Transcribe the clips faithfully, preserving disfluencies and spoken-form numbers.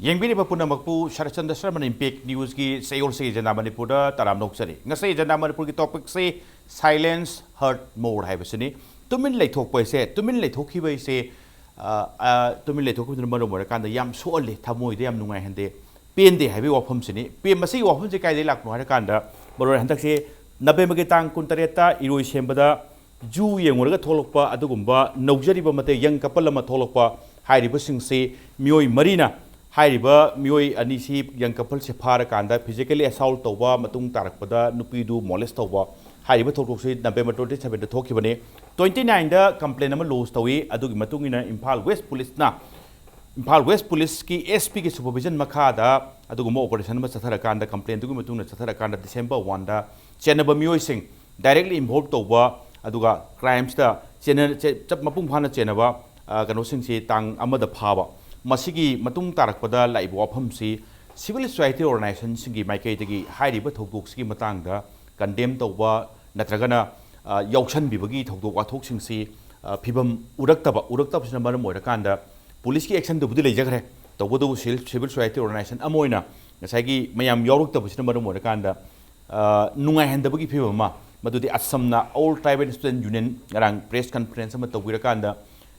ꯌꯦꯡꯕꯤꯔꯤꯕ ꯄꯨꯝꯅꯃꯛꯄꯨ ꯁꯔꯠꯆꯟꯗ꯭ꯔ ꯁꯔꯃꯅ ꯏꯝꯄꯦꯛ ꯅ꯭ꯌꯨꯁꯀꯤ ꯆꯌꯣꯜꯁꯤ ꯖꯅꯥ ꯃꯅꯤꯄꯨꯔꯗ ꯇꯔꯥꯝꯅ ꯑꯣꯛꯆꯔꯤ꯫ ꯉꯁꯤ ꯖꯅꯥ ꯃꯅꯤꯄꯨꯔꯒꯤ ꯇꯣꯄꯤꯛꯁꯤ ꯁꯥꯏꯂꯦꯟꯁ ꯍꯔꯠ ꯃꯣꯔ ꯍꯥꯏꯕꯁꯤꯅꯤ꯫ ꯇꯨꯃꯤꯟ ꯂꯩꯊꯣꯛꯄ ꯍꯥꯏꯁꯦ, ꯇꯨꯃꯤꯟ ꯂꯩꯊꯣꯛꯈꯤꯕ ꯍꯥꯏꯁꯦ, ꯑ, ꯑ, ꯇꯨꯃꯤꯟ ꯂꯩꯊꯣꯛꯈꯤꯕꯗꯨꯅ ꯃꯔꯝ ꯑꯣꯏꯔꯀꯥꯟꯗ ꯌꯥꯝ ꯁꯣꯛꯍꯜꯂꯤ, ꯊꯃꯣꯏꯗ ꯌꯥꯝ ꯅꯨꯡꯉꯥꯏꯍꯟꯗꯦ, ꯄꯦꯟꯗꯦ ꯍꯥꯏꯕꯒꯤ ꯋꯥꯐꯝꯁꯤꯅꯤ꯫ ꯄꯦ-, ꯃꯁꯤꯒꯤ ꯋꯥꯐꯝꯁꯤ ꯀꯥꯏꯗꯒꯤ ꯂꯥꯛꯄꯅꯣ ꯍꯥꯏꯔꯀꯥꯟꯗ, ꯃꯔꯨ ꯑꯣꯏꯅ ꯍꯟꯗꯛꯁꯦ ꯅꯕꯦꯝꯕꯔꯒꯤ ꯇꯥꯡ ꯀꯨꯟꯇꯔꯦꯠꯇ ꯏꯔꯣꯏꯁꯦꯝꯕꯗ ꯖꯨ ꯌꯦꯡꯉꯨꯔꯒ ꯊꯣꯛꯂꯛꯄ ꯑꯗꯨꯒꯨꯝꯕ ꯅꯧꯖꯔꯤꯕ ꯃꯇꯩ ꯌꯪ ꯀꯄꯜ ꯑꯃ ꯊꯣꯛꯂꯛꯄ꯫ ꯍꯥꯏꯔꯤꯕꯁꯤꯡꯁꯤ ꯃꯤꯑꯣꯏ ꯃꯔꯤꯅ, ꯍꯥꯏꯔꯤꯕ ꯃꯤꯑꯣꯏ ꯑꯅꯤꯁꯤ ꯌꯪ ꯀꯄꯜꯁꯦ ꯐꯥꯔꯀꯥꯟꯗ ꯐꯤꯖꯤꯀꯦꯂꯤ ꯑꯦꯁꯥꯜꯠ ꯇꯧꯕ, ꯃꯇꯨꯡ ꯇꯥꯔꯛꯄꯗ ꯅꯨꯄꯤꯗꯨ ꯃꯣꯂꯦꯁ ꯇꯧꯕ꯫ ꯍꯥꯏꯔꯤꯕ ꯊꯧꯗꯣꯛꯁꯤ ꯅꯕꯦꯝꯕꯔ ꯇ꯭ꯋꯦꯟꯇꯤ ꯁꯕꯦꯟꯗ ꯊꯣꯛꯈꯤꯕꯅꯤ꯫ ꯇ꯭ꯋꯦꯟꯇꯤ ꯅꯥꯏꯟꯗ ꯀꯝꯄ꯭ꯂꯦꯟ ꯑꯃ ꯂꯣꯖ ꯇꯧꯏ꯫ ꯑꯗꯨꯒꯤ ꯃꯇꯨꯡ ꯏꯟꯅ ꯏꯝꯐꯥꯜ ꯋꯦꯁ ꯄꯨꯂꯤꯁꯅ, ꯏꯝꯐꯥꯜ ꯋꯦꯁ ꯄꯨꯂꯤꯁꯀꯤ ꯑꯦꯁ ꯄꯤꯒꯤ ꯁꯨꯄꯔꯚꯤꯖꯟ ꯃꯈꯥꯗ ꯑꯗꯨꯒꯨꯝꯕ ꯑꯣꯄꯔꯦꯁꯟ ꯑꯃ ꯆꯠꯊꯔꯀꯥꯟꯗ, ꯀꯝꯄ꯭ꯂꯦꯟꯗꯨꯒꯤ ꯃꯇꯨꯡ ꯏꯟꯅ ꯆꯠꯊꯔꯀꯥꯟꯗ, ꯗꯤꯁꯦꯝꯕꯔ ꯋꯥꯟꯗ ꯆꯦꯟꯅꯕ ꯃꯤꯑꯣꯏꯁꯤꯡ, ꯗꯥꯏꯔꯦꯛꯂꯤ ꯏꯟꯚꯣꯜꯕ ꯇꯧꯕ, ꯑꯗꯨꯒ ꯀ꯭ꯔꯥꯏꯝꯁꯇ ꯆꯦꯟꯅ-, ꯆꯦ-, ꯆꯞ ꯃꯄꯨꯡ ꯐꯥꯅ ꯆꯦꯟꯅꯕ, ꯑ, ꯀꯩꯅꯣꯁꯤꯡꯁꯤ ꯇꯥꯡ ꯑꯃꯗ ꯐꯥꯕ꯫ ꯃꯁꯤꯒꯤ ꯃꯇꯨꯡ ꯇꯥꯔꯛꯄꯗ ꯂꯥꯛꯏꯕ ꯋꯥꯐꯝꯁꯤ, ꯁꯤꯚꯤꯜ ꯁꯣꯁꯥꯏꯇꯤ ꯑꯣꯔꯒꯅꯥꯏꯖꯦꯁꯟꯁꯤꯡꯒꯤ ꯃꯥꯏꯀꯩꯗꯒꯤ ꯍꯥꯏꯔꯤꯕ ꯊꯧꯗꯣꯛꯁꯤꯒꯤ ꯃꯇꯥꯡꯗ ꯀꯟꯗꯦꯝ ꯇꯧꯕ ꯅꯠꯇ꯭ꯔꯒꯅ, ꯑ, ꯌꯥꯎꯁꯟꯕꯤꯕꯒꯤ ꯊꯧꯗꯣꯛ ꯋꯥꯊꯣꯛꯁꯤꯡꯁꯤ, ꯑ, ꯐꯤꯕꯝ ꯎꯔꯛꯇꯕ, ꯎꯔꯛꯇꯕꯁꯤꯅ ꯃꯔꯝ ꯑꯣꯏꯔꯀꯥꯟꯗ ꯄꯨꯂꯤꯁꯀꯤ ꯑꯦꯛꯁꯟꯗꯨꯕꯨꯗꯤ ꯂꯩꯖꯈ꯭ꯔꯦ, ꯇꯧꯕꯇꯕꯨ ꯁꯤꯚꯤꯜ, ꯁꯤꯚꯤꯜ ꯁꯣꯁꯥꯏꯇꯤ ꯑꯣꯔꯒꯅꯥꯏꯖꯦꯁꯟ ꯑꯃ ꯑꯣꯏꯅ ꯉꯁꯥꯏꯒꯤ ꯃꯌꯥꯝ ꯌꯥꯎꯔꯛꯇꯕꯁꯤꯅ ꯃꯔꯝ ꯑꯣꯏꯔꯀꯥꯟꯗ, ꯑ, ꯅꯨꯡꯉꯥꯏꯍꯟꯗꯕꯒꯤ ꯐꯤꯕꯝ ꯑꯃ, ꯃꯗꯨꯗꯤ ꯑꯁꯝꯅ All Tribal Student Union ꯉꯔꯥꯡ ꯄ꯭ꯔꯦꯁ ꯀꯟꯐꯔꯦꯟꯁ ꯑꯃ ꯇꯧꯕꯤꯔꯀꯥꯟꯗ,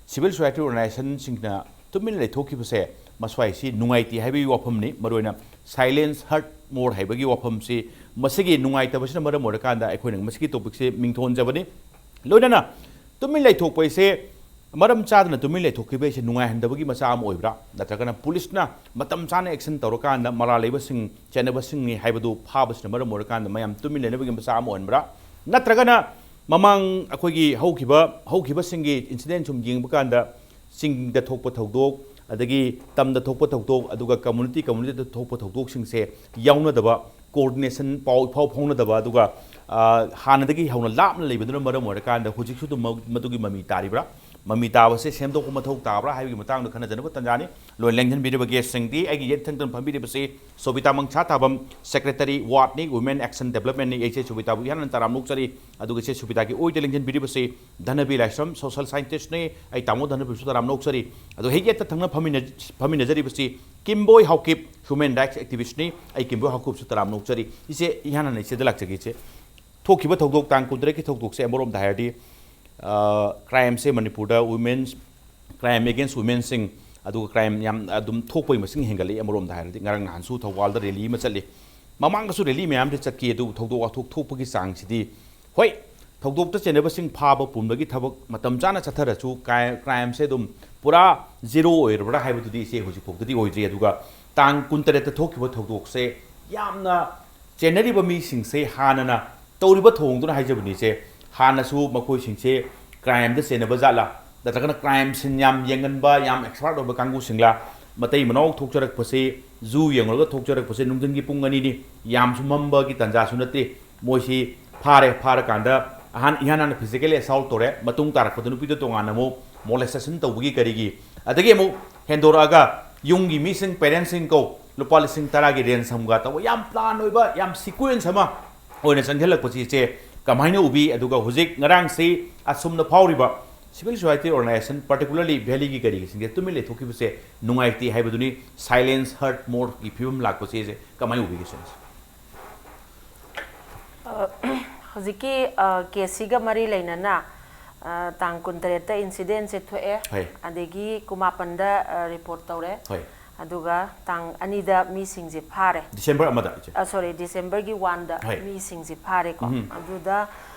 ꯁꯤꯚꯤꯜ ꯁꯣꯁꯥꯏꯇꯤ ꯑꯣꯔꯒꯅꯥꯏꯖꯦꯁꯟꯁꯤꯡꯅ ꯇꯨꯃꯤꯟꯅ ꯂꯩꯊꯣꯛꯈꯤꯕꯁꯦ, ꯃꯁ꯭ꯋꯥꯏꯁꯤ ꯅꯨꯡꯉꯥꯏꯇꯦ ꯍꯥꯏꯕꯒꯤ ꯋꯥꯐꯝꯅꯤ꯫ ꯃꯔꯨꯑꯣꯏꯅ ꯁꯥꯏꯂꯦꯟꯁ ꯍꯔꯠ ꯃꯣꯔ ꯍꯥꯏꯕꯒꯤ ꯋꯥꯐꯝꯁꯤ, ꯃꯁꯤꯒꯤ ꯅꯨꯡꯉꯥꯏꯇꯕꯁꯤꯅ ꯃꯔꯝ ꯑꯣꯏꯔꯀꯥꯟꯗ ꯑꯩꯈꯣꯏꯅ ꯃꯁꯤꯒꯤ ꯇꯣꯄꯤꯛꯁꯦ ꯃꯤꯡꯊꯣꯟꯖꯕꯅꯤ꯫ ꯂꯣꯏꯅꯅ ꯇꯨꯃꯤꯟ ꯂꯩꯊꯣꯛꯄ ꯍꯥꯏꯁꯦ, ꯃꯔꯝ ꯆꯥꯗꯅ ꯇꯨꯃꯤꯟ ꯂꯩꯊꯣꯛꯈꯤꯕ ꯍꯥꯏꯁꯦ ꯅꯨꯡꯉꯥꯏꯍꯟꯗꯕꯒꯤ ꯃꯆꯥꯛ ꯑꯃ ꯑꯣꯏꯕ꯭ꯔꯥ? ꯅꯠꯇ꯭ꯔꯒꯅ ꯄꯨꯂꯤꯁꯅ ꯃꯇꯝ ꯆꯥꯅ ꯑꯦꯛꯁꯟ ꯇꯧꯔꯀꯥꯟꯗ ꯃꯔꯥꯜ ꯂꯩꯕꯁꯤꯡ ꯆꯦꯟꯅꯕꯁꯤꯡꯅꯤ ꯍꯥꯏꯕꯗꯨ ꯐꯥꯕꯁꯤꯅ ꯃꯔꯝ ꯑꯣꯏꯔꯀꯥꯟꯗ ꯃꯌꯥꯝ ꯇꯨꯃꯤꯟ ꯂꯩꯅꯕꯒꯤ ꯃꯆꯥꯛ ꯑꯃ ꯑꯣꯏꯍꯟꯕ꯭ꯔꯥ? ꯅꯠꯇ꯭ꯔꯒꯅ ꯃꯃꯥꯡ ꯑꯩꯈꯣꯏꯒꯤ ꯍꯧꯈꯤꯕ, ꯍꯧꯈꯤꯕꯁꯤꯡꯒꯤ ꯏꯟꯁꯤꯗꯦꯟ ꯁꯨꯝ ꯌꯦꯡꯕ ꯀꯥꯟꯗ, ꯆꯤꯡꯗ ꯊꯣꯛꯄ ꯊꯧꯗꯣꯛ, ꯑꯗꯒꯤ ꯇꯝꯗ ꯊꯣꯛꯄ ꯊꯧꯗꯣꯛ, ꯑꯗꯨꯒ ꯀꯝꯃꯨꯅꯤꯇꯤ, ꯀꯝꯃꯨꯅꯤꯇꯤꯗ ꯊꯣꯛꯄ ꯊꯧꯗꯣꯛꯁꯤꯡꯁꯦ ꯌꯥꯎꯅꯗꯕ, ꯀꯣꯑꯣꯔꯗꯤꯅꯦꯁꯟ, ꯄꯥꯎ ꯏꯐꯥꯎ ꯐꯥꯎꯅꯗꯕ, ꯑꯗꯨꯒ, ꯑ, ꯍꯥꯟꯅꯗꯒꯤ ꯍꯧꯅ ꯂꯥꯞꯅ ꯂꯩꯕꯗꯨꯅ ꯃꯔꯝ ꯑꯣꯏꯔꯀꯥꯟꯗ ꯍꯧꯖꯤꯛꯁꯨ ꯑꯗꯨꯝ ꯃ-, ꯃꯗꯨꯒꯤ ꯃꯃꯤ ꯇꯥꯔꯤꯕ꯭ꯔꯥ? ꯃꯃꯤ ꯇꯥꯕꯁꯦ ꯁꯦꯝꯗꯣꯛꯄ ꯃꯊꯧ ꯇꯥꯕ꯭ꯔꯥ ꯍꯥꯏꯕꯒꯤ ꯃꯇꯥꯡꯗ ꯈꯟꯅꯖꯅꯕ ꯇꯥꯟꯖꯥꯅꯤ꯫ ꯂꯣꯏꯅ ꯂꯦꯡꯁꯤꯟꯕꯤꯔꯤꯕ ꯒꯦꯁꯁꯤꯡꯗꯤ ꯑꯩꯒꯤ ꯌꯦꯠ ꯊꯪꯗ ꯐꯝꯕꯤꯔꯤꯕꯁꯤ ꯁꯣꯕꯤꯇꯥ ꯃꯪꯁꯥ ꯊꯥꯕꯝ, ꯁꯦꯀ꯭ꯔꯦꯇꯔꯤ ꯋꯥꯔꯗꯅꯤ, ꯋꯨꯃꯦꯟ ꯑꯦꯛꯁꯟ ꯗꯦꯕꯂꯞꯃꯦꯟꯅꯤ꯫ ꯑꯩꯁꯦ ꯁꯣꯕꯤꯇꯥꯕꯨ ꯏꯍꯥꯟ ꯍꯥꯟꯅ ꯇꯔꯥꯝꯅ ꯑꯣꯛꯆꯔꯤ꯫ ꯑꯗꯨꯒ ꯏꯆꯦ ꯁꯣꯕꯤꯇꯥꯒꯤ ꯑꯣꯏꯗ ꯂꯦꯡꯁꯤꯟꯕꯤꯔꯤꯕꯁꯤ ꯙꯅꯕꯤ ꯂꯥꯏꯁ꯭ꯔꯝ, ꯁꯣꯁꯤꯌꯦꯜ ꯁꯥꯏꯟꯇꯤꯁ꯭ꯠꯅꯤ꯫ ꯑꯩ ꯇꯥꯃꯣ ꯙꯅꯕꯤꯁꯨ ꯇꯔꯥꯝꯅ ꯑꯣꯛꯆꯔꯤ꯫ ꯑꯗꯣ ꯍꯦꯛ ꯌꯦꯠꯇ ꯊꯪꯅ ꯐꯝꯃꯤꯟꯅ-, ꯐꯝꯃꯤꯟꯅꯖꯔꯤꯕꯁꯤ ꯀꯤꯝꯕꯣꯏ ꯍꯥꯎꯀꯤꯞ, ꯍ꯭ꯌꯨꯃꯦꯟ ꯔꯥꯏꯠꯁ ꯑꯦꯛꯇꯤꯚꯤꯁ꯭ꯠꯅꯤ꯫ ꯑꯩ ꯀꯤꯝꯕꯣꯏ ꯍꯥꯎꯀꯤꯞꯁꯨ ꯇꯔꯥꯝꯅ ꯑꯣꯛꯆꯔꯤ꯫ ꯏꯆꯦ, ꯏꯍꯥꯟ ꯍꯥꯟꯅ ꯏꯆꯦꯗ ꯂꯥꯛꯆꯒꯦ, ꯏꯆꯦ꯫ ꯊꯣꯛꯈꯤꯕ ꯊꯧꯗꯣꯛ ꯇꯥꯡ ꯀꯨꯟꯇꯔꯦꯠꯀꯤ ꯊꯧꯗꯣꯛꯁꯦ ꯑꯃꯔꯣꯝꯗ ꯍꯥꯏꯔꯗꯤ, ꯑ, ꯀ꯭ꯔꯥꯏꯝꯁꯦ ꯃꯅꯤꯄꯨꯔꯗ ꯋꯨꯃꯦꯟ, ꯀ꯭ꯔꯥꯏꯝ ꯑꯦꯒꯦꯟꯁ ꯋꯨꯃꯦꯟꯁꯤꯡ, ꯑꯗꯨꯒ ꯀ꯭ꯔꯥꯏꯝ ꯌꯥꯝ ꯑꯗꯨꯝ ꯊꯣꯛꯄꯒꯤ ꯃꯁꯤꯡ ꯍꯦꯟꯒꯠꯂꯛꯏ꯫ ꯑꯃꯔꯣꯝꯗ ꯍꯥꯏꯔꯗꯤ ꯉꯔꯥꯡ ꯅꯍꯥꯟꯁꯨ ꯊꯧꯕꯥꯜꯗ ꯔꯦꯂꯤ ꯑꯃ ꯆꯠꯂꯤ꯫ ꯃꯃꯥꯡꯗꯁꯨ ꯔꯦꯂꯤ ꯃꯌꯥꯝꯗꯤ ꯆꯠꯈꯤ, ꯑꯗꯨꯕꯨ ꯊꯧꯗꯣꯛ ꯋꯥꯊꯣꯛ ꯊꯣꯛꯄꯒꯤ ꯆꯥꯡꯁꯤꯗꯤ, ꯍꯣꯏ, ꯊꯧꯗꯣꯛꯇ ꯆꯦꯟꯅꯕꯁꯤꯡ ꯐꯥꯕ ꯄꯨꯝꯕꯒꯤ ꯊꯕꯛ ꯃꯇꯝ ꯆꯥꯅ ꯆꯠꯊꯔꯁꯨ, ꯀ꯭ꯔꯥꯏ-, ꯀ꯭ꯔꯥꯏꯝꯁꯦ ꯑꯗꯨꯝ ꯄꯨꯔꯥ ꯖꯤꯔꯣ ꯑꯣꯏꯔꯕ꯭ꯔꯥ ꯍꯥꯏꯕꯗꯨꯗꯤ ꯏꯆꯦ ꯍꯧꯖꯤꯛ ꯐꯥꯎꯗꯗꯤ ꯑꯣꯏꯗ꯭ꯔꯤ꯫ ꯑꯗꯨꯒ ꯇꯥꯡ ꯀꯨꯟꯇꯔꯦꯠꯇ ꯊꯣꯛꯈꯤꯕ ꯊꯧꯗꯣꯛꯁꯦ ꯌꯥꯝꯅ ꯆꯦꯟꯅꯔꯤꯕ ꯃꯤꯁꯤꯡꯁꯦ ꯍꯥꯟꯅꯅ ꯇꯧꯔꯤꯕ ꯊꯧꯑꯣꯡꯗꯨꯅ ꯍꯥꯏꯖꯕꯅꯤ ꯏꯆꯦ, ꯍꯥꯟꯅꯁꯨ ꯃꯈꯣꯏꯁꯤꯡꯁꯦ ꯀ꯭ꯔꯥꯏꯝꯗ ꯆꯦꯟꯅꯕ ꯖꯥꯠꯂꯥ, ꯅꯠꯇ꯭ꯔꯒꯅ ꯀ꯭ꯔꯥꯏꯝ ꯁꯤꯟ ꯌꯥꯝ ꯌꯦꯡꯒꯟꯕ, ꯌꯥꯝ ꯑꯦꯛꯁꯄꯥꯔꯠ ꯑꯣꯏꯕ ꯀꯥꯡꯕꯨꯁꯤꯡꯂꯥ? ꯃꯇꯩ ꯃꯅꯥꯎ ꯊꯣꯛꯆꯔꯛꯄꯁꯤ, ꯖꯨ ꯌꯦꯡꯂꯒ ꯊꯣꯛꯆꯔꯛꯄꯁꯦ ꯅꯨꯡꯊꯤꯟꯒꯤ ꯄꯨꯡ ꯑꯅꯤꯅꯤ, ꯌꯥꯝꯁꯨ ꯃꯝꯕꯒꯤ ꯇꯥꯟꯖꯥꯁꯨ ꯅꯠꯇꯦ꯫ ꯃꯣꯏꯁꯤ ꯐꯥꯔꯦ, ꯐꯥꯔꯀꯥꯟꯗ ꯑꯍꯥꯟ, ꯏꯍꯥꯟ ꯍꯥꯟꯅ ꯐꯤꯖꯤꯀꯦꯜ ꯑꯦꯁꯥꯜꯠ ꯇꯧꯔꯦ, ꯃꯇꯨꯡ ꯇꯥꯔꯛꯄꯗ ꯅꯨꯄꯤꯗ ꯇꯣꯉꯥꯟꯅ ꯑꯃꯨꯛ ꯃꯣꯂꯦꯁꯇꯦꯁꯟ ꯇꯧꯕꯒꯤ ꯀꯔꯤꯒꯤ, ꯑꯗꯒꯤ ꯑꯃꯨꯛ ꯍꯦꯟꯗꯣꯔꯛꯑꯒ ꯌꯨꯝꯒꯤ ꯃꯤꯁꯤꯡ, ꯄꯦꯔꯦꯟꯁꯁꯤꯡ ꯀꯧ, ꯂꯨꯄꯥ ꯂꯤꯁꯤꯡ ꯇꯔꯥꯒꯤ ꯔꯦꯟꯁꯝꯒ ꯇꯧꯕ, ꯌꯥꯝ ꯄ꯭ꯂꯥꯟ ꯑꯣꯏꯕ, ꯌꯥꯝ ꯁꯤꯀ꯭ꯋꯦꯟꯁ ꯑꯃ ꯑꯣꯏꯅ ꯆꯪꯁꯤꯜꯂꯛꯄꯁꯤ ꯏꯆꯦ ꯀꯃꯥꯏꯅ ꯎꯕꯤ? ꯑꯗꯨꯒ ꯍꯧꯖꯤꯛ ꯉꯔꯥꯡꯁꯤ ꯑꯁꯨꯝꯅ ꯐꯥꯎꯔꯤꯕ ꯁꯤꯚꯤꯜ ꯁꯣꯁꯥꯏꯇꯤ ꯑꯣꯔꯒꯅꯥꯏꯖꯦꯁꯟ, ꯄꯥꯔꯇꯤꯀꯨꯂꯔꯂꯤ ꯚꯦꯂꯤꯒꯤ ꯀꯔꯤꯒꯤꯁꯤꯡꯁꯦ ꯇꯨꯃꯤꯟ ꯂꯩꯊꯣꯛꯈꯤꯕꯁꯦ ꯅꯨꯡꯉꯥꯏꯇꯦ ꯍꯥꯏꯕꯗꯨꯅꯤ꯫ ꯁꯥꯏꯂꯦꯟꯁ ꯍꯔꯠ ꯃꯣꯔꯒꯤ ꯐꯤꯕꯝ ꯂꯥꯛꯄꯁꯦ ꯏꯆꯦ ꯀꯃꯥꯏꯅ ꯎꯕꯤꯒꯦ ꯁꯤꯅꯤ? ꯑ, ꯍꯧꯖꯤꯛꯀꯤ, ꯑ, ꯀꯦꯁꯁꯤꯒ ꯃꯔꯤ ꯂꯩꯅꯅ, ꯑ, ꯇꯥꯡ ꯀꯨꯟꯇꯔꯦꯠꯇ ꯏꯟꯁꯤꯗꯦꯟꯁꯦ ꯊꯣꯛꯑꯦ꯫ ꯍꯣꯏ꯫ ꯑꯗꯒꯤ ꯀꯨꯟꯃꯥꯄꯟꯗ, ꯑ, ꯔꯤꯄꯣꯔꯠ ꯇꯧꯔꯦ꯫ ꯍꯣꯏ꯫ ꯑꯗꯨꯒ ꯇꯥꯡ ꯑꯅꯤꯗ ꯃꯤꯁꯤꯡꯁꯦ ꯐꯥꯔꯦ꯫ ꯗꯤꯁꯦꯝꯕꯔ ꯑꯃꯗ, ꯏꯆꯦ꯫ ꯑ, ꯁꯣꯔꯤ, ꯗꯤꯁꯦꯝꯕꯔꯒꯤ ꯋꯥꯟꯗ ꯍꯣꯏ꯫ ꯃꯤꯁꯤꯡꯁꯦ ꯐꯥꯔꯦꯀꯣ꯫ ꯎꯝ꯫ ꯑꯗꯨꯗ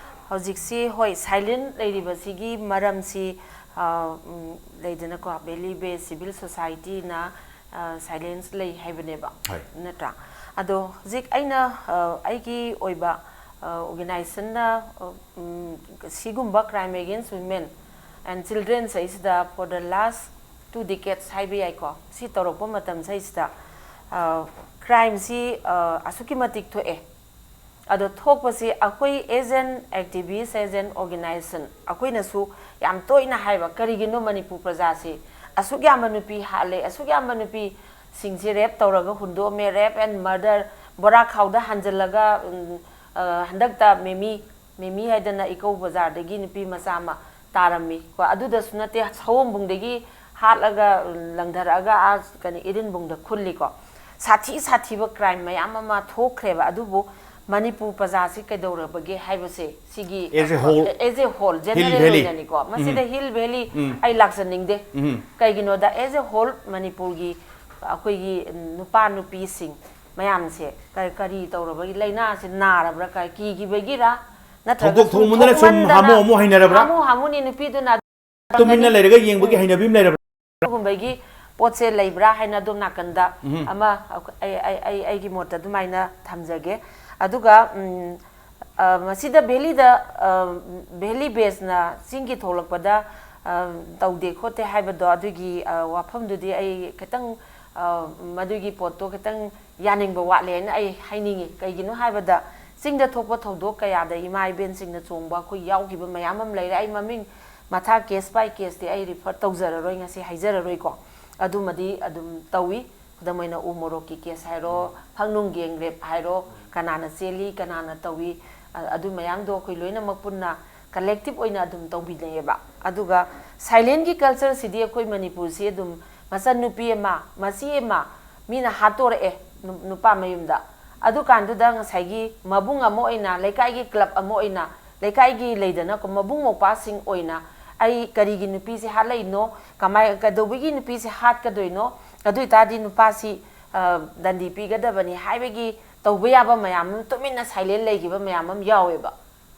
ꯍꯧꯖꯤꯛꯁꯤ, ꯍꯣꯏ, ꯁꯥꯏꯂꯦꯟ ꯂꯩꯔꯤꯕꯁꯤꯒꯤ ꯃꯔꯝꯁꯤ, ꯑ, ꯎꯝ, ꯂꯩꯗꯅꯀꯣ, ꯚꯦꯂꯤ ꯕꯦꯁ ꯁꯤꯚꯤꯜ ꯁꯣꯁꯥꯏꯇꯤꯅ, ꯑ, ꯁꯥꯏꯂꯦꯟꯁ ꯂꯩ ꯍꯥꯏꯕꯅꯦꯕ, ꯍꯣꯏ꯫ ꯅꯠꯇ꯭ꯔꯥ? ꯑꯗꯣ ꯍꯧꯖꯤꯛ ꯑꯩꯅ, ꯑ, ꯑꯩꯒꯤ ꯑꯣꯏꯕ, ꯑ, ꯑꯣꯔꯒꯅꯥꯏꯖꯦꯁꯟꯅ, ꯑ, ꯎꯝ, ꯁꯤꯒꯨꯝꯕ crime against women and children ꯁꯤꯗꯩꯁꯤꯗ for the last two decades ꯍꯥꯏꯕ ꯌꯥꯏꯀꯣ, ꯁꯤ ꯇꯧꯔꯛꯄ ꯃꯇꯝꯁꯤꯗꯩꯁꯤꯗ, ꯑ, ꯀ꯭ꯔꯥꯏꯝꯁꯤ, ꯑ, ꯑꯁꯨꯛꯀꯤ ꯃꯇꯤꯛ ꯊꯣꯛꯑꯦ꯫ ꯑꯗꯣ ꯊꯣꯛꯄꯁꯤ ꯑꯩꯈꯣꯏ as an activist, as an organization, ꯑꯩꯈꯣꯏꯅꯁꯨ ꯌꯥꯝ ꯇꯣꯏꯅ ꯍꯥꯏꯕ, ꯀꯔꯤꯒꯤꯅꯣ ꯃꯅꯤꯄꯨꯔ ꯄ꯭ꯔꯖꯥꯁꯤ ꯑꯁꯨꯛ ꯌꯥꯝꯕ ꯅꯨꯄꯤ ꯍꯥꯠꯂꯦ, ꯑꯁꯨꯛ ꯌꯥꯝꯕ ꯅꯨꯄꯤꯁꯤꯡꯁꯤ rape ꯇꯧꯔꯒ ꯍꯨꯟꯗꯣꯛꯑꯝꯃꯦ, rape and murder, ꯕꯣꯔꯥ ꯈꯥꯎꯗ ꯍꯥꯟꯖꯜꯂꯒ, ꯎꯝ, ꯑ, ꯍꯟꯗꯛꯇ ꯃꯦꯃꯤ, ꯃꯦꯃꯤ ꯍꯥꯏꯗꯅ ꯏꯀꯧ ꯕꯖꯥꯔꯗꯒꯤ ꯅꯨꯄꯤ ꯃꯆꯥ ꯑꯃ ꯇꯥꯔꯝꯃꯤ ꯀꯣ, ꯑꯗꯨꯗꯁꯨ ꯅꯠꯇꯦ, ꯁꯑꯣꯝꯕꯨꯡꯗꯒꯤ ꯍꯥꯠꯂꯒ, ꯎꯝ, ꯂꯪꯊꯔꯛꯑꯒ ꯑꯥ ꯀꯩꯅꯣ ꯏꯔꯤꯟꯕꯨꯡꯗ ꯈꯨꯜꯂꯤꯀꯣ꯫ ꯁꯥꯊꯤ ꯁꯥꯊꯤꯕ crime ꯃꯌꯥꯝ ꯑꯃ ꯊꯣꯛꯈ꯭ꯔꯦꯕ, ꯑꯗꯨꯕꯨ ꯃꯅꯤꯄꯨꯔ ꯄ꯭ꯔꯖꯥꯁꯤ ꯀꯩꯗꯧꯔꯕꯒꯦ ꯍꯥꯏꯕꯁꯦ ꯁꯤꯒꯤ, As a whole, as a whole, Hill general Valley. ꯑꯣꯏꯅꯅꯤꯀꯣ, ꯃꯁꯤꯗ ꯎꯝ. Hill Valley ꯎꯝ. ꯑꯩ ꯂꯥꯛꯆꯅꯤꯡꯗꯦ꯫ ꯎꯝ. ꯀꯩꯒꯤꯅꯣꯗ, as a whole ꯃꯅꯤꯄꯨꯔꯒꯤ ꯑꯩꯈꯣꯏꯒꯤ ꯅꯨꯄꯥ ꯅꯨꯄꯤꯁꯤꯡ ꯃꯌꯥꯝꯁꯦ ꯀ-, ꯀꯔꯤ ꯇꯧꯔꯕꯒꯤ, ꯂꯥꯏꯅꯥꯁꯦ ꯅꯥꯔꯕ꯭ꯔꯥ, ꯀ-, ꯀꯤꯈꯤꯕꯒꯤꯔ, ꯅꯠꯇ꯭ꯔꯒ ꯊꯧꯗꯣꯛ ꯊꯣꯛꯃꯟꯗꯅ ꯁꯨꯝ ꯊꯣꯛꯃꯟꯗꯅ ꯍꯥꯃꯨ ꯍꯥꯃꯨ ꯍꯩꯅꯔꯕ꯭ꯔꯥ? ꯍꯥꯃꯨ ꯍꯥꯃꯨꯅꯤ ꯅꯨꯄꯤꯗꯨꯅ ꯇꯨꯃꯤꯟꯅ ꯂꯩꯔꯒ ꯌꯦꯡꯕꯒꯤ ꯍꯩꯅꯕꯤ ꯑꯃ ꯂꯩꯔꯕ꯭ꯔꯥ? ꯑꯗꯨꯒꯨꯝꯕꯒꯤ ꯄꯣꯠꯁꯦ ꯂꯩꯕ꯭ꯔꯥ ꯍꯥꯏꯅ ꯑꯗꯣꯝ ꯅꯥꯀꯟꯗ ꯎꯝ. ꯑꯃ ꯑꯩ, ꯑꯩ, ꯑꯩ, ꯑꯩꯒꯤ ꯃꯣꯠꯇ ꯑꯗꯨꯃꯥꯏꯅ ꯊꯝꯖꯒꯦ꯫ ꯑꯗꯨꯒ, ꯎꯝ, ꯑ, ꯃꯁꯤꯗ valley ꯗ, ꯑ, valley base ꯅ ꯆꯤꯡꯒꯤ ꯊꯣꯛꯂꯛꯄꯗ, ꯑ, ꯇꯧꯗꯦ ꯈꯣꯠꯇꯦ ꯍꯥꯏꯕꯗꯣ, ꯑꯗꯨꯒꯤ, ꯑ, ꯋꯥꯐꯝꯗꯨꯗꯤ ꯑꯩ ꯈꯤꯇꯪ, ꯑ, ꯃꯗꯨꯒꯤ ꯄꯣꯠꯇꯣ ꯈꯤꯇꯪ ꯌꯥꯅꯤꯡꯕ ꯋꯥꯠꯂꯦ ꯍꯥꯏꯅ ꯑꯩ ꯍꯥꯏꯅꯤꯡꯉꯤ꯫ ꯀꯩꯒꯤꯅꯣ ꯍꯥꯏꯕꯗ, ꯆꯤꯡꯗ ꯊꯣꯛꯄ ꯊꯧꯗꯣꯛ ꯀꯌꯥꯗ ꯏꯃꯥ ꯏꯕꯦꯟꯁꯤꯡꯅ ꯆꯣꯡꯕ ꯑꯩꯈꯣꯏ ꯌꯥꯎꯈꯤꯕ ꯃꯌꯥꯝ ꯑꯃ ꯂꯩꯔꯦ꯫ ꯑꯩ ꯃꯃꯤꯡ ꯃꯊꯥ case by case ꯇꯤ ꯑꯩ refer ꯇꯧꯖꯔꯔꯣꯏ, ꯉꯁꯤ ꯍꯥꯏꯖꯔꯔꯣꯏꯀꯣ꯫ ꯑꯗꯨꯃꯗꯤ ꯑꯗꯨꯝ ꯇꯧꯏ꯫ ꯈꯨꯗꯝ ꯑꯣꯏꯅ ꯎ ꯃꯣꯔꯣꯛꯀꯤ case ꯍꯥꯏꯔꯣ, ꯐꯪꯅꯨꯡ gang rape ꯍꯥꯏꯔꯣ, ꯀꯅꯥꯅ ꯆꯦꯜꯂꯤ, ꯀꯅꯥꯅ ꯇꯧꯏ, ꯑ-, ꯑꯗꯨ ꯃꯌꯥꯝꯗꯣ ꯑꯩꯈꯣꯏ ꯂꯣꯏꯅꯃꯛ ꯄꯨꯟꯅ collective ꯑꯣꯏꯅ ꯑꯗꯨꯝ ꯇꯧꯕꯤꯅꯩꯌꯦꯕ꯫ ꯑꯗꯨꯒ silent ꯀꯤ culture ꯁꯤꯗꯤ ꯑꯩꯈꯣꯏ ꯃꯅꯤꯄꯨꯔꯁꯤ ꯑꯗꯨꯝ ꯃꯆꯟꯅꯨꯄꯤ ꯑꯃ, ꯃꯆꯦ ꯑꯃ ꯃꯤꯅ ꯍꯥꯠꯇꯣꯔꯛꯑꯦ ꯅꯨ-, ꯅꯨꯄꯥ ꯃꯌꯨꯝꯗ꯫ ꯑꯗꯨꯀꯥꯟꯗꯨꯗ ꯉꯁꯥꯏꯒꯤ ꯃꯕꯨꯡ ꯑꯃ ꯑꯣꯏꯅ, ꯂꯩꯀꯥꯏꯒꯤ club ꯑꯃ ꯑꯣꯏꯅ, ꯂꯩꯀꯥꯏꯒꯤ ꯂꯩꯗꯅꯀꯣ, ꯃꯕꯨꯡ ꯃꯧꯄ꯭ꯋꯥꯁꯤꯡ ꯑꯣꯏꯅ ꯑꯩ ꯀꯔꯤꯒꯤ ꯅꯨꯄꯤꯁꯦ ꯍꯥꯠꯂꯛꯏꯅꯣ, ꯀꯃꯥꯏ, ꯀꯩꯗꯧꯕꯒꯤ ꯅꯨꯄꯤꯁꯦ ꯍꯥꯠꯀꯗꯣꯏꯅꯣ, ꯑꯗꯨ ꯑꯣꯏꯇꯥꯔꯗꯤ ꯅꯨꯄꯥꯁꯤ, ꯑ, ꯗꯟꯗꯤ ꯄꯤꯒꯗꯕꯅꯤ ꯍꯥꯏꯕꯒꯤ ꯇꯧꯕ ꯌꯥꯕ ꯃꯌꯥꯝ ꯑꯃ ꯇꯨꯃꯤꯟꯅ silent ꯂꯩꯈꯤꯕ ꯃꯌꯥꯝ ꯑꯃ ꯌꯥꯎꯋꯦꯕ꯫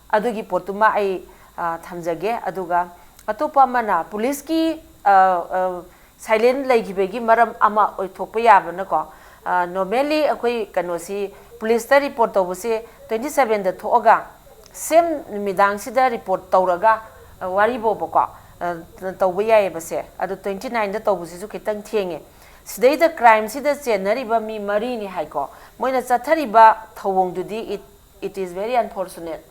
ꯑꯗꯨꯒꯤ ꯄꯣꯠꯇꯨꯃ ꯑꯩ, ꯑ, ꯊꯝꯖꯒꯦ꯫ ꯑꯗꯨꯒ ꯑꯇꯣꯞꯄ ꯑꯃꯅ ꯄꯨꯂꯤꯁꯀꯤ, ꯑ, ꯑ, silent ꯂꯩꯈꯤꯕꯒꯤ ꯃꯔꯝ ꯑꯃ ꯑꯣꯏꯊꯣꯛꯄ ꯌꯥꯕꯅꯀꯣ, ꯑ, normally ꯑꯩꯈꯣꯏ ꯀꯩꯅꯣꯁꯤ ꯄꯨꯂꯤꯁꯇ report ꯇꯧꯕꯁꯦ twenty seven ꯗ ꯊꯣꯛꯑꯒ same ꯅꯨꯃꯤꯗꯥꯡꯁꯤꯗ report ꯇꯧꯔꯒ, ꯑ, ꯋꯥꯔꯤꯕꯣꯕꯀꯣ, ꯑ, ꯇꯧꯕ ꯌꯥꯏꯌꯦꯕꯁꯦ꯫ ꯑꯗꯣ twenty nine ꯗ ꯇꯧꯕꯁꯤꯁꯨ ꯈꯤꯇꯪ ꯊꯦꯡꯉꯦ꯫ ꯁꯤꯗꯩꯗ crime ꯁꯤꯗ ꯆꯦꯟꯅꯔꯤꯕ ꯃꯤ ꯃꯔꯤꯅꯤ ꯍꯥꯏꯀꯣ꯫ ꯃꯣꯏꯅ ꯆꯠꯊꯔꯤꯕ ꯊꯧꯑꯣꯡꯗꯨꯗꯤ it, It is very unfortunate.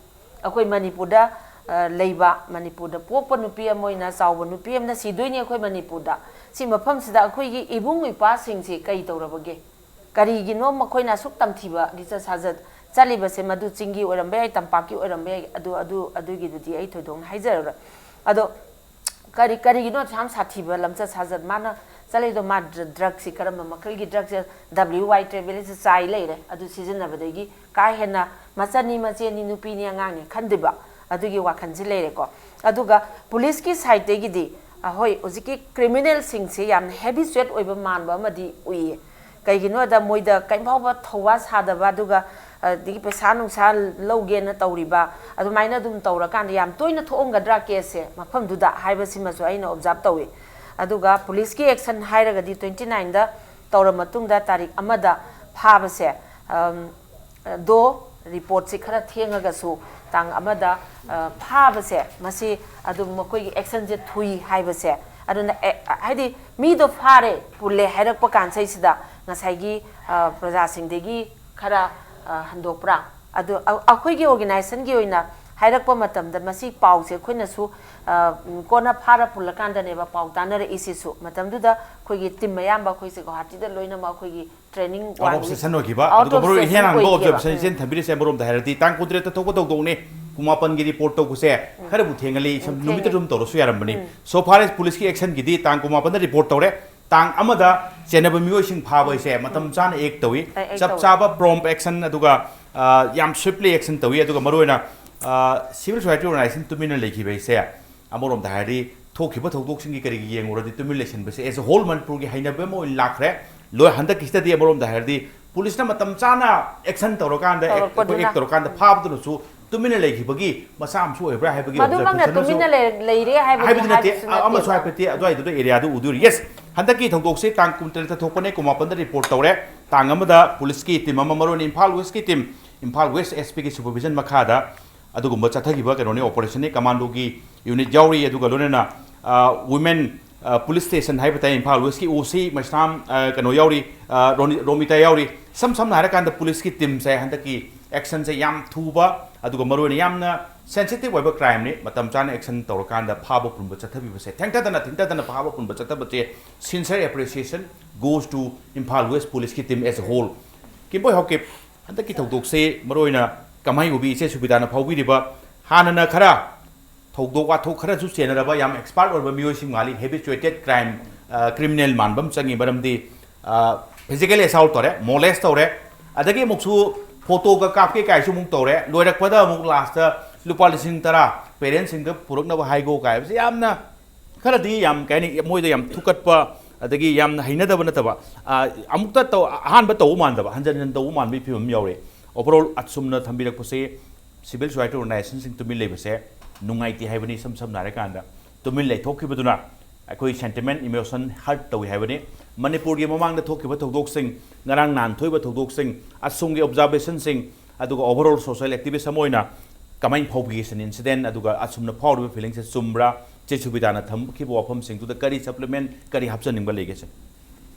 ꯑꯩꯈꯣꯏ ꯃꯅꯤꯄꯨꯔꯗ ꯑ, ꯂꯩꯕ, ꯃꯅꯤꯄꯨꯔꯗ ꯄꯣꯛꯄ ꯅꯨꯄꯤ ꯑꯃ ꯑꯣꯏꯅ, ꯆꯥꯎꯕ ꯅꯨꯄꯤ ꯑꯃꯅ ꯁꯤꯗꯣꯏꯅꯤ ꯑꯩꯈꯣꯏ ꯃꯅꯤꯄꯨꯔꯗ꯫ ꯁꯤ ꯃꯐꯝꯁꯤꯗ ꯑꯩꯈꯣꯏꯒꯤ ꯏꯕꯨꯡ ꯏꯄ꯭ꯋꯥꯁꯤꯡꯁꯤ ꯀꯔꯤ ꯇꯧꯔꯕꯒꯦ? ꯀꯔꯤꯒꯤꯅꯣ ꯃꯈꯣꯏꯅ ꯑꯁꯨꯛ ꯇꯝꯊꯤꯕ ꯂꯤꯆꯠ ꯁꯥꯖꯠ ꯆꯠꯂꯤꯕꯁꯦ? ꯃꯗꯨ ꯆꯤꯡꯒꯤ ꯑꯣꯏꯔꯝꯕ ꯌꯥꯏ, ꯇꯝꯄꯥꯛꯀꯤ ꯑꯣꯏꯔꯝꯕ ꯌꯥꯏ, ꯑꯗꯨ, ꯑꯗꯨ, ꯑꯗꯨꯒꯤꯗꯨꯗꯤ ꯑꯩ ꯊꯣꯏꯗꯣꯛꯅ ꯍꯥꯏꯖꯔꯔꯣꯏ꯫ ꯑꯗꯣ ꯀꯔꯤ, ꯀꯔꯤꯒꯤꯅꯣ ꯑꯁꯨꯛ ꯌꯥꯝ ꯁꯥꯊꯤꯕ ꯂꯝꯆꯠ ꯁꯥꯖꯠ ꯃꯥꯅ ꯆꯠꯂꯤꯗꯣ? ꯃꯥ ꯗ꯭ꯔ-, ꯗ꯭ꯔꯒꯁꯤ ꯀꯔꯝꯕ ꯃꯈꯜꯒꯤ ꯗ꯭ꯔꯒꯁꯦ? ꯗꯕ꯭ꯂꯤꯎ ꯋꯥꯏ ꯇ꯭ꯔꯦꯕꯦꯂꯤꯁꯁꯦ ꯆꯥꯏ ꯂꯩꯔꯦ, ꯑꯗꯨ ꯁꯤꯖꯤꯟꯅꯕꯗꯒꯤ ꯀꯥ ꯍꯦꯟꯅ ꯃꯆꯟꯅꯤ, ꯃꯆꯦꯅꯤ, ꯅꯨꯄꯤꯅꯤ, ꯑꯉꯥꯡꯅꯤ ꯈꯟꯗꯣꯏꯕ, ꯑꯗꯨꯒꯤ ꯋꯥꯈꯜꯁꯤ ꯂꯩꯔꯦꯀꯣ꯫ ꯑꯗꯨꯒ ꯄꯨꯂꯤꯁꯀꯤ ꯁꯥꯏꯠꯇꯒꯤꯗꯤ, ꯑ, ꯍꯣꯏ, ꯍꯧꯖꯤꯛꯀꯤ ꯀ꯭ꯔꯤꯃꯤꯅꯦꯜꯁꯤꯡꯁꯦ ꯌꯥꯝꯅ ꯍꯦꯕꯤꯆꯨꯋꯦꯠ ꯑꯣꯏꯕ ꯃꯥꯟꯕ ꯑꯃꯗꯤ ꯎꯏꯌꯦ꯫ ꯀꯩꯒꯤꯅꯣꯗ ꯃꯣꯏꯗ ꯀꯔꯤꯝ ꯐꯥꯎꯕ ꯊꯧꯋꯥ ꯁꯥꯗꯕ, ꯑꯗꯨꯒ ꯑꯗꯒꯤ ꯄꯩꯁꯥ ꯅꯨꯡꯁꯥ ꯂꯧꯒꯦꯅ ꯇꯧꯔꯤꯕ, ꯑꯗꯨꯃꯥꯏꯅ ꯑꯗꯨꯝ ꯇꯧꯔꯀꯥꯟꯗ ꯌꯥꯝ ꯇꯣꯏꯅ ꯊꯣꯛꯑꯝꯒꯗ꯭ꯔꯥ ꯀꯦꯁꯁꯦ ꯃꯐꯝꯗꯨꯗ ꯍꯥꯏꯕꯁꯤꯃꯁꯨ ꯑꯩꯅ ꯑꯣꯕꯖꯥꯔꯕ ꯇꯧꯏ꯫ ꯑꯗꯨꯒ ꯄꯨꯂꯤꯁꯀꯤ ꯑꯦꯛꯁꯟ ꯍꯥꯏꯔꯒꯗꯤ ꯇ꯭ꯋꯦꯟꯇꯤ ꯅꯥꯏꯟꯗ ꯇꯧꯔ ꯃꯇꯨꯡꯗ ꯇꯥꯔꯤꯛ ꯑꯃꯗ ꯐꯥꯕꯁꯦ, ꯑꯝ, ꯗꯣ ꯔꯤꯄꯣꯔꯠꯁꯤ ꯈꯔ ꯊꯦꯡꯉꯒꯁꯨ ꯇꯥꯡ ꯑꯃꯗ, ꯑ, ꯐꯥꯕꯁꯦ, ꯃꯁꯤ ꯑꯗꯨꯝ ꯃꯈꯣꯏꯒꯤ ꯑꯦꯛꯁꯟꯁꯦ ꯊꯨꯏ ꯍꯥꯏꯕꯁꯦ꯫ ꯑꯗꯨꯅ ꯑꯦ, ꯍꯥꯏꯗꯤ ꯃꯤꯗꯣ ꯐꯥꯔꯦ, ꯄꯨꯜꯂꯦ ꯍꯥꯏꯔꯛꯄ ꯀꯥꯟꯁꯤꯗꯩꯁꯤꯗ ꯉꯁꯥꯏꯒꯤ, ꯑ, ꯄ꯭ꯔꯖꯥꯁꯤꯡꯗꯒꯤ ꯈꯔ, ꯑ, ꯍꯟꯗꯣꯛꯄ꯭ꯔꯥ? ꯑꯗꯨ ꯑ-, ꯑꯩꯈꯣꯏꯒꯤ ꯑꯣꯔꯒꯅꯥꯏꯖꯦꯁꯟꯒꯤ ꯑꯣꯏꯅ ꯍꯥꯏꯔꯛꯄ ꯃꯇꯝꯗ ꯃꯁꯤ ꯄꯥꯎꯁꯦ ꯑꯩꯈꯣꯏꯅꯁꯨ, ꯑ, ꯀꯣꯟꯅ ꯐꯥꯔ ꯄꯨꯜꯂꯀꯥꯟꯗꯅꯦꯕ ꯄꯥꯎ ꯇꯥꯅꯔꯛꯏꯁꯤꯁꯨ꯫ ꯃꯇꯝꯗꯨꯗ ꯑꯩꯈꯣꯏꯒꯤ ꯇꯤꯝ ꯑꯌꯥꯝꯕ ꯑꯩꯈꯣꯏꯁꯦ ꯒꯨꯋꯥꯍꯥꯇꯤꯗ ꯂꯣꯏꯅꯃꯛ ꯑꯩꯈꯣꯏꯒꯤ training out of one week session ꯑꯣꯏꯈꯤꯕ꯫ Out ꯑꯗꯨꯒ of ꯃꯔꯨ session ꯍꯦꯟꯅ ꯍꯥꯡꯕ ꯑꯣꯏꯈꯤꯕ꯫ Observation ꯎꯝ꯫ ꯏꯆꯦꯅ ꯊꯝꯕꯤꯔꯤꯁꯦ ꯑꯃꯔꯣꯝꯗ ꯍꯥꯏꯔꯗꯤ ꯇꯥꯡ ꯀꯨꯟꯇꯔꯦꯠꯇ ꯊꯣꯛꯀꯗꯧꯗꯧꯅꯦ, ꯀꯨꯟꯃꯥꯄꯟꯒꯤ ꯔꯤꯄꯣꯔꯠ ꯇꯧꯕꯁꯦ ꯎꯝ꯫ ꯈꯔꯕꯨ ꯊꯦꯡꯍꯜꯂꯤ꯫ ꯎꯝ, ꯅꯨꯃꯤꯠꯇ ꯊꯦꯡꯉꯦ꯫ ꯑꯗꯨꯝ ꯇꯧꯔꯁꯨ ꯌꯥꯔꯝꯕꯅꯤ꯫ ꯎꯝ꯫ So far as ꯄꯨꯂꯤꯁꯀꯤ ꯑꯦꯛꯁꯟꯒꯤꯗꯤ ꯇꯥꯡ ꯀꯨꯟꯃꯥꯄꯟꯗ ꯔꯤꯄꯣꯔꯠ ꯇꯧꯔꯦ, ꯇꯥꯡ ꯑꯃꯗ ꯆꯦꯟꯅꯕ ꯃꯤꯑꯣꯏꯁꯤꯡ ꯐꯥꯕ ꯍꯥꯏꯁꯦ ꯃꯇꯝ ꯎꯝ꯫ ꯆꯥꯅ act ꯇꯧꯏ꯫ ꯑꯦ, act ꯆꯞ ꯇꯧꯏ꯫ ꯆꯥꯕ prompt action ꯑꯗꯨꯒ, ꯑ, ꯌꯥꯝ swiftly action ꯇꯧꯏ꯫ ꯑꯗꯨꯒ ꯃꯔꯨꯑꯣꯏꯅ, ꯑ, civil society organization ꯇꯨꯃꯤꯟꯅ ꯂꯩꯈꯤꯕ ꯍꯥꯏꯁꯦ ꯑꯃꯔꯣꯝꯗ ꯍꯥꯏꯔꯗꯤ ꯊꯣꯛꯈꯤꯕ ꯊꯧꯗꯣꯛꯁꯤꯡꯒꯤ ꯀꯔꯤꯒꯤ ꯌꯦꯡꯉꯨꯔꯗꯤ ꯇꯨꯃꯤꯟ ꯂꯩꯁꯟꯕꯁꯦ as a whole ꯃꯅꯤꯄꯨꯔꯒꯤ ꯍꯩꯅꯕꯤ ꯑꯃ ꯑꯣꯏꯅ ꯂꯥꯛꯈ꯭ꯔꯦ꯫ ꯂꯣꯏ ꯍꯟꯗꯛꯀꯤꯁꯤꯗꯗꯤ ꯑꯃꯔꯣꯝꯗ ꯍꯥꯏꯔꯗꯤ ꯄꯨꯂꯤꯁꯅ ꯃꯇꯝ ꯆꯥꯅ action ꯇꯧꯔꯀꯥꯟꯗ, act, ꯑꯩꯈꯣꯏ ꯇꯧꯔꯛꯄꯗꯨꯅ꯫ Act ꯇꯧꯔꯀꯥꯟꯗ ꯐꯥꯕꯗꯨꯅꯁꯨ ꯇꯨꯃꯤꯟꯅ ꯂꯩꯈꯤꯕꯒꯤ ꯃꯆꯥ ꯑꯃꯁꯨ ꯑꯣꯏꯕ꯭ꯔꯥ ꯍꯥꯏꯕꯒꯤ ꯃꯗꯨꯃꯛꯅ observation ꯑꯃꯁꯨ ꯇꯨꯃꯤꯟꯅ ꯂꯩ-, ꯂꯩꯔꯦ ꯍꯥꯏꯕꯗꯤ ꯍꯥꯏꯕꯗꯤ ꯅꯠꯇꯦ, ꯍꯥꯏꯕꯁꯨ ꯑ-, ꯑꯃꯁꯨ ꯅꯠꯇꯦꯕ꯫ ꯍꯥꯏꯐꯦꯠꯇꯤ ꯑꯗꯨꯋꯥꯏꯗꯨꯗ areaꯗꯨ ꯎꯗꯣꯏꯔꯤ꯫ Yes, ꯍꯟꯗꯛꯀꯤ ꯊꯧꯗꯣꯛꯁꯦ ꯇꯥꯡ ꯀꯨꯟꯇꯔꯦꯠꯇ ꯊꯣꯛꯄꯅꯦ, ꯀꯨꯟꯃꯥꯄꯟꯗ ꯔꯤꯄꯣꯔꯠ ꯇꯧꯔꯦ꯫ ꯇꯥꯡ ꯑꯃꯗ ꯄꯨꯂꯤꯁꯀꯤ ꯇꯤꯝ ꯑꯃ, ꯃꯔꯨꯑꯣꯏꯅ ꯏꯝꯐꯥꯜ ꯋꯦꯁꯀꯤ ꯇꯤꯝ, ꯏꯝꯐꯥꯜ ꯋꯦꯁ ꯑꯦꯁ ꯄꯤꯒꯤ supervision ꯃꯈꯥꯗ ꯑꯗꯨꯒꯨꯝꯕ ꯆꯠꯊꯈꯤꯕ ꯀꯩꯅꯣꯅꯤ, ꯑꯣꯄꯔꯦꯁꯟꯅꯤ꯫ ꯀꯃꯥꯟꯗꯣꯒꯤ ꯌꯨꯅꯤꯠ ꯌꯥꯎꯔꯤ, ꯑꯗꯨꯒ ꯂꯣꯏꯅꯅ, ꯑ, ꯋꯨꯃꯦꯟ, ꯑ, ꯄꯨꯂꯤꯁ ꯁ꯭ꯇꯦꯁꯟ ꯍꯥꯏꯕ ꯇꯥꯏ, ꯏꯝꯐꯥꯜ ꯋꯦꯁꯀꯤ ꯑꯣ ꯁꯤ ꯃꯩꯁꯅꯥꯝ, ꯑ, ꯀꯩꯅꯣ ꯌꯥꯎꯔꯤ, ꯑ, ꯔꯣꯅꯤ-, ꯔꯣꯃꯤꯇꯥ ꯌꯥꯎꯔꯤ꯫ ꯁꯝ ꯁꯝꯅ ꯍꯥꯏꯔꯀꯥꯟꯗ ꯄꯨꯂꯤꯁꯀꯤ ꯇꯤꯝꯁꯦ ꯍꯟꯗꯛꯀꯤ ꯑꯦꯛꯁꯟꯁꯦ ꯌꯥꯝ ꯊꯨꯕ, ꯑꯗꯨꯒ ꯃꯔꯨꯑꯣꯏꯅ ꯌꯥꯝꯅ ꯁꯦꯟꯁꯤꯇꯤꯚ ꯑꯣꯏꯕ ꯀ꯭ꯔꯥꯏꯝꯅꯤ꯫ ꯃꯇꯝ ꯆꯥꯅ ꯑꯦꯛꯁꯟ ꯇꯧꯔꯀꯥꯟꯗ ꯐꯥꯕ ꯄꯨꯟꯕ ꯆꯠꯊꯕꯤꯕꯁꯦ, ꯊꯦꯡꯊꯗꯅ ꯊꯦꯡꯊꯗꯅ ꯐꯥꯕ ꯄꯨꯟꯕ ꯆꯠꯊꯕꯁꯦ, sincere appreciation goes to Imphal West Police ꯀꯤ team as a whole꯫ ꯀꯤꯝꯕꯣꯏ Haokip, ꯍꯟꯗꯛꯀꯤ ꯊꯧꯗꯣꯛꯁꯦ ꯃꯔꯨꯑꯣꯏꯅ ꯀꯃꯥꯏꯅ ꯎꯕꯤ? ꯏꯆꯦ ꯁꯨꯕꯤꯗꯥꯅ ꯐꯥꯎꯕꯤꯔꯤꯕ, ꯍꯥꯟꯅꯅ ꯈꯔ ꯊꯧꯗꯣꯛ ꯋꯥꯊꯣꯛ ꯈꯔꯁꯨ ꯆꯦꯟꯅꯔꯕ ꯌꯥꯝ ꯑꯦꯛꯁꯄꯥꯔꯠ ꯑꯣꯏꯕ ꯃꯤꯑꯣꯏꯁꯤꯡ ꯃꯥꯜꯂꯤ꯫ ꯍꯦꯕꯤꯆꯨꯋꯦꯇꯦꯠ ꯀ꯭ꯔꯥꯏꯝ, ꯀ꯭ꯔꯤꯃꯤꯅꯦꯜ ꯃꯥꯟꯕ ꯑꯃ ꯆꯪꯉꯤ꯫ ꯃꯔꯝꯗꯤ ꯐꯤꯖꯤꯀꯦꯜ ꯑꯦꯁꯥꯜꯠ ꯇꯧꯔꯦ, ꯃꯣꯂꯦꯁ ꯇꯧꯔꯦ, ꯑꯗꯒꯤ ꯑꯃꯨꯛꯁꯨ ꯐꯣꯇꯣꯒ ꯀꯥꯞꯀꯦ ꯀꯥꯏꯁꯨ ꯑꯃꯨꯛ ꯇꯧꯔꯦ꯫ ꯂꯣꯏꯔꯛꯄꯗ ꯑꯃꯨꯛ ꯂꯥꯁꯇ ꯂꯨꯄꯥ ꯂꯤꯁꯤꯡ ꯇꯔꯥ ꯄꯦꯔꯦꯟꯁꯁꯤꯡꯗ ꯄꯨꯔꯛꯅꯕ ꯍꯥꯏꯒꯣ ꯀꯥꯏꯕꯁꯦ ꯌꯥꯝꯅ, ꯈꯔꯗꯤ ꯌꯥꯝ, ꯀꯩ ꯍꯥꯏꯅꯤ, ꯃꯣꯏꯗ ꯌꯥꯝ ꯊꯨꯀꯠꯄ, ꯑꯗꯒꯤ ꯌꯥꯝꯅ ꯍꯩꯅꯗꯕ ꯅꯠꯇꯕ, ꯑ, ꯑꯃꯨꯛꯇ ꯇꯧ, ꯑꯍꯥꯟꯕ ꯇꯧꯕ ꯃꯥꯟꯗꯕ, ꯍꯟꯖꯟ ꯍꯟꯖꯟ ꯇꯧꯕ ꯃꯥꯟꯕꯒꯤ ꯐꯤꯕꯝ ꯑꯃ ꯌꯥꯎꯔꯦ꯫ ꯑꯣꯚꯔꯑꯣꯜ ꯑꯁꯨꯝꯅ ꯊꯝꯕꯤꯔꯛꯄꯁꯦ, ꯁꯤꯚꯤꯜ ꯁꯣꯁꯥꯏꯇꯤ ꯑꯣꯔꯒꯅꯥꯏꯖꯦꯁꯟꯁꯤꯡ ꯇꯨꯃꯤꯟ ꯂꯩꯕꯁꯦ ꯅꯨꯡꯉꯥꯏꯇꯦ ꯍꯥꯏꯕꯅꯤ꯫ ꯏꯁꯝ ꯁꯝꯅ ꯍꯥꯏꯔꯀꯥꯟꯗ, ꯇꯨꯃꯤꯟ ꯂꯩꯊꯣꯛꯈꯤꯕꯗꯨꯅ ꯑꯩꯈꯣꯏ ꯁꯦꯟꯇꯤꯃꯦꯟ, ꯏꯃꯣꯁꯟ ꯍꯔꯠ ꯇꯧꯏ ꯍꯥꯏꯕꯅꯤ꯫ ꯃꯅꯤꯄꯨꯔꯒꯤ ꯃꯃꯥꯡꯗ ꯊꯣꯛꯈꯤꯕ ꯊꯧꯗꯣꯛꯁꯤꯡ, ꯉꯔꯥꯡ ꯅꯍꯥꯟ ꯊꯣꯛꯏꯕ ꯊꯧꯗꯣꯛꯁꯤꯡ, ꯑꯁꯣꯝꯒꯤ ꯑꯣꯕꯖꯥꯔꯕꯦꯁꯟꯁꯤꯡ, ꯑꯗꯨꯒ ꯑꯣꯚꯔꯑꯣꯜ ꯁꯣꯁꯤꯌꯦꯜ ꯑꯦꯛꯇꯤꯚꯤꯁ ꯑꯃ ꯑꯣꯏꯅ ꯀꯃꯥꯏꯅ ꯐꯥꯎꯕꯤꯒꯦ ꯁꯤꯅꯤ ꯏꯟꯁꯤꯗꯦꯟ, ꯑꯗꯨꯒ ꯑꯁꯨꯝꯅ ꯐꯥꯎꯔꯤꯕ ꯐꯤꯂꯤꯡꯁꯦ ꯆꯨꯝꯕ꯭ꯔꯥ? ꯆꯦ ꯁꯨꯕꯤꯗꯥꯅ ꯊꯝꯈꯤꯕ ꯋꯥꯐꯝꯁꯤꯡꯗꯨꯗ ꯀꯔꯤ ꯁꯄ꯭ꯂꯤꯃꯦꯟ, ꯀꯔꯤ ꯍꯥꯞꯆꯅꯤꯡꯕ ꯂꯩꯒꯦ ꯁꯤꯅꯤ?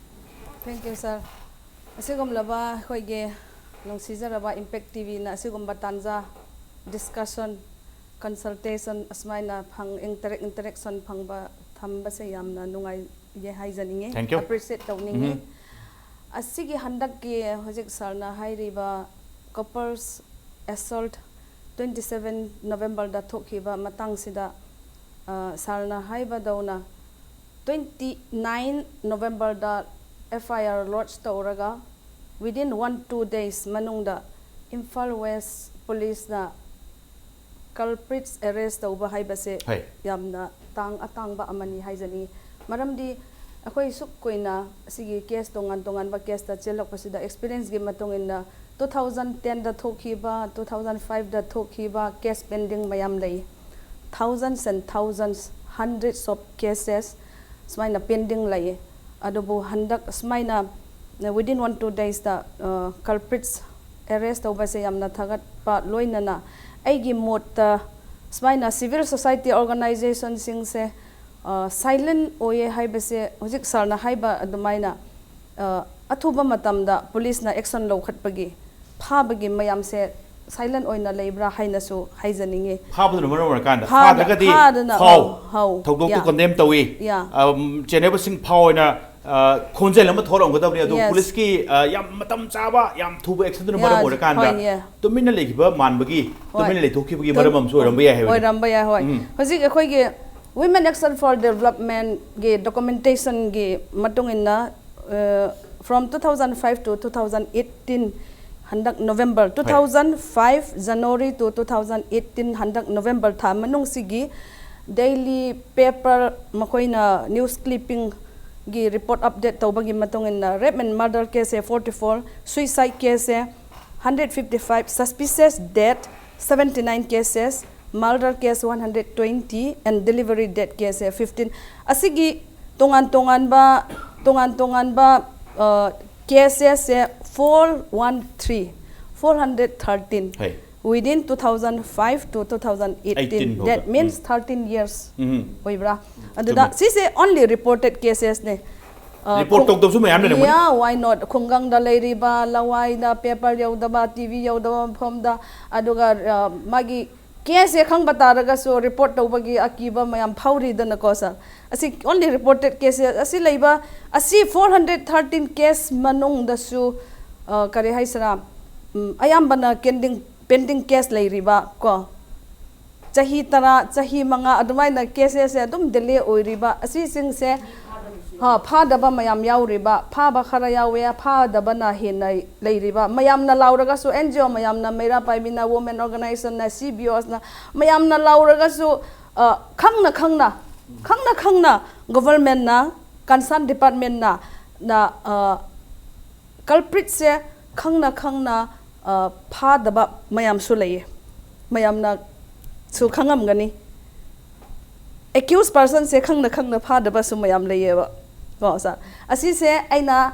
Thank you, sir. ꯑꯁꯤꯒꯨꯝꯂꯕ ꯑꯩꯈꯣꯏꯒꯤ ꯅꯨꯡꯁꯤꯖꯔꯕ ꯏꯝꯄꯦꯛ ꯇꯤꯚꯤꯅ ꯑꯁꯤꯒꯨꯝꯕ ꯇꯥꯟꯖꯥ, ꯗꯤꯁꯀꯁꯟ, ꯀꯟꯁꯜꯇꯦꯁꯟ ꯑꯁꯨꯃꯥꯏꯅ ꯐꯪ, ꯏꯟꯇꯔꯦꯛ, ꯏꯟꯇꯔꯦꯛꯁꯟ ꯐꯪꯕ, ꯊꯝꯕꯁꯦ ꯌꯥꯝꯅ ꯅꯨꯡꯉꯥꯏꯌꯦ ꯍꯥꯏꯖꯅꯤꯡꯉꯤ꯫ Thank you. ꯑꯦꯄ꯭ꯔꯤꯁꯤꯌꯦꯠ ꯇꯧꯅꯤꯡꯉꯤ꯫ ꯎꯝ꯫ ꯑꯁꯤꯒꯤ ꯍꯟꯗꯛꯀꯤ ꯍꯧꯖꯤꯛ ꯁꯥꯔꯅ ꯍꯥꯏꯔꯤꯕ ꯀꯣꯄꯔꯁ ꯑꯦꯁꯣꯜꯠ ꯇ꯭ꯋꯦꯟꯇꯤ ꯁꯚꯦꯟ ꯅꯣꯕꯦꯝꯕꯔꯗ ꯊꯣꯛꯈꯤꯕ ꯃꯇꯥꯡꯁꯤꯗ, ꯑ, ꯁꯥꯔꯅ ꯍꯥꯏꯕꯗꯧꯅ ꯇ꯭ꯋꯦꯟꯇꯤ ꯅꯥꯏꯟ ꯅꯣꯕꯦꯝꯕꯔꯗ ꯑꯦꯐ ꯑꯥꯏ ꯑꯥꯔ ꯂꯣꯗꯖ ꯇꯧꯔꯒ within one two days ꯃꯅꯨꯡꯗ ꯏꯝꯐꯥꯜ ꯋꯦꯁ ꯄꯨꯂꯤꯁꯅ ꯀꯜꯄ꯭ꯔꯤꯠꯁ ꯑꯦꯔꯦꯁ ꯇꯧꯕ ꯍꯥꯏꯕꯁꯦ ꯍꯣꯏ꯫ ꯌꯥꯝꯅ ꯇꯥꯡ, ꯑꯇꯥꯡꯕ ꯑꯃꯅꯤ ꯍꯥꯏꯖꯅꯤꯡꯉꯤ꯫ ꯃꯔꯝꯗꯤ ꯑꯩꯈꯣꯏ ꯁꯨꯛ ꯀꯨꯏꯅ ꯑꯁꯤꯒꯤ ꯀꯦꯁ ꯇꯣꯉꯥꯟ ꯇꯣꯉꯥꯟꯕ ꯀꯦꯁꯇ ꯆꯦꯜꯂꯛꯄꯁꯤꯗ, ꯑꯦꯛꯁꯄꯤꯔꯤꯌꯦꯟꯁꯀꯤ ꯃꯇꯨꯡ ꯏꯟꯅ, two thousand tenꯗ ꯊꯣꯛꯈꯤꯕ, two thousand fiveꯗ ꯊꯣꯛꯈꯤꯕ ꯀꯦꯁ ꯄꯦꯟꯗꯤꯡ ꯃꯌꯥꯝ ꯂꯩ꯫ Thousands and thousands, hundreds of cases ꯁꯨꯃꯥꯏꯅ ꯄꯦꯟꯗꯤꯡ ꯂꯩꯌꯦ꯫ ꯑꯗꯨꯕꯨ ꯍꯟꯗꯛ ꯁꯨꯃꯥꯏꯅ within one two daysꯇ ꯀꯜꯄ꯭ꯔꯤꯠꯁ ꯑꯦꯔꯦꯁ ꯇꯧꯕꯁꯦ ꯌꯥꯝꯅ ꯊꯥꯒꯠꯄ ꯂꯣꯏꯅꯅ, ꯑꯩꯒꯤ ꯃꯣꯠꯇ ꯁꯨꯃꯥꯏꯅ ꯁꯤꯚꯤꯜ ꯁꯣꯁꯥꯏꯇꯤ ꯑꯣꯔꯒꯅꯥꯏꯖꯦꯁꯟꯁꯤꯡꯁꯦ ꯁꯥꯏꯂꯦꯟ ꯑꯣꯏꯌꯦ ꯍꯥꯏꯕꯁꯦ, ꯍꯧꯖꯤꯛ ꯁꯥꯔꯅ ꯍꯥꯏꯕ ꯑꯗꯨꯃꯥꯏꯅ, ꯑ, ꯑꯊꯨꯕ ꯃꯇꯝꯗ ꯄꯨꯂꯤꯁꯅ ꯑꯦꯛꯁꯟ ꯂꯧꯈꯠꯄꯒꯤ ꯐꯥꯕꯒꯤ ꯃꯌꯥꯝꯁꯦ ꯁꯥꯏꯂꯦꯟ ꯑꯣꯏꯅ ꯂꯩꯕ꯭ꯔꯥ ꯍꯥꯏꯅꯁꯨ ꯍꯥꯏꯖꯅꯤꯡꯉꯤ꯫ ꯐꯥꯕꯗꯨꯅ ꯃꯔꯝ ꯑꯣꯏꯔꯀꯥꯟꯗ ꯐꯥꯗ- ꯐꯥꯗ꯭ꯔꯒꯗꯤ ꯐꯥꯗꯅ- ꯐꯥꯎ ꯍꯧ- ꯍꯧ, ꯊꯧꯗꯣꯛꯇꯨ yeah. ꯀꯟꯗꯦꯝ ꯇꯧꯏ꯫ Yeah. ꯑꯝ, ꯆꯦꯟꯅꯕꯁꯤꯡ ꯐꯥꯎ ꯑꯣꯏꯅ ꯑ, ꯈꯣꯟꯖꯦꯜ ꯑꯃ ꯊꯣꯛꯂꯝꯒꯗꯕꯅꯤ, ꯑꯗꯨ Yes. ꯄꯨꯂꯤꯁꯀꯤ ꯑ, ꯌꯥꯝ ꯃꯇꯝ ꯆꯥꯕ, ꯌꯥꯝ ꯊꯨꯕ ꯑꯦꯛꯁꯟꯗꯨꯅ Yeah, ꯃꯔꯝ ꯑꯣꯏꯔꯀꯥꯟꯗ ꯍꯣꯏ, yeah. ꯇꯨꯃꯤꯟꯅ ꯂꯩꯈꯤꯕ ꯃꯥꯟꯕꯒꯤ ꯍꯣꯏ꯫ ꯇꯨꯃꯤꯟꯅ ꯂꯩꯊꯣꯛꯈꯤꯕꯒꯤ ꯃꯔꯝ ꯑꯃꯁꯨ ꯑꯣꯏꯔꯝꯕ ꯌꯥꯏ ꯍꯥꯏꯕꯅꯤ꯫ ꯑꯣꯏꯔꯝꯕ ꯌꯥꯏ, ꯍꯣꯏ꯫ ꯎꯝ꯫ ꯍꯧꯖꯤꯛ ꯑꯩꯈꯣꯏꯒꯤ Women Action for Developmentꯒꯤ documentation ꯒꯤ ꯃꯇꯨꯡ ꯏꯟꯅ, ꯑ, from two thousand five to two thousand eighteen, ꯍꯟꯗꯛ November, two thousand five January to two thousand eighteen, ꯍꯟꯗꯛ November ꯊꯥ ꯃꯅꯨꯡꯁꯤꯒꯤ daily paper, ꯃꯈꯣꯏꯅ news clippingꯒꯤ report update ꯇꯧꯕꯒꯤ ꯃꯇꯨꯡ ꯏꯟꯅ, rape and murder case say forty four, suicide case say hundred fifty five, suspicious death seventy nine cases, murder case one hundred twenty, and delivery death case say fifteen꯫ ꯑꯁꯤꯒꯤ ꯇꯣꯉꯥꯟ ꯇꯣꯉꯥꯟꯕ, ꯇꯣꯉꯥꯟ ꯇꯣꯉꯥꯟꯕ, ꯑ, cases ꯁꯦ four one three, four hundred thirteen, ꯍꯣꯏ꯫ within two thousand five to two thousand eighteen, Eighteen ꯐꯥꯎꯕ꯫ that means um. thirteen years ꯎꯝ꯫ ꯑꯣꯏꯕ꯭ꯔꯥ? ꯑꯗꯨꯗ ꯆꯨꯝꯃꯦ꯫ ꯁꯤꯁꯦ only reported cases ꯅꯦ꯫ ꯑ, Report ꯈꯨꯡ- ꯇꯧꯗꯕꯁꯨ ꯃꯌꯥꯝ ꯂꯩꯔꯝꯒꯅꯤ꯫ Yeah, why not? ꯈꯨꯡꯒꯪꯗ ꯂꯩꯔꯤꯕ, ꯂꯋꯥꯏꯗ paper ꯌꯧꯗꯕ, T V ꯌꯧꯗꯕ ꯃꯐꯝꯗ, ꯑꯗꯨꯒ, ꯑ, ꯃꯥꯒꯤ case ꯁꯦ ꯈꯪꯕ ꯇꯥꯔꯒꯁꯨ report ꯇꯧꯕꯒꯤ ꯑꯀꯤꯕ ꯃꯌꯥꯝ ꯐꯥꯎꯔꯤꯗꯅꯀꯣ, sir꯫ ꯑꯁꯤ only reported cases, ꯑꯁꯤ ꯂꯩꯕ, ꯑꯁꯤ four hundred thirteen case ꯃꯅꯨꯡꯗꯁꯨ, ꯑ, ꯀꯔꯤ ꯍꯥꯏꯁꯤꯔꯥ, ꯎꯝ, ꯑꯌꯥꯝꯕꯅ pending, pending case ꯂꯩꯔꯤꯕ ꯀꯣ, ꯆꯍꯤ ꯇꯔꯥ, ꯆꯍꯤ ꯃꯉꯥ ꯑꯗꯨꯃꯥꯏꯅ cases ꯁꯦ ꯑꯗꯨꯝ delay ꯑꯣꯏꯔꯤꯕ, ꯑꯁꯤꯁꯤꯡꯁꯦ, ꯍꯥ, ꯐꯥꯗꯕ ꯃꯌꯥꯝ ꯌꯥꯎꯔꯤꯕ, ꯐꯥꯕ ꯈꯔ ꯌꯥꯎꯋꯦ, ꯐꯥꯗꯕꯅ ꯍꯦꯟꯅ ꯂꯩꯔꯤꯕ꯫ ꯃꯌꯥꯝꯅ ꯂꯥꯎꯔꯒꯁꯨ, N G O ꯃꯌꯥꯝꯅ, ꯃꯩꯔꯥ ꯄꯥꯏꯕꯤꯅ, Women Organization ꯅ, C B Os ꯅ, ꯃꯌꯥꯝꯅ ꯂꯥꯎꯔꯒꯁꯨ, ꯑ, ꯈꯪꯅ ꯈꯪꯅ, ꯈꯪꯅ ꯈꯪꯅ government ꯅ, concern department ꯅ, ꯅ, ꯑ, culprit ꯁꯦ ꯈꯪꯅ ꯈꯪꯅ, ꯑ, ꯐꯥꯗꯕ ꯃꯌꯥꯝꯁꯨ ꯂꯩꯌꯦ꯫ ꯃꯌꯥꯝꯅꯁꯨ ꯈꯪꯉꯝꯒꯅꯤ꯫ Accused person ꯁꯦ ꯈꯪꯅ ꯈꯪꯅ ꯐꯥꯗꯕꯁꯨ ꯃꯌꯥꯝ ꯂꯩꯌꯦꯕ꯫ ꯀꯣ, sir? ꯑꯁꯤꯁꯦ ꯑꯩꯅ,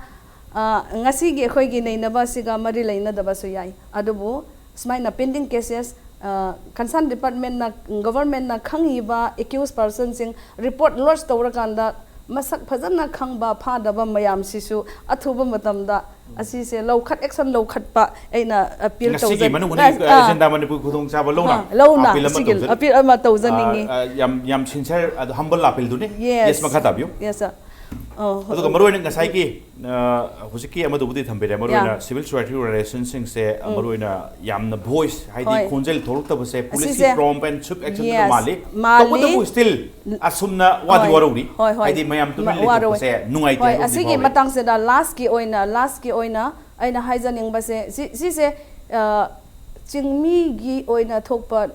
ꯑ, ꯉꯁꯤꯒꯤ ꯑꯩꯈꯣꯏꯒꯤ ꯅꯩꯅꯕ ꯑꯁꯤꯒ ꯃꯔꯤ ꯂꯩꯅꯗꯕꯁꯨ ꯌꯥꯏ꯫ ꯑꯗꯨꯕꯨ ꯁꯨꯃꯥꯏꯅ pending cases, ꯑ, concern department ꯅ, government ꯅ ꯈꯪꯉꯤꯕ accused person ꯁꯤꯡ report lodge ꯇꯧꯔꯀꯥꯟꯗ ꯃꯁꯛ ꯐꯖꯅ ꯈꯪꯕ ꯐꯥꯗꯕ ꯃꯌꯥꯝꯁꯤꯁꯨ ꯑꯊꯨꯕ ꯃꯇꯝꯗ ꯑꯁꯤꯁꯦ ꯂꯧꯈꯠ ꯑꯦꯛꯁꯟ ꯂꯧꯈꯠꯄ ꯑꯩꯅ ꯑꯄꯤꯜ ꯉꯁꯤꯒꯤ ꯇꯧꯖ ꯃꯅꯨꯡ ꯑꯁ- ꯑꯥ, ꯑꯦꯖꯦꯟꯗꯥ ꯃꯅꯤꯄꯨꯔ ꯈꯨꯗꯣꯡ ꯆꯥꯕ ꯂꯧꯅ ꯑꯥ, ꯂꯧꯅ ꯑꯄꯤꯜ ꯑꯃ ꯁꯤꯒꯤ ꯇꯧꯖꯔꯤ꯫ ꯑꯄꯤꯜ ꯑꯃ ꯇꯧꯖꯅꯤꯡꯉꯤ꯫ ꯑꯥ, ꯌꯥꯝ ꯌꯥꯝ ꯁꯤꯟꯁꯤꯌꯔ ꯑꯗꯣ ꯍꯝꯕꯜ ꯑꯄꯤꯜꯗꯨꯅꯤ꯫ Yes. Yes, ꯃꯈꯥ ꯇꯥꯕꯤꯌꯨ꯫ Yes, sir. ꯑꯣ, ꯑꯗꯨꯒ ꯃꯔꯨꯑꯣꯏꯅ ꯉꯁꯥꯏꯒꯤ ꯑ, ꯍꯧꯖꯤꯛꯀꯤ ꯑꯃꯗꯨꯕꯨꯗꯤ ꯊꯝꯕꯤꯔꯦ, ꯃꯔꯨꯑꯣꯏꯅ Yeah. ꯁꯤꯚꯤꯜ ꯁꯣꯁꯥꯏꯇꯤ ꯑꯣꯔꯒꯅꯥꯏꯖꯦꯁꯟꯁꯤꯡꯁꯦ ꯃꯔꯨꯑꯣꯏꯅ ꯌꯥꯝꯅ ꯚꯣꯏꯁ ꯍꯥꯏꯗꯤ ꯍꯣꯏ. ꯈꯣꯟꯖꯦꯜ ꯊꯣꯛꯂꯛꯇꯕꯁꯦ ꯄꯨꯂꯤꯁꯀꯤ ꯑꯁꯤꯁꯦ ꯄ꯭ꯔꯣꯝ ꯑꯦꯟ ꯁꯨꯞ ꯑꯦꯛꯁꯟꯗꯨꯅ Yes, ꯃꯥꯜꯂꯤ꯫ ꯃꯥꯜꯂꯤ꯫ ꯇꯧꯕꯇꯕꯨ ꯁ꯭ꯇꯤꯜ ꯑꯁꯨꯝꯅ ꯋꯥꯗꯤ ꯍꯣꯏ. ꯋꯥꯔꯧꯔꯤ꯫ ꯍꯣꯏ, ꯍꯣꯏ. ꯍꯥꯏꯗꯤ ꯃꯌꯥꯝ ꯇꯨꯃꯤꯟ ꯃ- ꯂꯩꯊꯣꯛꯄꯁꯦ ꯋꯥꯔꯧꯋꯦ꯫ ꯅꯨꯡꯉꯥꯏꯇꯦ ꯍꯣꯏ, ꯍꯥꯏꯕ ꯑꯁꯤꯒꯤ ꯐꯥꯎꯔꯦ꯫ ꯃꯇꯥꯡꯁꯤꯗ ꯂꯥꯁꯀꯤ ꯑꯣꯏꯅ ꯂꯥꯁꯀꯤ ꯑꯣꯏꯅ ꯑꯩꯅ ꯍꯥꯏꯖꯅꯤꯡꯕꯁꯦ ꯁꯤ ꯁꯤꯁꯦ ꯑ, ꯆꯤꯡꯃꯤꯒꯤ ꯑꯣꯏꯅ ꯊꯣꯛꯄ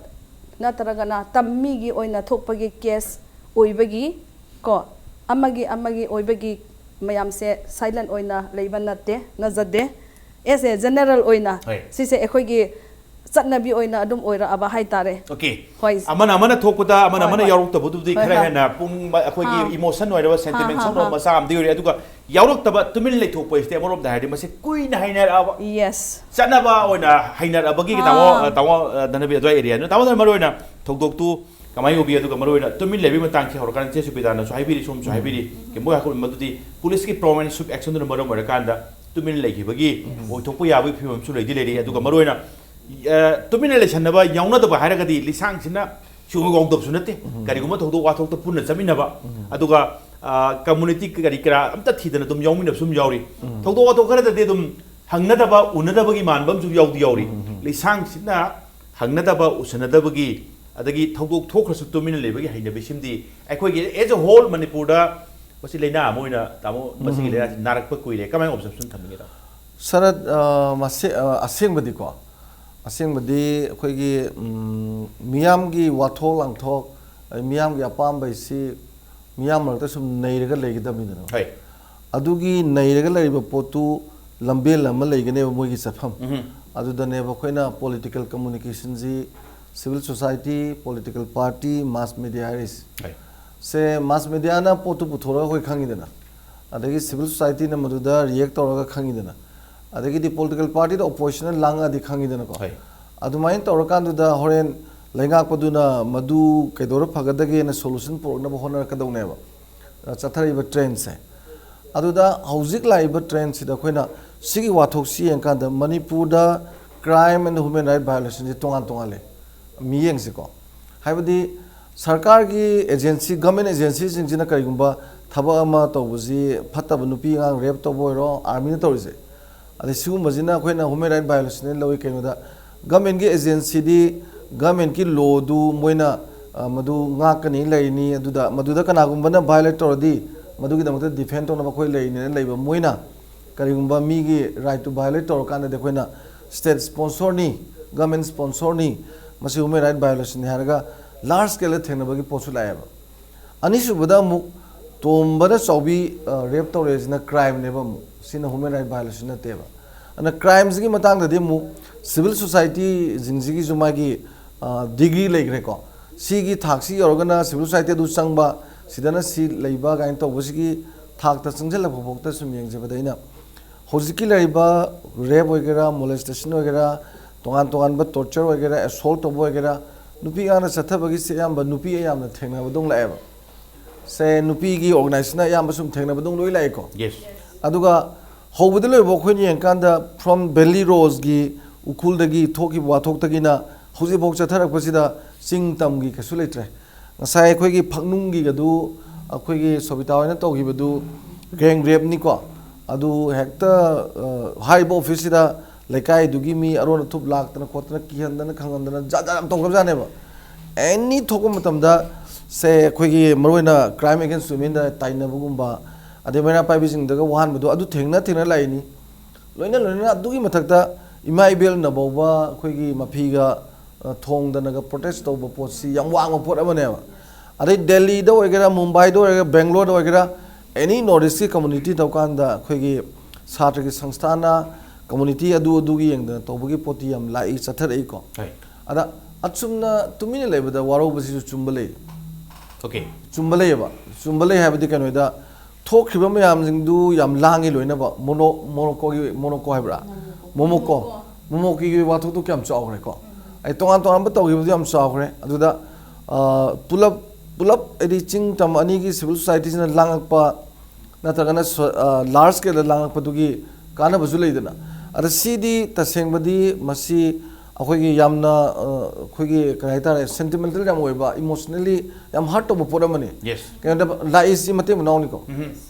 ꯅꯠꯇ꯭ꯔꯒꯅ ꯇꯝꯃꯤꯒꯤ ꯑꯣꯏꯅ ꯊꯣꯛꯄꯒꯤ ꯀꯦꯁ ꯑꯣꯏꯕꯒꯤ ꯀꯣ ꯑꯃꯒꯤ ꯑꯃꯒꯤ ꯑꯣꯏꯕꯒꯤ ꯃꯌꯥꯝꯁꯦ ꯁꯥꯏꯂꯦꯟ ꯑꯣꯏꯅ ꯂꯩꯕ ꯅꯠꯇꯦ ꯅꯠꯆꯗꯦ꯫ ꯑꯦꯁ ꯑꯦ ꯖꯦꯅꯔꯦꯜ ꯑꯣꯏꯅ ꯍꯣꯏ. ꯁꯤꯁꯦ ꯑꯩꯈꯣꯏꯒꯤ ꯆꯠꯅꯕꯤ ꯑꯣꯏꯅ ꯑꯗꯨꯝ ꯑꯣꯏꯔꯛꯑꯕ ꯍꯥꯏꯇꯥꯔꯦ꯫ ꯑꯣꯀꯦ꯫ ꯍꯣꯏ. ꯑꯃꯅ ꯑꯃꯅ ꯊꯣꯛꯄꯗ ꯑꯃꯅ ꯍꯣꯏ, ꯑꯃꯅ ꯍꯣꯏ. ꯌꯥꯎꯔꯛꯇꯕꯗꯨꯕꯨꯗꯤ ꯍꯣꯏ, ꯈꯔ ꯍꯣꯏ. ꯍꯦꯟꯅ ꯄꯨꯡ ꯑꯩꯈꯣꯏꯒꯤ ꯍꯥ. ꯏꯃꯣꯁꯟ ꯑꯣꯏꯔꯕ ꯁꯦꯟꯇꯤꯃꯦꯟ ꯍꯥ, ꯍꯥ, ꯁꯣꯛꯅꯕ ꯍꯥ. ꯃꯆꯥ ꯑꯃꯗꯤ ꯑꯣꯏꯔꯦ꯫ ꯑꯗꯨꯒ ꯌꯥꯎꯔꯛꯇꯕ ꯇꯨꯃꯤꯟ ꯂꯩꯊꯣꯛꯄ ꯍꯥꯏꯁꯤꯗꯤ ꯑꯃꯔꯣꯝꯗ ꯍꯥꯏꯔꯗꯤ ꯃꯁꯤ ꯀꯨꯏꯅ ꯍꯥꯏꯅꯔꯛꯑꯕ ꯌꯦꯁ꯫ ꯆꯠꯅꯕ ꯑꯣꯏꯅ ꯍꯩꯅꯔꯛꯑꯕꯒꯤ ꯑꯥ. ꯇꯥꯃꯣ ꯇꯥꯃꯣ ꯙꯅꯕꯤ ꯑꯗꯨꯋꯥꯏ ꯑꯦꯔꯤꯌꯥꯅ ꯇꯥꯃꯣ ꯙꯅꯕꯤ ꯃꯔꯨ ꯑꯣꯏꯅ ꯊꯧꯗꯣꯛꯇꯨ ꯀꯃꯥꯏꯅ ꯎꯕꯤ? ꯑꯗꯨꯒ ꯃꯔꯨ ꯑꯣꯏꯅ ꯇꯨꯃꯤꯟ ꯂꯩꯕꯒꯤ ꯃꯇꯥꯡꯁꯤ ꯍꯧꯔꯀꯥꯟꯗ ꯆꯦ ꯁꯨꯕꯤꯗꯥꯅꯁꯨ ꯍꯥꯏꯕꯤꯔꯤ, ꯁꯣꯝꯁꯨ ꯍꯥꯏꯕꯤꯔꯤ, ꯀꯦꯝꯕꯣꯏ ꯍꯥꯀꯨꯝ ꯃꯗꯨꯗꯤ ꯄꯨꯂꯤꯁꯀꯤ ꯄ꯭ꯔꯣꯃꯦꯟ ꯁꯨꯞ ꯑꯦꯛꯁꯟꯗꯨꯅ ꯃꯔꯝ ꯑꯣꯏꯔꯀꯥꯟꯗ ꯇꯨꯃꯤꯟ ꯂꯩꯈꯤꯕꯒꯤ ꯑꯣꯏꯊꯣꯛꯄ ꯌꯥꯕꯒꯤ ꯐꯤꯕꯝ ꯑꯃꯁꯨ ꯂꯩꯗꯤ ꯂꯩꯔꯤ꯫ ꯑꯗꯨꯒ ꯃꯔꯨ ꯑꯣꯏꯅ ꯑ, ꯇꯨꯃꯤꯟꯅ ꯂꯩꯁꯟꯅꯕ ꯌꯥꯎꯅꯗꯕ ꯍꯥꯏꯔꯒꯗꯤ ꯂꯤꯁꯥꯡꯁꯤꯟꯅ ꯁꯤꯒꯨꯝꯕ ꯌꯥꯎꯗꯕꯁꯨ ꯅꯠꯇꯦ꯫ ꯀꯔꯤꯒꯨꯝꯕ ꯊꯧꯗꯣꯛ ꯋꯥꯊꯣꯛꯇ ꯄꯨꯟꯅ ꯆꯠꯃꯤꯟꯅꯕ, ꯑꯗꯨꯒ ꯀꯝꯃꯨꯅꯤꯇꯤ ꯀꯔꯤ ꯀꯔꯥ ꯑꯝꯇ ꯊꯤꯗꯅ ꯑꯗꯨꯝ ꯌꯥꯎꯃꯤꯟꯅꯕꯁꯨ ꯑꯗꯨꯝ ꯌꯥꯎꯔꯤ꯫ ꯊꯧꯗꯣꯛ ꯋꯥꯊꯣꯛ ꯈꯔꯗꯗꯤ ꯑꯗꯨꯝ ꯍꯪꯅꯗꯕ ꯎꯅꯗꯕꯒꯤ ꯃꯥꯟꯕ ꯑꯃꯁꯨ ꯌꯥꯎꯗꯤ ꯌꯥꯎꯔꯤ꯫ ꯂꯤꯁꯥꯡꯁꯤꯟꯅ ꯍꯪꯅꯗꯕ ꯎꯁꯟꯅꯗꯕꯒꯤ ꯑꯗꯒꯤ ꯊꯧꯗꯣꯛ ꯊꯣꯛꯈ꯭ꯔꯁꯨ ꯇꯨꯃꯤꯟꯅ ꯂꯩꯕꯒꯤ ꯍꯩꯅꯕꯤꯁꯤꯃꯗꯤ ꯑꯩꯈꯣꯏꯒꯤ ꯑꯦꯖ ꯑ ꯍꯣꯜ ꯃꯅꯤꯄꯨꯔꯗ ꯃꯁꯤ ꯂꯥꯏꯅꯥ ꯑꯃ ꯑꯣꯏꯅ ꯇꯥꯃꯣ ꯃꯁꯤꯒꯤ ꯂꯥꯏꯅꯥꯁꯤ ꯅꯥꯔꯛꯄ ꯀꯨꯏꯔꯦ꯫ ꯀꯃꯥꯏꯅ ꯑꯣꯕꯖꯔꯕꯦꯁꯟ ꯊꯝꯅꯤꯡꯉꯦ ꯇꯥꯃꯣ? ꯁꯔꯠ, ꯑ, ꯃꯁꯦ-, ꯑ, ꯑꯁꯦꯡꯕꯗꯤꯀꯣ, ꯑꯁꯦꯡꯕꯗꯤ ꯑꯩꯈꯣꯏꯒꯤ, ꯎꯝ, ꯃꯤꯌꯥꯝꯒꯤ ꯋꯥꯊꯣꯛ ꯂꯥꯡꯊꯣꯛ, ꯑꯗꯩ ꯃꯤꯌꯥꯝꯒꯤ ꯑꯄꯥꯝꯕ ꯍꯥꯏꯁꯤ ꯃꯤꯌꯥꯝ ꯃꯔꯛꯇ ꯁꯨꯝ ꯅꯩꯔꯒ ꯂꯩꯒꯗꯕꯅꯤꯗꯅ꯫ ꯍꯣꯏ꯫ ꯑꯗꯨꯒꯤ ꯅꯩꯔꯒ ꯂꯩꯔꯤꯕ ꯄꯣꯠꯇꯨ ꯂꯝꯕꯦꯜ ꯑꯃ ꯂꯩꯒꯅꯦꯕ ꯃꯣꯏꯒꯤ ꯆꯠꯐꯝ꯫ ꯑꯗꯨꯗꯅꯦꯕ ꯑꯩꯈꯣꯏꯅ ꯄꯣꯂꯤꯇꯤꯀꯦꯜ ꯀꯝꯃꯨꯅꯤꯀꯦꯁꯟꯁꯤ, civil society, political party, mass media ꯍꯥꯏꯔꯤꯁꯦ꯫ ꯍꯣꯏ꯫ ꯁꯦ ꯃꯥꯁ ꯃꯦꯗꯤꯌꯥꯅ ꯄꯣꯠꯇꯨ ꯄꯨꯊꯣꯔꯒ ꯑꯩꯈꯣꯏ ꯈꯪꯉꯤꯗꯅ, ꯑꯗꯒꯤ ꯁꯤꯚꯤꯜ ꯁꯣꯁꯥꯏꯇꯤꯅ ꯃꯗꯨꯗ ꯔꯤꯌꯦꯛ ꯇꯧꯔꯒ ꯈꯪꯉꯤꯗꯅ, ꯑꯗꯒꯤꯗꯤ ꯄꯣꯂꯤꯇꯤꯀꯦꯜ ꯄꯥꯔꯇꯤꯗ ꯑꯣꯄꯣꯖꯤꯁꯟꯅ ꯂꯥꯡꯉꯛꯑꯗꯤ ꯈꯪꯉꯤꯗꯅꯀꯣ꯫ ꯍꯣꯏ꯫ ꯑꯗꯨꯃꯥꯏꯅ ꯇꯧꯔꯀꯥꯟꯗꯨꯗ ꯍꯣꯔꯦꯟ ꯂꯩꯉꯥꯛꯄꯗꯨꯅ ꯃꯗꯨ ꯀꯩꯗꯧꯔ ꯐꯒꯗꯒꯦꯅ ꯁꯣꯂꯨꯁꯟ ꯄꯨꯔꯛꯅꯕ ꯍꯣꯠꯅꯔꯛꯀꯗꯧꯅꯦꯕ, ꯑ, ꯆꯠꯊꯔꯛꯏꯕ ꯇ꯭ꯔꯦꯟꯁꯦ꯫ ꯑꯗꯨꯗ ꯍꯧꯖꯤꯛ ꯂꯥꯛꯏꯕ ꯇ꯭ꯔꯦꯟꯁꯤꯗ ꯑꯩꯈꯣꯏꯅ ꯁꯤꯒꯤ ꯋꯥꯊꯣꯛꯁꯤ ꯌꯦꯡꯀꯥꯟꯗ ꯃꯅꯤꯄꯨꯔꯗ crime and human right violationꯁꯦ ꯇꯣꯉꯥꯟ ꯇꯣꯉꯥꯟꯂꯦ꯫ ꯃꯤꯠꯌꯦꯡꯁꯤꯀꯣ, ꯍꯥꯏꯕꯗꯤ ꯁꯔꯀꯥꯔꯒꯤ agency, government agencyꯁꯤꯡꯁꯤꯅ ꯀꯔꯤꯒꯨꯝꯕ ꯊꯕꯛ ꯑꯃ ꯇꯧꯕꯁꯤ, ꯐꯠꯇꯕ ꯅꯨꯄꯤ ꯑꯉꯥꯡ rape ꯇꯧꯕ ꯑꯣꯏꯔꯣ, armyꯅ ꯇꯧꯔꯤꯁꯦ, ꯑꯗꯩ ꯁꯤꯒꯨꯝꯕꯁꯤꯅ ꯑꯩꯈꯣꯏꯅ human right violationꯅꯦ ꯂꯧꯏ꯫ ꯀꯩꯅꯣꯗ governmentꯀꯤ agencyꯗꯤ governmentꯀꯤ lawꯗꯨ ꯃꯣꯏꯅ, ꯑ, ꯃꯗꯨ ꯉꯥꯛꯀꯅꯤ, ꯂꯩꯔꯤꯅꯤ꯫ ꯑꯗꯨꯗ, ꯃꯗꯨꯗ ꯀꯅꯥꯒꯨꯝꯕꯅ violate ꯇꯧꯔꯗꯤ ꯃꯗꯨꯒꯤꯗꯃꯛꯇ defend ꯇꯧꯅꯕ ꯑꯩꯈꯣꯏ ꯂꯩꯔꯤꯅꯦꯅ ꯂꯩꯕ꯫ ꯃꯣꯏꯅ ꯀꯔꯤꯒꯨꯝꯕ ꯃꯤꯒꯤ rightꯇꯨ violate ꯇꯧꯔꯀꯥꯟꯗꯗꯤ ꯑꯩꯈꯣꯏꯅ state sponsorꯅꯤ, government sponsorꯅꯤ, ꯃꯁꯤ human right violationꯅꯤ ꯍꯥꯏꯔꯒ large scaleꯗ ꯊꯦꯡꯅꯕꯒꯤ ꯄꯣꯠꯁꯨ ꯂꯥꯛꯑꯦꯕ꯫ ꯑꯅꯤꯁꯨꯕꯗ ꯑꯃꯨꯛ ꯇꯣꯝꯕꯅ ꯆꯥꯎꯕꯤ, ꯑ, rape ꯇꯧꯔꯦꯁꯤꯅ crimeꯅꯦꯕ꯫ ꯑꯃꯨꯛ ꯁꯤꯅ human right violation ꯅꯠꯇꯦꯕ꯫ ꯑꯗꯨꯅ crimeꯁꯤꯒꯤ ꯃꯇꯥꯡꯗꯗꯤ ꯑꯃꯨꯛ civil societyꯁꯤꯡꯁꯤꯒꯤꯁꯨ ꯃꯥꯒꯤ, ꯑ, degree ꯂꯩꯈ꯭ꯔꯦꯀꯣ꯫ ꯁꯤꯒꯤ ꯊꯥꯛꯁꯤ ꯌꯧꯔꯒꯅ civil society ꯑꯗꯨ ꯆꯪꯕ, ꯁꯤꯗꯅ ꯁꯤ ꯂꯩꯕ ꯀꯥꯏꯅ ꯇꯧꯕꯁꯤꯒꯤ ꯊꯥꯛꯇ ꯆꯪꯁꯤꯜꯂꯛꯄ ꯐꯥꯎꯗ ꯁꯨꯝ ꯌꯦꯡꯖꯕꯗ ꯑꯩꯅ ꯍꯧꯖꯤꯛꯀꯤ ꯂꯩꯔꯤꯕ rape ꯑꯣꯏꯒꯦꯔꯥ, molestation ꯑꯣꯏꯒꯦꯔꯥ, ꯇꯣꯉꯥꯟ ꯇꯣꯉꯥꯟꯕ torture ꯑꯣꯏꯒꯦꯔꯥ, assault ꯇꯧꯕ ꯑꯣꯏꯒꯦꯔꯥ, ꯅꯨꯄꯤ ꯑꯉꯥꯡꯅ ꯆꯠꯊꯕꯒꯤꯁꯦ ꯑꯌꯥꯝꯕ ꯅꯨꯄꯤ ꯑꯌꯥꯝꯅ ꯊꯦꯡꯅꯕꯗꯧ ꯂꯥꯛꯑꯦꯕ꯫ ꯁꯦ ꯅꯨꯄꯤꯒꯤ organizationꯅ ꯑꯌꯥꯝꯕ ꯁꯨꯝ ꯊꯦꯡꯅꯕꯗꯧ ꯂꯣꯏ ꯂꯥꯛꯑꯦꯀꯣ꯫ Yes. ꯑꯗꯨꯒ ꯍꯧꯕꯗ ꯂꯣꯏꯕ ꯑꯩꯈꯣꯏꯅ ꯌꯦꯡꯀꯥꯟꯗ from Valley Roseꯒꯤ ꯎꯈ꯭ꯔꯨꯜꯗꯒꯤ ꯊꯣꯛꯈꯤꯕ ꯋꯥꯊꯣꯛꯇꯒꯤꯅ ꯍꯧꯖꯤꯛꯐꯥꯎ ꯆꯠꯊꯔꯛꯄꯁꯤꯗ ꯆꯤꯡ ꯇꯝꯒꯤ ꯀꯩꯁꯨ ꯂꯩꯇ꯭ꯔꯦ꯫ ꯉꯁꯥꯏ ꯑꯩꯈꯣꯏꯒꯤ ꯐꯛꯅꯨꯡꯒꯤꯒꯗꯨ, ꯑꯩꯈꯣꯏꯒꯤ ꯁꯣꯕꯤꯇꯥ ꯍꯣꯏꯅ ꯇꯧꯈꯤꯕꯗꯨ gang rapeꯅꯤꯀꯣ꯫ ꯑꯗꯨ ꯍꯦꯛꯇ, ꯑ, ꯍꯥꯏꯔꯤꯕ officeꯁꯤꯗ ꯂꯩꯀꯥꯏꯗꯨꯒꯤ ꯃꯤ ꯑꯔꯣꯟ ꯑꯊꯨꯞ ꯂꯥꯛꯇꯅ ꯈꯣꯠꯇꯅ, ꯀꯤꯍꯟꯗꯅ ꯈꯪꯍꯟꯗꯅ ꯖꯥꯠ ꯖꯥꯠ ꯌꯥꯝ ꯇꯧꯈ꯭ꯔꯕꯖꯥꯠꯅꯦꯕ꯫ Any ꯊꯣꯛꯄ ꯃꯇꯝꯗ, ꯁꯦ ꯑꯩꯈꯣꯏꯒꯤ ꯃꯔꯨꯑꯣꯏꯅ crime against womenꯗ ꯇꯥꯏꯅꯕꯒꯨꯝꯕ, ꯑꯗꯩ ꯃꯩꯔꯥ ꯄꯥꯏꯕꯤꯁꯤꯡꯗꯒ ꯋꯥꯍꯟꯕꯗꯣ, ꯑꯗꯨ ꯊꯦꯡꯅ ꯊꯦꯡꯅ ꯂꯥꯛꯏꯅꯤ꯫ ꯂꯣꯏꯅ ꯂꯣꯏꯅꯅ ꯑꯗꯨꯒꯤ ꯃꯊꯛꯇ ꯏꯃꯥ ꯏꯕꯦꯜꯅ ꯐꯥꯎꯕ ꯑꯩꯈꯣꯏꯒꯤ ꯃꯐꯤꯒ, ꯑ, ꯊꯣꯡꯗꯅꯒ protest ꯇꯧꯕ ꯄꯣꯠꯁꯤ ꯌꯥꯝ ꯋꯥꯡꯕ ꯄꯣꯠ ꯑꯃꯅꯦꯕ꯫ ꯑꯗꯩ ꯗꯦꯜꯂꯤꯗ ꯑꯣꯏꯒꯦꯔꯥ, ꯃꯨꯝꯕꯥꯏꯗ ꯑꯣꯏꯒꯦꯔꯥ, ꯕꯦꯡꯒ꯭ꯂꯣꯔꯗ ꯑꯣꯏꯒꯦꯔꯥ, any North Eastꯀꯤ community ꯇꯧꯀꯥꯟꯗ ꯑꯩꯈꯣꯏꯒꯤ ꯁꯥꯇ꯭ꯔꯒꯤ ꯁꯪꯁꯊꯥꯟꯅ community ꯑꯗꯨ ꯑꯗꯨꯒꯤ ꯌꯦꯡꯗꯅ ꯇꯧꯕꯒꯤ ꯄꯣꯠꯇꯤ ꯌꯥꯝ ꯂꯥꯛꯏ, ꯆꯠꯊꯔꯛꯏꯀꯣ꯫ Right. ꯑꯗ ꯑꯆꯨꯝꯅ ꯇꯨꯃꯤꯟꯅ ꯂꯩꯕꯗ ꯋꯥꯔꯧꯕꯁꯤꯁꯨ ꯆꯨꯝꯕ ꯂꯩ꯫ Okay. ꯆꯨꯝꯕ ꯂꯩꯌꯦꯕ꯫ ꯆꯨꯝꯕ ꯂꯩ ꯍꯥꯏꯕꯗꯤ ꯀꯩꯅꯣꯗ ꯊꯣꯛꯈ꯭ꯔꯤꯕ ꯃꯌꯥꯝꯁꯤꯡꯗꯨ ꯌꯥꯝ ꯂꯥꯡꯉꯤ ꯂꯣꯏꯅꯃꯛ꯫ ꯃꯣꯅꯣ-, ꯃꯣꯅꯣꯀꯣꯒꯤ, ꯃꯣꯅꯣꯀꯣ ꯍꯥꯏꯕ꯭ꯔꯥ? ꯃꯣꯃꯣꯀꯣ꯫ ꯃꯣꯃꯣꯀꯤꯒꯤ ꯋꯥꯊꯣꯛꯇꯨ ꯀꯌꯥꯝ ꯆꯥꯎꯈ꯭ꯔꯦꯀꯣ꯫ ꯑꯩ ꯇꯣꯉꯥꯟ ꯇꯣꯉꯥꯟꯕ ꯇꯧꯈꯤꯕꯗꯨ ꯌꯥꯝ ꯆꯥꯎꯈ꯭ꯔꯦ꯫ ꯑꯗꯨꯗ, ꯑ, ꯄꯨꯂꯞ, ꯄꯨꯂꯞ ꯍꯥꯏꯗꯤ ꯆꯤꯡ ꯇꯝ ꯑꯅꯤꯒꯤ civil societyꯁꯤꯅ ꯂꯥꯡꯉꯛꯄ ꯅꯠꯇ꯭ꯔꯒꯅ ꯁ-, ꯑ, large scaleꯗ ꯂꯥꯡꯉꯛꯄꯗꯨꯒꯤ ꯀꯥꯟꯅꯕꯁꯨ ꯂꯩꯗꯅ꯫ ꯑꯗ ꯁꯤꯗꯤ ꯇꯁꯦꯡꯕꯗꯤ ꯃꯁꯤ ꯑꯩꯈꯣꯏꯒꯤ ꯌꯥꯝꯅ ꯑ, ꯑꯩꯈꯣꯏꯒꯤ ꯀꯔꯤ ꯍꯥꯏꯇꯥꯔꯦ, ꯁꯦꯟꯇꯤꯃꯦꯟꯇꯦꯜ ꯌꯥꯝ ꯑꯣꯏꯕ, ꯏꯃꯣꯁꯅꯦꯜꯂꯤ ꯌꯥꯝ ꯍꯔꯠ ꯇꯧꯕ ꯄꯣꯠ ꯑꯃꯅꯤ꯫ Yes. ꯀꯩꯅꯣꯗ ꯂꯥꯛꯏꯁꯤ ꯃꯇꯩ ꯃꯅꯥꯎꯅꯤꯀꯣ꯫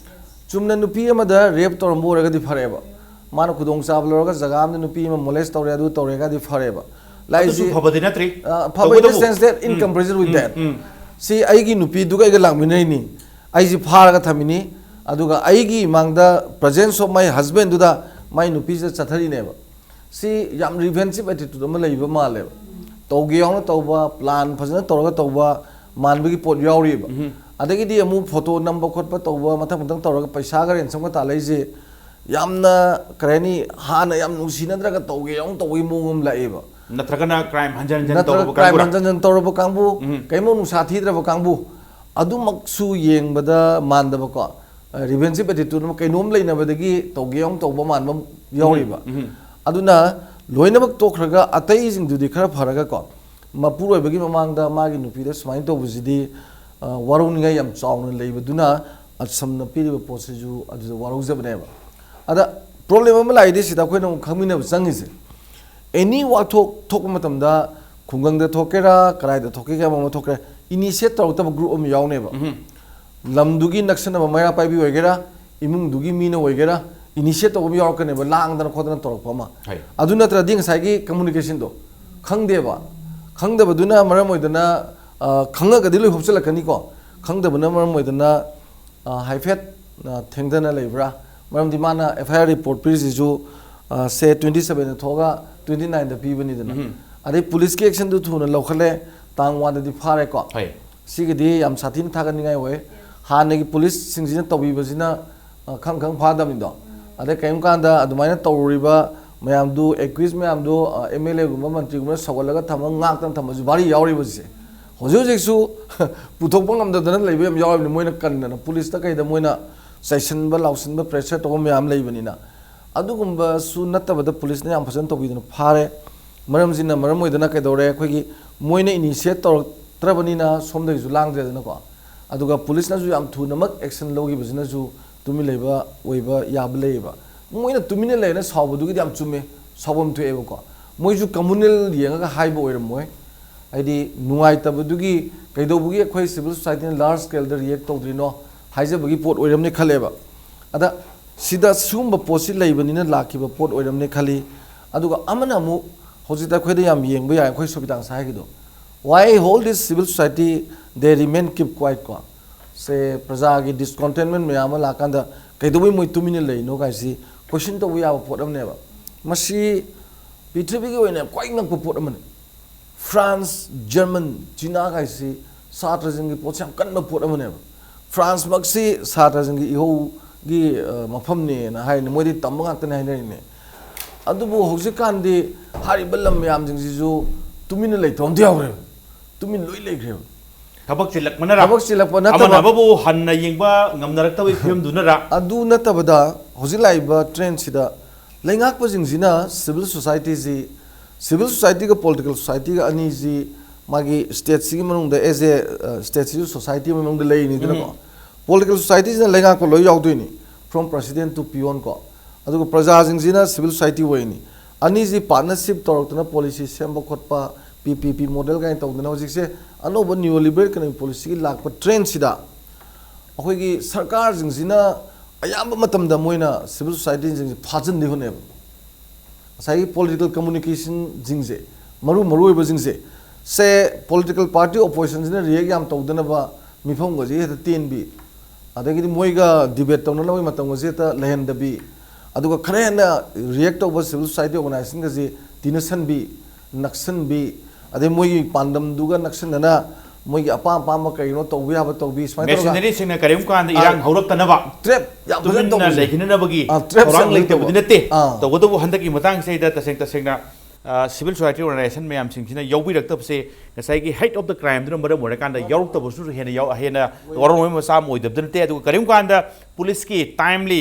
ꯆꯨꯝꯅ ꯅꯨꯄꯤ ꯑꯃꯗ ꯔꯦꯞ ꯇꯧꯔꯝꯕ ꯑꯣꯏꯔꯒꯗꯤ ꯐꯔꯦꯕ, ꯃꯥꯅ ꯈꯨꯗꯣꯡꯆꯥꯕ ꯂꯧꯔꯒ ꯖꯒꯥ ꯑꯃꯗ ꯅꯨꯄꯤ ꯑꯃ ꯃꯣꯂꯦꯁ ꯇꯧꯔꯦ, ꯑꯗꯨ ꯇꯧꯔꯦꯒꯗꯤ ꯐꯔꯦꯕ꯫ ꯑꯗꯨꯁꯨ ꯂꯥꯛꯏꯁꯤ ꯐꯕꯗꯤ ꯅꯠꯇ꯭ꯔꯤ꯫ ꯑ, ꯐꯕ in the ꯇꯧꯕꯇꯕꯨ sense that in um, comparison with um, that. ꯎꯝ. ꯁꯤ ꯑꯩꯒꯤ ꯅꯨꯄꯤꯗꯨꯒ ꯑꯩꯒ ꯂꯥꯛꯃꯤꯟꯅꯔꯤꯅꯤ, ꯑꯩꯁꯤ ꯐꯥꯔꯒ ꯊꯝꯃꯤꯅꯤ, ꯑꯗꯨꯒ ꯑꯩꯒꯤ ꯏꯃꯥꯡꯗ presence of my husbandꯗꯨꯗ ꯃꯥꯏ ꯅꯨꯄꯤꯁꯤꯗ ꯆꯠꯊꯔꯤꯅꯦꯕ꯫ ꯁꯤ ꯌꯥꯝ ꯔꯤꯚꯦꯟꯁꯤꯞ ꯑꯦꯇꯤꯇ꯭ꯌꯨꯠ ꯑꯃ ꯂꯩꯕ ꯃꯥꯜꯂꯦꯕ꯫ ꯇꯧꯒꯦ ꯌꯥꯎꯅ ꯇꯧꯕ, ꯄ꯭ꯂꯥꯟ ꯐꯖꯅ ꯇꯧꯔꯒ ꯇꯧꯕ ꯃꯥꯟꯕꯒꯤ ꯄꯣꯠ ꯌꯥꯎꯔꯤꯕ꯫ ꯑꯗꯒꯤꯗꯤ ꯑꯃꯨꯛ ꯐꯣꯇꯣ ꯅꯝꯕ ꯈꯣꯠꯄ ꯇꯧꯕ, ꯃꯊꯪ ꯃꯊꯪ ꯇꯧꯔꯒ ꯄꯩꯁꯥꯒ ꯔꯦꯟꯁꯝꯒ ꯇꯥꯜꯂꯛꯏꯁꯦ ꯌꯥꯝꯅ, ꯀꯔꯤ ꯍꯥꯏꯅꯤ, ꯍꯥꯟꯅ ꯌꯥꯝ ꯅꯨꯡꯁꯤꯅꯗ꯭ꯔꯒ ꯇꯧꯒꯦ ꯌꯥꯎꯅ ꯇꯧꯕꯒꯤ ꯃꯑꯣꯡ ꯑꯃ ꯂꯥꯛꯑꯦꯕ꯫ ꯅꯠꯇ꯭ꯔꯒꯅ ꯀ꯭ꯔꯥꯏꯝ ꯍꯟꯖꯟ ꯍꯟꯖꯟ ꯅꯠꯇ꯭ꯔꯒ ꯇꯧꯔꯕ ꯀ꯭ꯔꯥꯏꯝ ꯀꯥꯡꯕꯨꯔꯥ? ꯍꯟꯖꯟ ꯍꯟꯖꯟ ꯇꯧꯔꯕ ꯀꯥꯡꯕꯨ, ꯎꯝ. ꯀꯩꯃꯣ ꯅꯨꯡꯁꯥ ꯊꯤꯗ꯭ꯔꯕ ꯀꯥꯡꯕꯨ, ꯑꯗꯨꯃꯛꯁꯨ ꯌꯦꯡꯕꯗ ꯃꯥꯟꯗꯕꯀꯣ, ꯔꯤꯚꯦꯟꯁꯤꯞ ꯑꯦꯇꯤꯇ꯭ꯌꯨꯠ ꯑꯃ, ꯀꯩꯅꯣꯝ ꯂꯩꯅꯕꯗꯒꯤ ꯇꯧꯒꯦ ꯌꯥꯎꯅ ꯇꯧꯕ ꯃꯥꯟꯕ ꯌꯥꯎꯔꯤꯕ꯫ ꯎꯝ. ꯑꯗꯨꯅ ꯂꯣꯏꯅꯃꯛ ꯇꯣꯛꯈ꯭ꯔꯒ ꯑꯇꯩꯁꯤꯡꯗꯨꯗꯤ ꯈꯔ ꯐꯔꯒꯀꯣ, ꯃꯄꯨꯔꯣꯏꯕꯒꯤ ꯃꯃꯥꯡꯗ ꯃꯥꯒꯤ ꯅꯨꯄꯤꯗ ꯁꯨꯃꯥꯏꯅ ꯇꯧꯕꯁꯤꯗꯤ ꯑ, ꯋꯥꯔꯧꯅꯤꯡꯉꯥꯏ ꯌꯥꯝ ꯆꯥꯎꯅ ꯂꯩꯕꯗꯨꯅ ꯑꯁꯝꯅ ꯄꯤꯔꯤꯕ ꯄꯣꯠꯁꯤꯁꯨ ꯑꯗꯨꯗ ꯋꯥꯔꯧꯖꯕꯅꯦꯕ꯫ ꯑꯗ ꯄ꯭ꯔꯣꯕ꯭ꯂꯦꯝ ꯑꯃ ꯂꯥꯛꯏꯗꯤ ꯁꯤꯗ ꯑꯩꯈꯣꯏꯅ ꯑꯃꯨꯛ ꯈꯪꯃꯤꯟꯅꯕ ꯆꯪꯉꯤꯁꯦ, ꯑꯦꯅꯤ ꯋꯥꯊꯣꯛ ꯊꯣꯛꯄ ꯃꯇꯝꯗ, ꯈꯨꯡꯒꯪꯗ ꯊꯣꯛꯀꯦꯔꯥ, ꯀꯗꯥꯏꯗ ꯊꯣꯛꯀꯦꯔꯥ, ꯑꯃ ꯑꯃ ꯊꯣꯛꯀꯦꯔꯥ, ꯏꯅꯤꯁꯤꯌꯦꯠ ꯇꯧꯔꯛꯇꯕ ꯒ꯭ꯔꯨꯞ ꯑꯃ ꯌꯥꯎꯅꯦꯕ꯫ ꯂꯝꯗꯨꯒꯤ ꯅꯛꯁꯟꯅꯕ ꯃꯩꯔꯥ ꯄꯥꯏꯕꯤ ꯑꯣꯏꯒꯦꯔꯥ, ꯏꯃꯨꯡꯗꯨꯒꯤ ꯃꯤꯅ ꯑꯣꯏꯒꯦꯔꯥ, ꯏꯅꯤꯁꯤꯌꯦꯠ ꯇꯧꯕ ꯑꯃ ꯌꯥꯎꯔꯛꯀꯅꯦꯕ, ꯂꯥꯡꯗꯅ ꯈꯣꯠꯇꯅ ꯇꯧꯔꯛꯄ ꯑꯃ꯫ ꯍꯣꯏ. ꯑꯗꯨ ꯅꯠꯇ꯭ꯔꯗꯤ ꯉꯁꯥꯏꯒꯤ ꯀꯝꯃꯨꯅꯤꯀꯦꯁꯟꯗꯣ ꯈꯪꯗꯦꯕ꯫ ꯈꯪꯗꯕꯗꯨꯅ ꯃꯔꯝ ꯑꯣꯏꯗꯅ, ꯑ, ꯈꯪꯉꯒꯗꯤ ꯂꯣꯏ ꯍꯨꯞꯆꯜꯂꯛꯀꯅꯤꯀꯣ꯫ ꯈꯪꯗꯕꯅ ꯃꯔꯝ ꯑꯣꯏꯗꯅ, ꯑ, ꯍꯥꯏꯐꯦꯠ, ꯑ, ꯊꯦꯡꯊꯅ ꯂꯩꯕ꯭ꯔꯥ? ꯃꯔꯝꯗꯤ ꯃꯥꯅ ꯑꯦꯐ ꯑꯥꯏ ꯑꯥꯔ ꯔꯤꯄꯣꯔꯠ ꯄꯤꯔꯤꯁꯤꯁꯨ, ꯑ, ꯁꯦ ꯇ꯭ꯋꯦꯟꯇꯤ ꯁꯕꯦꯟꯗ ꯊꯣꯛꯑꯒ ꯇ꯭ꯋꯦꯟꯇꯤ ꯅꯥꯏꯟꯗ ꯄꯤꯕꯅꯤꯗꯅ꯫ ꯑꯗꯩ ꯄꯨꯂꯤꯁꯀꯤ ꯑꯦꯛꯁꯟꯗꯨ ꯊꯨꯅ ꯂꯧꯈꯠꯂꯦ, ꯇꯥꯡ ꯋꯥꯟꯗꯗꯤ ꯐꯥꯔꯦꯀꯣ꯫ ꯍꯣꯏ. ꯁꯤꯒꯤꯗꯤ ꯌꯥꯝ ꯁꯥꯊꯤꯅ ꯊꯥꯒꯠꯅꯤꯡꯉꯥꯏ ꯑꯣꯏ꯫ ꯍꯥꯟꯅꯒꯤ ꯄꯨꯂꯤꯁꯁꯤꯡꯁꯤꯅ ꯇꯧꯕꯤꯕꯁꯤꯅ, ꯑ, ꯈꯪ ꯈꯪ ꯐꯥꯗꯕꯅꯤꯗꯣ꯫ ꯑꯗꯩ ꯀꯔꯤꯒꯨꯝꯕ ꯀꯥꯟꯗ ꯑꯗꯨꯃꯥꯏꯅ ꯇꯧꯔꯨꯔꯤꯕ ꯃꯌꯥꯝꯗꯨ, ꯑꯦꯀ꯭ꯌꯨꯁ ꯃꯌꯥꯝꯗꯨ, ꯑ, ꯑꯦꯝ ꯑꯦꯜ ꯑꯦꯒꯨꯝꯕ ꯃꯟꯇ꯭ꯔꯤꯒꯨꯝꯕ ꯁꯧꯒꯠꯂꯒ ꯊꯝꯃꯒ ꯉꯥꯛꯇꯅ ꯊꯝꯕꯁꯨ ꯚꯥꯔꯤ ꯌꯥꯎꯔꯤꯕ ꯍꯧꯖꯤꯛꯁꯦ꯫ ꯍꯧꯖꯤꯛ ꯍꯧꯖꯤꯛꯁꯨ ꯄꯨꯊꯣꯛꯄ ꯉꯝꯗꯗꯅ ꯂꯩꯕ ꯌꯥꯝ ꯌꯥꯎꯔꯤꯕꯅꯤ꯫ ꯃꯣꯏꯅ ꯀꯟꯗꯅ ꯄꯨꯂꯤꯁꯇ ꯀꯩꯗ ꯃꯣꯏꯅ ꯆꯩꯁꯤꯟꯕ, ꯂꯥꯎꯁꯤꯟꯕ, ꯄ꯭ꯔꯦꯁꯔ ꯇꯧꯕ ꯃꯌꯥꯝ ꯂꯩꯕꯅꯤꯅ꯫ ꯑꯗꯨꯒꯨꯝꯕꯁꯨ ꯅꯠꯇꯕꯗ ꯄꯨꯂꯤꯁꯅ ꯌꯥꯝ ꯐꯖꯅ ꯇꯧꯕꯤꯗꯅ ꯐꯥꯔꯦ꯫ ꯃꯔꯝꯁꯤꯅ ꯃꯔꯝ ꯑꯣꯏꯗꯅ ꯀꯩꯗꯧꯔꯦ, ꯑꯩꯈꯣꯏꯒꯤ ꯃꯣꯏꯅ ꯏꯅꯤꯁꯤꯌꯦꯠ ꯇꯧꯔꯛꯇ꯭ꯔꯕꯅꯤꯅ ꯁꯣꯝꯗꯒꯤꯁꯨ ꯂꯥꯡꯗ꯭ꯔꯦꯗꯅꯀꯣ꯫ ꯑꯗꯨꯒ ꯄꯨꯂꯤꯁꯅꯁꯨ ꯌꯥꯝ ꯊꯨꯅꯃꯛ ꯑꯦꯛꯁꯟ ꯂꯧꯈꯤꯕꯁꯤꯅꯁꯨ ꯇꯨꯃꯤꯟ ꯂꯩꯕ ꯑꯣꯏꯕ ꯌꯥꯕ ꯂꯩꯌꯦꯕ꯫ ꯃꯣꯏꯅ ꯇꯨꯃꯤꯟꯅ ꯂꯩꯔꯅ ꯁꯥꯎꯕꯗꯨꯒꯤꯗꯤ ꯌꯥꯝ ꯆꯨꯝꯃꯦ, ꯁꯥꯎꯐꯝ ꯊꯣꯛꯑꯦꯕꯀꯣ꯫ ꯃꯣꯏꯁꯨ ꯀꯝꯃꯨꯅꯦꯜ ꯌꯦꯡꯉꯒ ꯍꯥꯏꯕ ꯑꯣꯏꯔꯝꯃꯣꯏ꯫ ꯍꯥꯏꯗꯤ ꯅꯨꯡꯉꯥꯏꯇꯕꯗꯨꯒꯤ ꯀꯩꯗꯧꯕꯒꯤ ꯑꯩꯈꯣꯏ ꯁꯤꯚꯤꯜ ꯁꯣꯁꯥꯏꯇꯤꯅ ꯂꯥꯔꯖ ꯁ꯭ꯀꯦꯜꯗ ꯔꯤꯌꯦꯛ ꯇꯧꯗ꯭ꯔꯤꯅꯣ ꯍꯥꯏꯖꯕꯒꯤ ꯄꯣꯠ ꯑꯣꯏꯔꯝꯅꯤ ꯈꯜꯂꯦꯕ꯫ ꯑꯗ ꯁꯤꯗ ꯁꯤꯒꯨꯝꯕ ꯄꯣꯠꯁꯤ ꯂꯩꯕꯅꯤꯅ ꯂꯥꯛꯈꯤꯕ ꯄꯣꯠ ꯑꯣꯏꯔꯝꯅꯤ ꯈꯜꯂꯤ꯫ ꯑꯗꯨꯒ ꯑꯃꯅ ꯑꯃꯨꯛ ꯍꯧꯖꯤꯛꯇ ꯑꯩꯈꯣꯏꯗ ꯌꯥꯝ ꯌꯦꯡꯕ ꯌꯥꯏ, ꯑꯩꯈꯣꯏ ꯁꯣꯕꯤꯇꯥ ꯉꯁꯥꯏ ꯍꯥꯏꯒꯤꯗꯣ, "Why whole this civil society, they remain keep quiet?" ꯀꯣ꯫ ꯁꯦ ꯄ꯭ꯔꯖꯥꯒꯤ ꯗꯤꯁꯀꯣꯟꯇꯦꯟꯃꯦꯟ ꯃꯌꯥꯝ ꯑꯃ ꯂꯥꯛꯀꯥꯟꯗ ꯀꯩꯗꯧꯕꯩ ꯃꯣꯏ ꯇꯨꯃꯤꯟꯅ ꯂꯩꯔꯤꯅꯣ ꯀꯥꯏꯁꯤ ꯀꯣꯏꯁꯟ ꯇꯧꯕ ꯌꯥꯕ ꯄꯣꯠ ꯑꯃꯅꯦꯕ꯫ ꯃꯁꯤ ꯄ꯭ꯔꯤꯊꯤꯕꯤꯒꯤ ꯑꯣꯏꯅ ꯈ꯭ꯋꯥꯏ ꯉꯛꯄ ꯄꯣꯠ ꯑꯃꯅꯤ꯫ ꯐ꯭ꯔꯥꯟꯁ, ꯖꯔꯃꯟ, ꯆꯤꯅꯥ ꯀꯥꯏꯁꯤ ꯁꯥꯇ꯭ꯔꯁꯤꯡꯒꯤ ꯄꯣꯠꯁꯤ ꯌꯥꯝ ꯀꯟꯕ ꯄꯣꯠ ꯑꯃꯅꯦꯕ꯫ ꯐ꯭ꯔꯥꯟꯁꯃꯛꯁꯤ ꯁꯥꯇ꯭ꯔꯁꯤꯡꯒꯤ ꯏꯍꯧꯒꯤ, ꯑ, ꯃꯐꯝꯅꯦꯅ ꯍꯥꯏꯔꯤꯅꯤ, ꯃꯣꯏꯗꯤ ꯇꯝꯕ ꯉꯥꯛꯇꯅꯦ ꯍꯥꯏꯅꯔꯤꯅꯦ꯫ ꯑꯗꯨꯕꯨ ꯍꯧꯖꯤꯛꯀꯥꯟꯗꯤ ꯍꯥꯏꯔꯤꯕ ꯂꯝ ꯃꯌꯥꯝꯁꯤꯡꯁꯤꯁꯨ ꯇꯨꯃꯤꯟꯅ ꯂꯩꯇꯕ ꯑꯝꯇ ꯌꯥꯎꯈ꯭ꯔꯦꯕ꯫ ꯇꯨꯃꯤꯟ ꯂꯣꯏ ꯂꯩꯈ꯭ꯔꯦꯕ꯫ ꯊꯕꯛ ꯆꯤꯜꯂꯛꯄꯅꯔ? ꯊꯕꯛ ꯆꯤꯜꯂꯛꯄ ꯅꯠꯇꯕ꯫ ꯑꯃꯅ ꯑꯃꯕꯨ ꯍꯟꯅ ꯌꯦꯡꯕ ꯉꯝꯅꯔꯛꯇꯕꯒꯤ ꯐꯤꯕꯝꯗꯨꯅꯔ? ꯑꯗꯨ ꯅꯠꯇꯕꯗ, ꯍꯧꯖꯤꯛ ꯂꯥꯛꯏꯕ ꯇ꯭ꯔꯦꯟꯁꯤꯗ ꯂꯩꯉꯥꯛꯄꯁꯤꯡꯁꯤꯅ ꯁꯤꯚꯤꯜ ꯁꯣꯁꯥꯏꯇꯤꯁꯤ, ꯁꯤꯚꯤꯜ ꯁꯣꯁꯥꯏꯇꯤꯒ ꯄꯣꯂꯤꯇꯤꯀꯦꯜ ꯁꯣꯁꯥꯏꯇꯤꯒ ꯑꯅꯤꯁꯤ ꯃꯥꯒꯤ ꯁ꯭ꯇꯦꯠꯁꯤꯒꯤ ꯃꯅꯨꯡꯗ, ꯑꯦꯖ ꯑꯦ ꯁ꯭ꯇꯦꯠꯁꯤꯁꯨ ꯁꯣꯁꯥꯏꯇꯤ ꯑꯃꯒꯤ ꯃꯅꯨꯡꯗ ꯂꯩꯔꯤꯅꯤꯗꯅꯀꯣ꯫ ꯄꯣꯂꯤꯇꯤꯀꯦꯜ ꯁꯣꯁꯥꯏꯇꯤꯁꯤꯅ ꯂꯩꯉꯥꯛꯄ ꯂꯣꯏ ꯌꯥꯎꯗꯣꯏꯅꯤ, from president to peon ꯀꯣ꯫ ꯑꯗꯨꯒ ꯄ꯭ꯔꯖꯥꯁꯤꯡꯁꯤꯅ ꯁꯤꯚꯤꯜ ꯁꯣꯁꯥꯏꯇꯤ ꯑꯣꯏꯅꯤ꯫ ꯑꯅꯤꯁꯤ ꯄꯥꯔꯠꯅꯔꯁꯤꯞ ꯇꯧꯔꯛꯇꯅ ꯄꯣꯂꯤꯁꯤ ꯁꯦꯝꯕ ꯈꯣꯠꯄ, ꯄꯤ ꯄꯤ ꯄꯤ ꯃꯣꯗꯦꯜ ꯀꯥꯏꯅ ꯇꯧꯗꯅ ꯍꯧꯖꯤꯛꯁꯦ ꯑꯅꯧꯕ ꯅꯤꯌꯣ ꯂꯤꯕꯔꯦꯜ ꯏꯀꯣꯅꯣꯃꯤꯛ ꯄꯣꯂꯤꯁꯤꯒꯤ ꯂꯥꯛꯄ ꯇ꯭ꯔꯦꯟꯁꯤꯗ ꯑꯩꯈꯣꯏꯒꯤ ꯁꯔꯀꯥꯔꯁꯤꯡꯁꯤꯅ ꯑꯌꯥꯝꯕ ꯃꯇꯝꯗ ꯃꯣꯏꯅ ꯁꯤꯚꯤꯜ ꯁꯣꯁꯥꯏꯇꯤꯁꯤꯡꯁꯦ ꯐꯥꯖꯤꯟꯗꯤ ꯍꯣꯠꯅꯩꯕ꯫ ꯉꯁꯥꯏꯒꯤ ꯄꯣꯂꯤꯇꯤꯀꯦꯜ ꯀꯝꯃꯨꯅꯤꯀꯦꯁꯟꯁꯤꯡꯁꯦ, ꯃꯔꯨ ꯃꯔꯨ ꯑꯣꯏꯕꯁꯤꯡꯁꯦ, ꯁꯦ ꯄꯣꯂꯤꯇꯤꯀꯦꯜ ꯄꯥꯔꯇꯤ ꯑꯣꯄꯣꯖꯤꯁꯟꯁꯤꯅ ꯔꯤꯌꯦꯛ ꯌꯥꯝ ꯇꯧꯗꯅꯕ ꯃꯤꯐꯝꯒꯁꯦ ꯍꯦꯛꯇ ꯇꯦꯟꯕꯤ, ꯑꯗꯒꯤꯗꯤ ꯃꯣꯏꯒ ꯗꯤꯕꯦꯠ ꯇꯧꯅꯅꯕꯒꯤ ꯃꯇꯝꯒꯁꯦ ꯍꯦꯛꯇ ꯂꯩꯍꯟꯗꯕꯤ, ꯑꯗꯨꯒ ꯈꯔ ꯍꯦꯟꯅ ꯔꯤꯌꯦꯛ ꯇꯧꯕ ꯁꯤꯚꯤꯜ ꯁꯣꯁꯥꯏꯇꯤ ꯑꯣꯔꯒꯅꯥꯏꯖꯦꯁꯟꯒꯁꯦ ꯇꯤꯟꯅꯁꯟꯕꯤ, ꯅꯛꯁꯟꯕꯤ, ꯑꯗꯩ ꯃꯣꯏꯒꯤ ꯄꯥꯟꯗꯝꯗꯨꯒ ꯅꯛꯁꯟꯅꯅ ꯃꯣꯏꯒꯤ ꯑꯄꯥꯝ ꯑꯄꯥꯝꯕ ꯀꯩꯅꯣ ꯇꯧꯕ ꯌꯥꯕ ꯇꯧꯕꯤ, ꯁꯨꯃꯥꯏꯅ ꯇꯧꯔꯒ ꯃꯦꯁꯤꯅꯔꯤꯁꯤꯡꯅ ꯀꯔꯤꯒꯨꯝ ꯀꯥꯟꯗ ꯏꯔꯥꯡ ꯍꯧꯔꯛꯇꯅꯕ ꯇ꯭ꯔꯦꯞ ꯌꯥꯝ ꯐꯖꯅ ꯇꯨꯃꯤꯟꯅ ꯇꯧꯕꯁꯦ꯫ ꯂꯩꯈꯤꯅꯅꯕꯒꯤ ꯑꯥ, ꯇ꯭ꯔꯦꯞꯁꯦ ꯊꯧꯔꯥꯡ ꯌꯥꯝ ꯂꯩꯇꯕꯗꯤ ꯐꯖꯅ ꯅꯠꯇꯦ꯫ ꯑꯥ꯫ ꯇꯧꯕꯇꯕꯨ ꯍꯟꯗꯛꯀꯤ ꯃꯇꯥꯡꯁꯤꯗ ꯇꯁꯦꯡ ꯇꯁꯦꯡꯅ ꯁꯤꯚꯤꯜ ꯁꯣꯁꯥꯏꯇꯤ ꯑꯣꯔꯒꯅꯥꯏꯖꯦꯁꯟ ꯃꯌꯥꯝꯁꯤꯡꯁꯤꯅ ꯌꯥꯎꯕꯤꯔꯛꯇꯕꯁꯦ ꯉꯁꯥꯏꯒꯤ ꯍꯩꯠ ꯑꯣꯐ ꯗ ꯀ꯭ꯔꯥꯏꯝꯗꯨꯅ ꯃꯔꯝ ꯑꯣꯏꯔꯀꯥꯟꯗ ꯌꯥꯎꯔꯛꯇꯕꯁꯨ ꯍꯦꯟꯅ ꯌꯥꯎ-, ꯍꯦꯟꯅ ꯋꯥꯔꯧꯅꯕꯒꯤ ꯃꯆꯥꯛ ꯑꯃ ꯑꯣꯏꯗꯕꯗꯤ ꯅꯠꯇꯦ꯫ ꯑꯗꯨꯒ ꯀꯔꯤꯒꯨꯝ ꯀꯥꯟꯗ ꯄꯨꯂꯤꯁꯀꯤ ꯇꯥꯏꯝꯂꯤ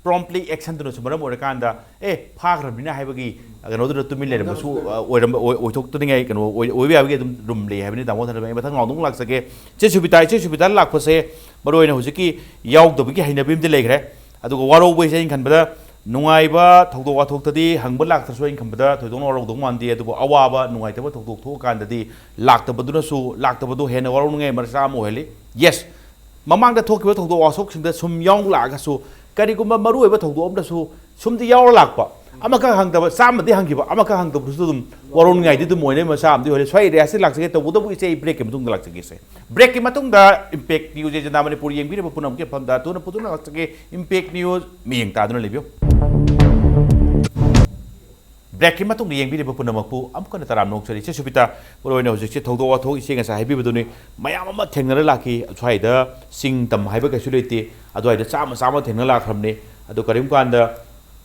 ꯄ꯭ꯔꯣꯝꯞꯂꯤ ꯑꯦꯛꯁꯟꯗꯨꯅꯁꯨ ꯃꯔꯝ ꯑꯣꯏꯔꯀꯥꯟꯗ ꯑꯦ ꯐꯥꯈ꯭ꯔꯕꯅꯤꯅ ꯍꯥꯏꯕꯒꯤ ꯀꯩꯅꯣꯗꯨꯅ ꯇꯨꯃꯤꯟ ꯂꯩꯔꯝꯕꯁꯨ, ꯑ, ꯑꯣꯏꯔꯝꯕ ꯑꯣꯏ-, ꯑꯣꯏꯊꯣꯛꯇꯅꯤꯡꯉꯥꯏ ꯀꯩꯅꯣ ꯑꯣꯏ-, ꯑꯣꯏꯕ ꯌꯥꯕꯒꯤ ꯑꯗꯨꯝ ꯔꯨꯝ ꯂꯩ ꯍꯥꯏꯕꯅꯤ꯫ ꯇꯥꯃꯣ ꯊꯅꯕ ꯑꯩ ꯃꯊꯪ ꯔꯥꯎꯟꯗ ꯑꯃꯨꯛ ꯂꯥꯛꯆꯒꯦ꯫ ꯏꯆꯦ ꯁꯨꯕꯤꯇꯥ, ꯏꯆꯦ ꯁꯨꯕꯤꯇꯥ ꯂꯥꯛꯄꯁꯦ ꯃꯔꯨ ꯑꯣꯏꯅ ꯍꯧꯖꯤꯛꯀꯤ ꯌꯥꯎꯗꯕꯒꯤ ꯍꯩꯅꯕꯤ ꯑꯃꯗꯤ ꯂꯩꯈ꯭ꯔꯦ꯫ ꯑꯗꯨꯒ ꯋꯥꯔꯧꯕ ꯍꯥꯏꯁꯦ ꯑꯩꯅ ꯈꯟꯕꯗ ꯅꯨꯡꯉꯥꯏꯕ ꯊꯧꯗꯣꯛ ꯋꯥꯊꯣꯛꯇꯗꯤ ꯍꯪꯕ ꯂꯥꯛꯇ꯭ꯔꯁꯨ ꯑꯩꯅ ꯈꯟꯕꯗ ꯊꯣꯏꯗꯣꯛꯅ ꯋꯥꯔꯧꯗꯧ ꯃꯥꯟꯗꯦ, ꯑꯗꯨꯕꯨ ꯑꯋꯥꯕ ꯅꯨꯡꯉꯥꯏꯇꯕ ꯊꯧꯗꯣꯛ ꯊꯣꯛꯑꯀꯥꯟꯗꯗꯤ ꯂꯥꯛꯇꯕꯗꯨꯅꯁꯨ, ꯂꯥꯛꯇꯕꯗꯨ ꯍꯦꯟꯅ ꯋꯥꯔꯧꯅꯤꯡꯉꯥꯏ ꯃꯆꯥ ꯑꯃ ꯑꯣꯏꯍꯜꯂꯤ꯫ Yes, ꯃꯃꯥꯡꯗ ꯊꯣꯛꯈꯤꯕ ꯊꯧꯗꯣꯛ ꯋꯥꯊꯣꯛꯁꯤꯡꯗ ꯁꯨꯝ ꯌꯥꯎꯔꯛꯑꯒꯁꯨ, ꯀꯔꯤꯒꯨꯝꯕ ꯃꯔꯨꯑꯣꯏꯕ ꯊꯧꯗꯣꯛ ꯑꯃꯗꯁꯨ ꯁꯨꯝꯗꯤ ꯌꯥꯎꯔ ꯂꯥꯛꯄ, ꯑꯃꯈꯛ ꯍꯪꯗꯕ, ꯆꯥꯝꯃꯗꯤ ꯍꯪꯈꯤꯕ, ꯑꯃꯈꯛ ꯍꯪꯗꯕꯗꯨꯁꯨ ꯑꯗꯨꯝ ꯋꯥꯔꯧꯅꯤꯡꯉꯥꯏꯗꯤ ꯑꯗꯨꯝ ꯑꯣꯏꯅꯩ, ꯃꯆꯥ ꯑꯃꯗꯤ ꯑꯣꯏꯍꯜꯂꯤ꯫ ꯁ꯭ꯋꯥꯏ ꯑꯦꯔꯤꯌꯥꯁꯤ ꯂꯥꯛꯆꯒꯦ, ꯇꯧꯕꯇꯕꯨ ꯏꯆꯦ, ꯑꯩ ꯕ꯭ꯔꯦꯛꯀꯤ ꯃꯇꯨꯡꯗ ꯂꯥꯛꯆꯒꯦꯁꯦ꯫ ꯕ꯭ꯔꯦꯛꯀꯤ ꯃꯇꯨꯡꯗ ꯏꯝꯄꯦꯛ ꯅ꯭ꯌꯨꯁ ꯌꯦꯡꯖꯅ ꯃꯅꯤꯄꯨꯔ ꯌꯦꯡꯕꯤꯔꯤꯕ ꯄꯨꯝꯅꯃꯛꯀꯤ ꯃꯐꯝꯗ ꯊꯨꯅ ꯐꯖꯅ ꯂꯥꯛꯆꯒꯦ꯫ ꯏꯝꯄꯦꯛ ꯅ꯭ꯌꯨꯁ ꯃꯤꯠꯌꯦꯡ ꯇꯥꯗꯨꯅ ꯂꯩꯕꯤꯌꯨ꯫ ꯕ꯭ꯔꯦꯛꯀꯤ ꯃꯇꯨꯡꯗ ꯌꯦꯡꯕꯤꯔꯤꯕ ꯄꯨꯝꯅꯃꯛꯄꯨ ꯑꯃꯨꯛ ꯍꯟꯅ ꯇꯔꯥꯝꯅ ꯑꯣꯛꯆꯔꯤ꯫ ꯏꯆꯦ ꯁꯨꯕꯤꯇꯥ, ꯃꯔꯨꯑꯣꯏꯅ ꯍꯧꯖꯤꯛꯁꯦ ꯊꯧꯗꯣꯛ ꯋꯥꯊꯣꯛ ꯏꯆꯦ ꯉꯁꯥꯏ ꯍꯥꯏꯕꯤꯕꯗꯨꯅꯤ, ꯃꯌꯥꯝ ꯑꯃ ꯊꯦꯡꯅꯔ ꯂꯥꯛꯈꯤ꯫ ꯁ꯭ꯋꯥꯏꯗ ꯆꯤꯡ ꯇꯝ ꯍꯥꯏꯕ ꯀꯩꯁꯨ ꯂꯩꯇꯦ, ꯑꯗꯨꯋꯥꯏꯗ ꯆꯥꯝꯃ ꯆꯥꯝꯃ ꯊꯦꯡꯅ ꯂꯥꯛꯈ꯭ꯔꯕꯅꯤ꯫ ꯑꯗꯣ ꯀꯔꯤꯒꯨꯝꯕ ꯀꯥꯟꯗ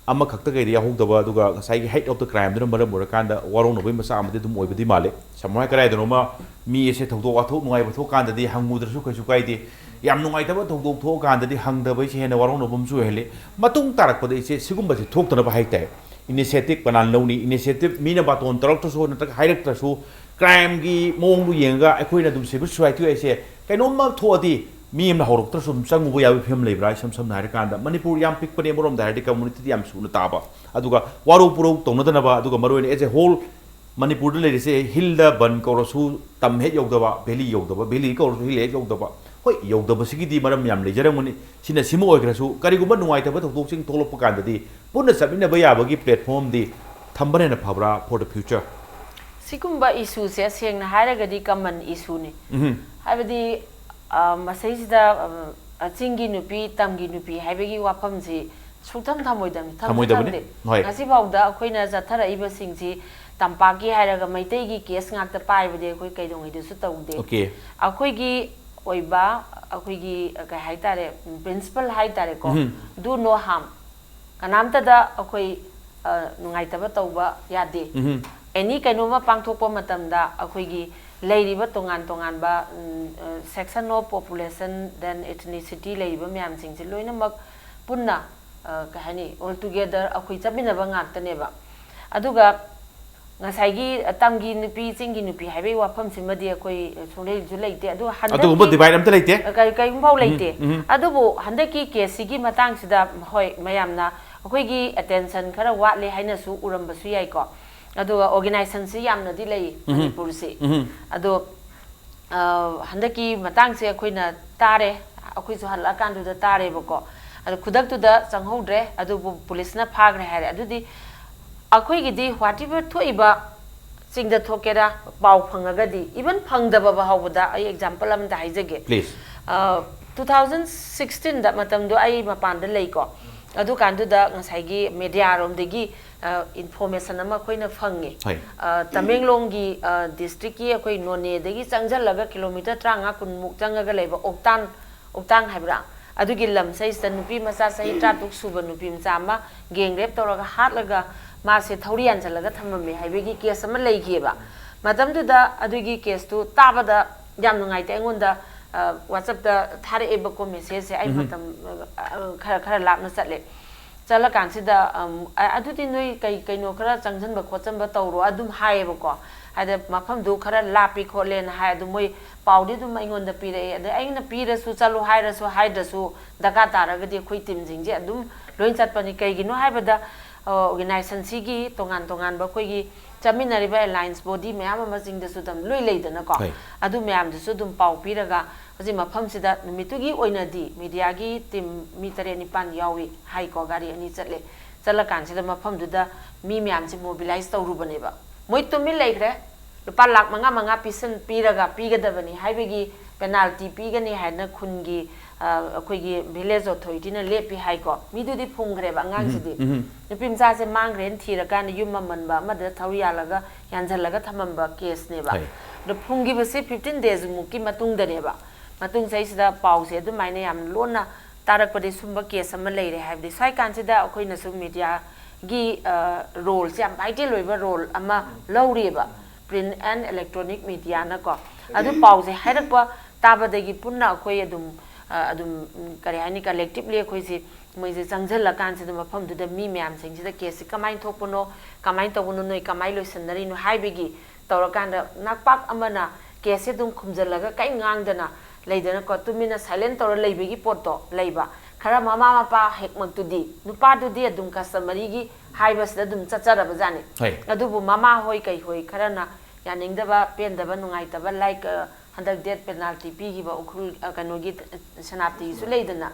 ꯑꯃꯈꯛꯇ ꯀꯩꯗ ꯌꯥꯎꯍꯧꯗꯕ, ꯑꯗꯨꯒ ꯉꯁꯥꯏꯒꯤ height of the crimeꯗꯨꯅ ꯃꯔꯝ ꯑꯣꯏꯔꯀꯥꯟꯗ ꯋꯥꯔꯧꯅꯕꯒꯤ ꯃꯆꯥꯛ ꯑꯃꯗꯤ ꯑꯗꯨꯝ ꯑꯣꯏꯕꯗꯤ ꯃꯥꯜꯂꯤ꯫ ꯁꯝꯅ ꯍꯥꯏ ꯀꯗꯥꯏꯗꯅꯣꯃ ꯃꯤ ꯑꯁꯦ ꯊꯧꯗꯣꯛ ꯋꯥꯊꯣꯛ ꯅꯨꯡꯉꯥꯏꯕ ꯊꯣꯛꯀꯥꯟꯗꯗꯤ ꯍꯪꯉꯨꯗ꯭ꯔꯁꯨ ꯀꯩꯁꯨ ꯀꯥꯏꯗꯦ, ꯌꯥꯝ ꯅꯨꯡꯉꯥꯏꯇꯕ ꯊꯧꯗꯣꯛ ꯊꯣꯛꯑꯀꯥꯟꯗꯗꯤ ꯍꯪꯗꯕꯩꯁꯦ ꯍꯦꯟꯅ ꯋꯥꯔꯧꯅꯕ ꯑꯃꯁꯨ ꯑꯣꯏꯍꯜꯂꯤ꯫ ꯃꯇꯨꯡ ꯇꯥꯔꯛꯄꯗ ꯏꯆꯦ ꯁꯤꯒꯨꯝꯕꯁꯦ ꯊꯣꯛꯇꯅꯕ ꯍꯥꯏꯇꯥꯔꯦ, initiative ꯀꯅꯥꯅ ꯂꯧꯅꯤ? Initiative ꯃꯤꯅ ꯕꯥꯇꯣꯟ ꯇꯧꯔꯛꯇ꯭ꯔꯁꯨ ꯅꯠꯇ꯭ꯔꯒ ꯍꯥꯏꯔꯛꯇ꯭ꯔꯁꯨ, crimeꯒꯤ ꯃꯑꯣꯡꯗꯨ ꯌꯦꯡꯉꯒ ꯑꯩꯈꯣꯏꯅ ꯑꯗꯨꯝ civil society ꯍꯥꯏꯁꯦ ꯀꯩꯅꯣꯝꯃ ꯊꯣꯛꯑꯗꯤ ꯃꯤ ꯑꯃꯅ ꯍꯧꯔꯛꯇ꯭ꯔꯁꯨ ꯑꯗꯨꯝ ꯆꯪꯉꯨꯕ ꯌꯥꯕꯒꯤ ꯐꯤꯕꯝ ꯂꯩꯕ꯭ꯔꯥ? ꯏꯁꯝ ꯁꯝꯅ ꯍꯥꯏꯔꯀꯥꯟꯗ ꯃꯅꯤꯄꯨꯔ ꯌꯥꯝ ꯄꯤꯛꯄꯅꯦ, ꯑꯃꯔꯣꯝꯗ ꯍꯥꯏꯔꯗꯤ communityꯗꯤ ꯌꯥꯝ ꯁꯨꯅ ꯇꯥꯕ, ꯑꯗꯨꯒ ꯋꯥꯔꯧ ꯄꯨꯔꯧ ꯇꯧꯅꯗꯅꯕ, ꯑꯗꯨꯒ ꯃꯔꯨꯑꯣꯏꯅ as a whole ꯃꯅꯤꯄꯨꯔꯗ ꯂꯩꯔꯤꯁꯦ hillꯗ ꯕꯟ ꯀꯧꯔꯁꯨ ꯇꯝ ꯍꯦꯛ ꯌꯧꯗꯕ, valley ꯌꯧꯗꯕ, valley ꯀꯧꯔꯁꯨ hill ꯍꯦꯛ ꯌꯧꯗꯕ꯫ ꯍꯣꯏ, ꯌꯧꯗꯕꯁꯤꯒꯤꯗꯤ ꯃꯔꯝ ꯌꯥꯝ ꯂꯩꯖꯔꯝꯒꯅꯤ꯫ ꯁꯤꯅ ꯁꯤꯃ ꯑꯣꯏꯈ꯭ꯔꯁꯨ, ꯀꯔꯤꯒꯨꯝꯕ ꯅꯨꯡꯉꯥꯏꯇꯕ ꯊꯧꯗꯣꯛꯁꯤꯡ ꯊꯣꯛꯂꯛꯄ ꯀꯥꯟꯗꯗꯤ ꯄꯨꯟꯅ ꯆꯠꯃꯤꯟꯅꯕ ꯌꯥꯕꯒꯤ platformꯗꯤ ꯊꯝꯕꯅ ꯍꯦꯟꯅ ꯐꯕ꯭ꯔꯥ for the future? ꯁꯤꯒꯨꯝꯕ issueꯁꯦ ꯁꯦꯡꯅ ꯍꯥꯏꯔꯒꯗꯤ common issueꯅꯤ꯫ ꯎꯝ꯫ ꯍꯥꯏꯕꯗꯤ, ꯑ, ꯃꯁꯩꯁꯤꯗ, ꯑ, ꯆꯤꯡꯒꯤ ꯅꯨꯄꯤ, ꯇꯝꯒꯤ ꯅꯨꯄꯤ ꯍꯥꯏꯕꯒꯤ ꯋꯥꯐꯝꯁꯤ ꯁꯨꯛꯊꯝ ꯊꯝꯃꯣꯏꯗꯕꯅꯤ꯫ ꯊꯝꯁꯨ ꯊꯝꯃꯣꯏꯗꯕꯅꯤ꯫ ꯊꯝꯗꯦ꯫ ꯍꯣꯏ꯫ ꯉꯁꯤꯐꯥꯎꯗ ꯑꯩꯈꯣꯏꯅ ꯆꯠꯊꯔꯛꯏꯕꯁꯤꯡꯁꯤ ꯇꯝꯄꯥꯛꯀꯤ ꯍꯥꯏꯔꯒ ꯃꯩꯇꯩꯒꯤ case ꯉꯥꯛꯇ ꯄꯥꯏꯕꯗꯤ ꯑꯩꯈꯣꯏ ꯀꯩꯗꯧꯉꯩꯗꯁꯨ ꯇꯧꯗꯦ꯫ Okay꯫ ꯑꯩꯈꯣꯏꯒꯤ ꯑꯣꯏꯕ, ꯑꯩꯈꯣꯏꯒꯤ, ꯑ, ꯀꯩ ꯍꯥꯏꯇꯥꯔꯦ, principle ꯍꯥꯏꯇꯥꯔꯦꯀꯣ, ꯎꯝ꯫ do no harm꯫ ꯀꯅꯥꯝꯇꯗ ꯑꯩꯈꯣꯏ, ꯑ, ꯅꯨꯡꯉꯥꯏꯇꯕ ꯇꯧꯕ ꯌꯥꯗꯦ꯫ ꯎꯝ꯫ Any ꯀꯩꯅꯣꯝꯃ ꯄꯥꯡꯊꯣꯛꯄ ꯃꯇꯝꯗ ꯑꯩꯈꯣꯏꯒꯤ ꯂꯩꯔꯤꯕ ꯇꯣꯉꯥꯟ ꯇꯣꯉꯥꯟꯕ, ꯎꯝ, ꯑ, section of population, then ethnicity ꯂꯩꯔꯤꯕ ꯃꯌꯥꯝꯁꯤꯡꯁꯦ ꯂꯣꯏꯅꯃꯛ ꯄꯨꯟꯅ, ꯑ, ꯀꯩ ꯍꯥꯏꯅꯤ, all together ꯑꯩꯈꯣꯏ ꯆꯠꯃꯤꯟꯅꯕ ꯉꯥꯛꯇꯅꯦꯕ꯫ ꯑꯗꯨꯒ ꯉꯁꯥꯏꯒꯤ, ꯑ, ꯇꯝꯒꯤ ꯅꯨꯄꯤ, ꯆꯤꯡꯒꯤ ꯅꯨꯄꯤ ꯍꯥꯏꯕꯒꯤ ꯋꯥꯐꯝꯁꯤꯃꯗꯤ ꯑꯩꯈꯣꯏ ꯁꯨꯡꯂꯩꯁꯨ ꯂꯩꯇꯦ꯫ ꯑꯗꯨ ꯍꯟꯗꯛꯀꯤ, ꯑꯗꯨꯒꯨꯝꯕ divide ꯑꯝꯇ ꯂꯩꯇꯦ꯫ ꯑ, ꯀꯔꯤ-, ꯀꯔꯤꯒꯨꯝꯐꯥꯎ ꯎꯝ, ꯂꯩꯇꯦ꯫ ꯎꯝ꯫ ꯑꯗꯨꯕꯨ ꯍꯟꯗꯛꯀꯤ caseꯁꯤꯒꯤ ꯃꯇꯥꯡꯁꯤꯗ, ꯍꯣꯏ, ꯃꯌꯥꯝꯅ ꯑꯩꯈꯣꯏꯒꯤ ꯑꯦꯇꯦꯟꯁꯟ ꯈꯔ ꯋꯥꯠꯂꯦ ꯍꯥꯏꯅꯁꯨ ꯎꯔꯝꯕꯁꯨ ꯌꯥꯏꯀꯣ꯫ ꯑꯗꯨꯒ ꯑꯣꯔꯒꯅꯥꯏꯖꯦꯁꯟꯁꯤ ꯌꯥꯝꯅꯗꯤ ꯂꯩ ꯃꯅꯤꯄꯨꯔꯁꯤ꯫ ꯎꯝ꯫ ꯑꯗꯣ ꯑ, ꯍꯟꯗꯛꯀꯤ ꯃꯇꯥꯡꯁꯦ ꯑꯩꯈꯣꯏꯅ ꯇꯥꯔꯦ, ꯑꯩꯈꯣꯏꯁꯨ ꯍꯜꯂꯛꯑꯀꯥꯟꯗꯨꯗ ꯇꯥꯔꯦꯕꯀꯣ꯫ ꯑꯗꯣ ꯈꯨꯗꯛꯇꯨꯗ ꯆꯪꯍꯧꯗ꯭ꯔꯦ, ꯑꯗꯨꯕꯨ ꯄꯨꯂꯤꯁꯅ ꯐꯥꯈ꯭ꯔꯦ ꯍꯥꯏꯔꯦ꯫ ꯑꯗꯨꯗꯤ ꯑꯩꯈꯣꯏꯒꯤꯗꯤ whatever ꯊꯣꯛꯏꯕ ꯆꯤꯡꯗ ꯊꯣꯛꯀꯦꯔꯥ, ꯄꯥꯎ ꯐꯪꯉꯒꯗꯤ, even ꯐꯪꯗꯕ ꯐꯥꯎꯕꯗ ꯑꯩ ꯑꯦꯛꯖꯥꯝꯄꯜ ꯑꯃꯗ ꯍꯥꯏꯖꯒꯦ꯫ Please. ꯇꯨ ꯊꯥꯎꯖꯟ ꯁꯤꯛꯁꯇꯤꯟꯗ ꯃꯇꯝꯗꯣ ꯑꯩ ꯃꯄꯥꯟꯗ ꯂꯩꯀꯣ꯫ ꯑꯗꯨꯀꯥꯟꯗꯨꯗ ꯉꯁꯥꯏꯒꯤ ꯃꯦꯗꯤꯌꯥꯔꯣꯝꯗꯒꯤ ꯏꯟꯐꯣꯔꯃꯦꯁꯟ ꯑꯃ ꯑꯩꯈꯣꯏꯅ ꯐꯪꯉꯦ꯫ ꯍꯣꯏ꯫ ꯑ, ꯇꯃꯦꯡꯂꯣꯡꯒꯤ ꯗꯤꯁꯇ꯭ꯔꯤꯛꯀꯤ ꯑꯩꯈꯣꯏ ꯅꯣꯅꯦꯗꯒꯤ ꯆꯪꯁꯤꯜꯂꯒ ꯀꯤꯂꯣꯃꯤꯇꯔ ꯇꯔꯥꯃꯉꯥ ꯀꯨꯟꯃꯨꯛ ꯆꯪꯉꯒ ꯂꯩꯕ ꯑꯣꯛꯇꯥꯟ, ꯑꯣꯛꯇꯥꯡ ꯍꯥꯏꯕ꯭ꯔꯥ, ꯑꯗꯨꯒꯤ ꯂꯝꯁꯩꯁꯤꯗ ꯅꯨꯄꯤ ꯃꯆꯥ ꯆꯍꯤ ꯇꯔꯥꯇꯔꯨꯛ ꯁꯨꯕ ꯅꯨꯄꯤ ꯃꯆꯥ ꯑꯃ ꯒꯦꯡ ꯔꯦꯞ ꯇꯧꯔꯒ ꯍꯥꯠꯂꯒ ꯃꯥꯁꯦ ꯊꯧꯔꯤ ꯌꯥꯟꯁꯤꯜꯂꯒ ꯊꯝꯃꯝꯃꯦ ꯍꯥꯏꯕꯒꯤ ꯀꯦꯁ ꯑꯃ ꯂꯩꯈꯤꯑꯕ꯫ ꯃꯇꯝꯗꯨꯗ ꯑꯗꯨꯒꯤ ꯀꯦꯁꯇꯨ ꯇꯥꯕꯗ ꯌꯥꯝ ꯅꯨꯡꯉꯥꯏꯇꯦ꯫ ꯑꯩꯉꯣꯟꯗ ꯋꯥꯆꯞꯇ ꯊꯥꯔꯛꯑꯦꯕꯀꯣ ꯃꯦꯁꯦꯖꯁꯦ꯫ ꯑꯩ ꯃꯇꯝ ꯑ, ꯈꯔ ꯈꯔ ꯂꯥꯞꯅ ꯆꯠꯂꯦ꯫ ꯆꯠꯂꯀꯥꯟꯁꯤꯗ ꯑꯝ, ꯑ-, ꯑꯗꯨꯗꯤ ꯅꯣꯏ ꯀꯩ ꯀꯩꯅꯣ ꯈꯔ ꯆꯪꯁꯤꯟꯕ ꯈꯣꯠꯆꯟꯕ ꯇꯧꯔꯣ ꯑꯗꯨꯝ ꯍꯥꯏꯌꯦꯕꯀꯣ꯫ ꯍꯥꯏꯗꯤ ꯃꯐꯝꯗꯨ ꯈꯔ ꯂꯥꯞꯄꯤ ꯈꯣꯠꯂꯦꯅ ꯍꯥꯏ꯫ ꯑꯗꯨ ꯃꯣꯏ ꯄꯥꯎꯗꯤ ꯑꯗꯨꯝ ꯑꯩꯉꯣꯟꯗ ꯄꯤꯔꯛꯑꯦ꯫ ꯑꯗꯩ ꯑꯩꯅ ꯄꯤꯔꯁꯨ, ꯆꯠꯂꯣ ꯍꯥꯏꯔꯁꯨ ꯍꯥꯏꯗ꯭ꯔꯁꯨ, ꯗꯔꯀꯥꯔ ꯇꯥꯔꯒꯗꯤ ꯑꯩꯈꯣꯏ ꯇꯤꯝꯁꯤꯡꯁꯦ ꯑꯗꯨꯝ ꯂꯣꯏ ꯆꯠꯄꯅꯤ꯫ ꯀꯩꯒꯤꯅꯣ ꯍꯥꯏꯕꯗ ꯑꯣꯔꯒꯅꯥꯏꯖꯦꯁꯟꯁꯤꯒꯤ ꯇꯣꯉꯥꯟ ꯇꯣꯉꯥꯟꯕ ꯑꯩꯈꯣꯏꯒꯤ ꯆꯠꯃꯤꯟꯅꯔꯤꯕ ꯑꯦꯂꯥꯏꯟꯁ ꯕꯣꯗꯤ ꯃꯌꯥꯝ ꯑꯃꯁꯤꯡꯗꯁꯨ ꯑꯗꯨꯝ ꯂꯣꯏ ꯂꯩꯗꯅꯀꯣ꯫ ꯍꯣꯏ꯫ ꯑꯗꯨ ꯃꯌꯥꯝꯗꯨꯁꯨ ꯑꯗꯨꯝ ꯄꯥꯎ ꯄꯤꯔꯒ ꯍꯧꯖꯤꯛ ꯃꯐꯝꯁꯤꯗ ꯅꯨꯃꯤꯠꯇꯨꯒꯤ ꯑꯣꯏꯅꯗꯤ ꯃꯦꯗꯤꯌꯥꯒꯤ ꯇꯤꯝ ꯃꯤ ꯇꯔꯦꯠ ꯅꯤꯄꯥꯟ ꯌꯥꯎꯏ ꯍꯥꯏꯀꯣ, ꯒꯥꯔꯤ ꯑꯅꯤ ꯆꯠꯂꯦ꯫ ꯆꯠꯂꯀꯥꯟꯁꯤꯗ ꯃꯐꯝꯗꯨꯗ ꯃꯤ ꯃꯌꯥꯝꯁꯦ ꯃꯣꯕꯤꯂꯥꯏꯁ ꯇꯧꯔꯨꯕꯅꯦꯕ꯫ ꯃꯣꯏ ꯇꯨꯃꯤꯟ ꯂꯩꯈ꯭ꯔꯦ꯫ ꯂꯨꯄꯥ ꯂꯥꯛ ꯃꯉꯥ ꯃꯉꯥ ꯄꯤꯁꯟ-, ꯄꯤꯔꯒ ꯄꯤꯒꯗꯕꯅꯤ ꯍꯥꯏꯕꯒꯤ ꯄꯦꯅꯥꯜꯇꯤ ꯄꯤꯒꯅꯤ ꯍꯥꯏꯅ ꯈꯨꯟꯒꯤ, ꯑ, ꯑꯩꯈꯣꯏꯒꯤ ꯚꯤꯂꯦꯖ ꯑꯣꯊꯣꯔꯤꯇꯤꯅ ꯂꯦꯞꯄꯤ ꯍꯥꯏꯀꯣ꯫ ꯃꯤꯗꯨꯗꯤ ꯐꯨꯝꯈ꯭ꯔꯦꯕ ꯑꯉꯥꯡꯁꯤꯗꯤ꯫ ꯎꯝ꯫ ꯅꯨꯄꯤ ꯃꯆꯥꯁꯦ ꯃꯥꯡꯈ꯭ꯔꯦꯅ ꯊꯤꯔꯀꯥꯟꯗ ꯌꯨꯝ ꯑꯃꯟꯕ ꯑꯃꯗ ꯊꯧꯔꯤ ꯌꯥꯜꯂꯒ ꯌꯥꯟꯁꯤꯜꯂꯒ ꯊꯝꯃꯝꯕ ꯀꯦꯁꯅꯦꯕ꯫ ꯍꯣꯏ꯫ ꯑꯗꯣ ꯐꯨꯝꯈꯤꯕꯁꯤ fifteen days ꯃꯨꯛꯀꯤ ꯃꯇꯨꯡꯗꯅꯦꯕ꯫ ꯃꯇꯨꯡ ꯆꯍꯤꯁꯤꯗ ꯄꯥꯎꯁꯦ ꯑꯗꯨꯃꯥꯏꯅ ꯌꯥꯝ ꯂꯣꯟꯅ ꯇꯥꯔꯛꯄꯗꯒꯤ ꯁꯨꯝꯕ ꯀꯦꯁ ꯑꯃ ꯂꯩꯔꯦ ꯍꯥꯏꯕꯗꯤ ꯁ꯭ꯋꯥꯏ ꯀꯥꯟꯁꯤꯗ ꯑꯩꯈꯣꯏꯅꯁꯨ ꯃꯦꯗꯤꯌꯥꯒꯤ, ꯑ, ꯔꯣꯜꯁꯦ ꯌꯥꯝ ꯚꯥꯏꯇꯦꯜ ꯑꯣꯏꯕ ꯔꯣꯜ ꯑꯃ ꯂꯧꯔꯤꯑꯕ, print and electronic mediaꯅꯀꯣ꯫ ꯑꯗꯨ ꯄꯥꯎꯁꯦ ꯍꯥꯏꯔꯛꯄ ꯇꯥꯕꯗꯒꯤ ꯄꯨꯟꯅ ꯑꯩꯈꯣꯏ ꯑꯗꯨꯝ, ꯑ, ꯑꯗꯨꯝ, ꯎꯝ, ꯀꯔꯤ ꯍꯥꯏꯅꯤ, ꯀꯂꯦꯛꯇꯤꯞꯂꯤ ꯑꯩꯈꯣꯏꯁꯦ ꯃꯣꯏꯁꯦ ꯆꯪꯁꯤꯜꯂꯀꯥꯟꯁꯤꯗ ꯃꯐꯝꯗꯨꯗ ꯃꯤ ꯃꯌꯥꯝꯁꯤꯡꯁꯤꯗ ꯀꯦꯁꯁꯤ ꯀꯃꯥꯏꯅ ꯊꯣꯛꯄꯅꯣ, ꯀꯃꯥꯏꯅ ꯇꯧꯕꯅꯣ, ꯅꯣꯏ ꯀꯃꯥꯏꯅ ꯂꯣꯏꯁꯤꯟꯅꯔꯤꯅꯣ ꯍꯥꯏꯕꯒꯤ ꯇꯧꯔꯀꯥꯟꯗ ꯅꯥꯛꯄꯥꯛ ꯑꯃꯅ ꯀꯦꯁꯁꯦ ꯑꯗꯨꯝ ꯈꯨꯝꯖꯤꯜꯂꯒ ꯀꯔꯤ ꯉꯥꯡꯗꯅ ꯂꯩꯗꯅꯀꯣ, ꯇꯨꯃꯤꯟꯅ ꯁꯥꯏꯂꯦꯟ ꯇꯧꯔ ꯂꯩꯕꯒꯤ ꯄꯣꯠꯇꯣ ꯂꯩꯕ꯫ ꯈꯔ ꯃꯃꯥ ꯃꯄꯥ ꯍꯦꯛꯃꯛꯇꯨꯗꯤ, ꯅꯨꯄꯥꯗꯨꯗꯤ ꯑꯗꯨꯝ customaryꯒꯤ ꯍꯥꯏꯕꯁꯤꯗ ꯑꯗꯨꯝ ꯆꯠꯆꯔꯕꯖꯥꯠꯅꯤ꯫ ꯍꯣꯏ꯫ ꯑꯗꯨꯕꯨ ꯃꯃꯥ ꯍꯣꯏ ꯀꯩ ꯍꯣꯏ ꯈꯔꯅ ꯌꯥꯅꯤꯡꯗꯕ, ꯄꯦꯟꯗꯕ, ꯅꯨꯡꯉꯥꯏꯇꯕ, like, ꯑ, ꯍꯟꯗꯛ death penalty ꯄꯤꯈꯤꯕ ꯎꯈ꯭ꯔꯨꯜ, ꯑ, ꯀꯩꯅꯣꯒꯤ, ꯑ, ꯁꯦꯅꯥꯄꯇꯤꯒꯤꯁꯨ ꯂꯩꯗꯅ,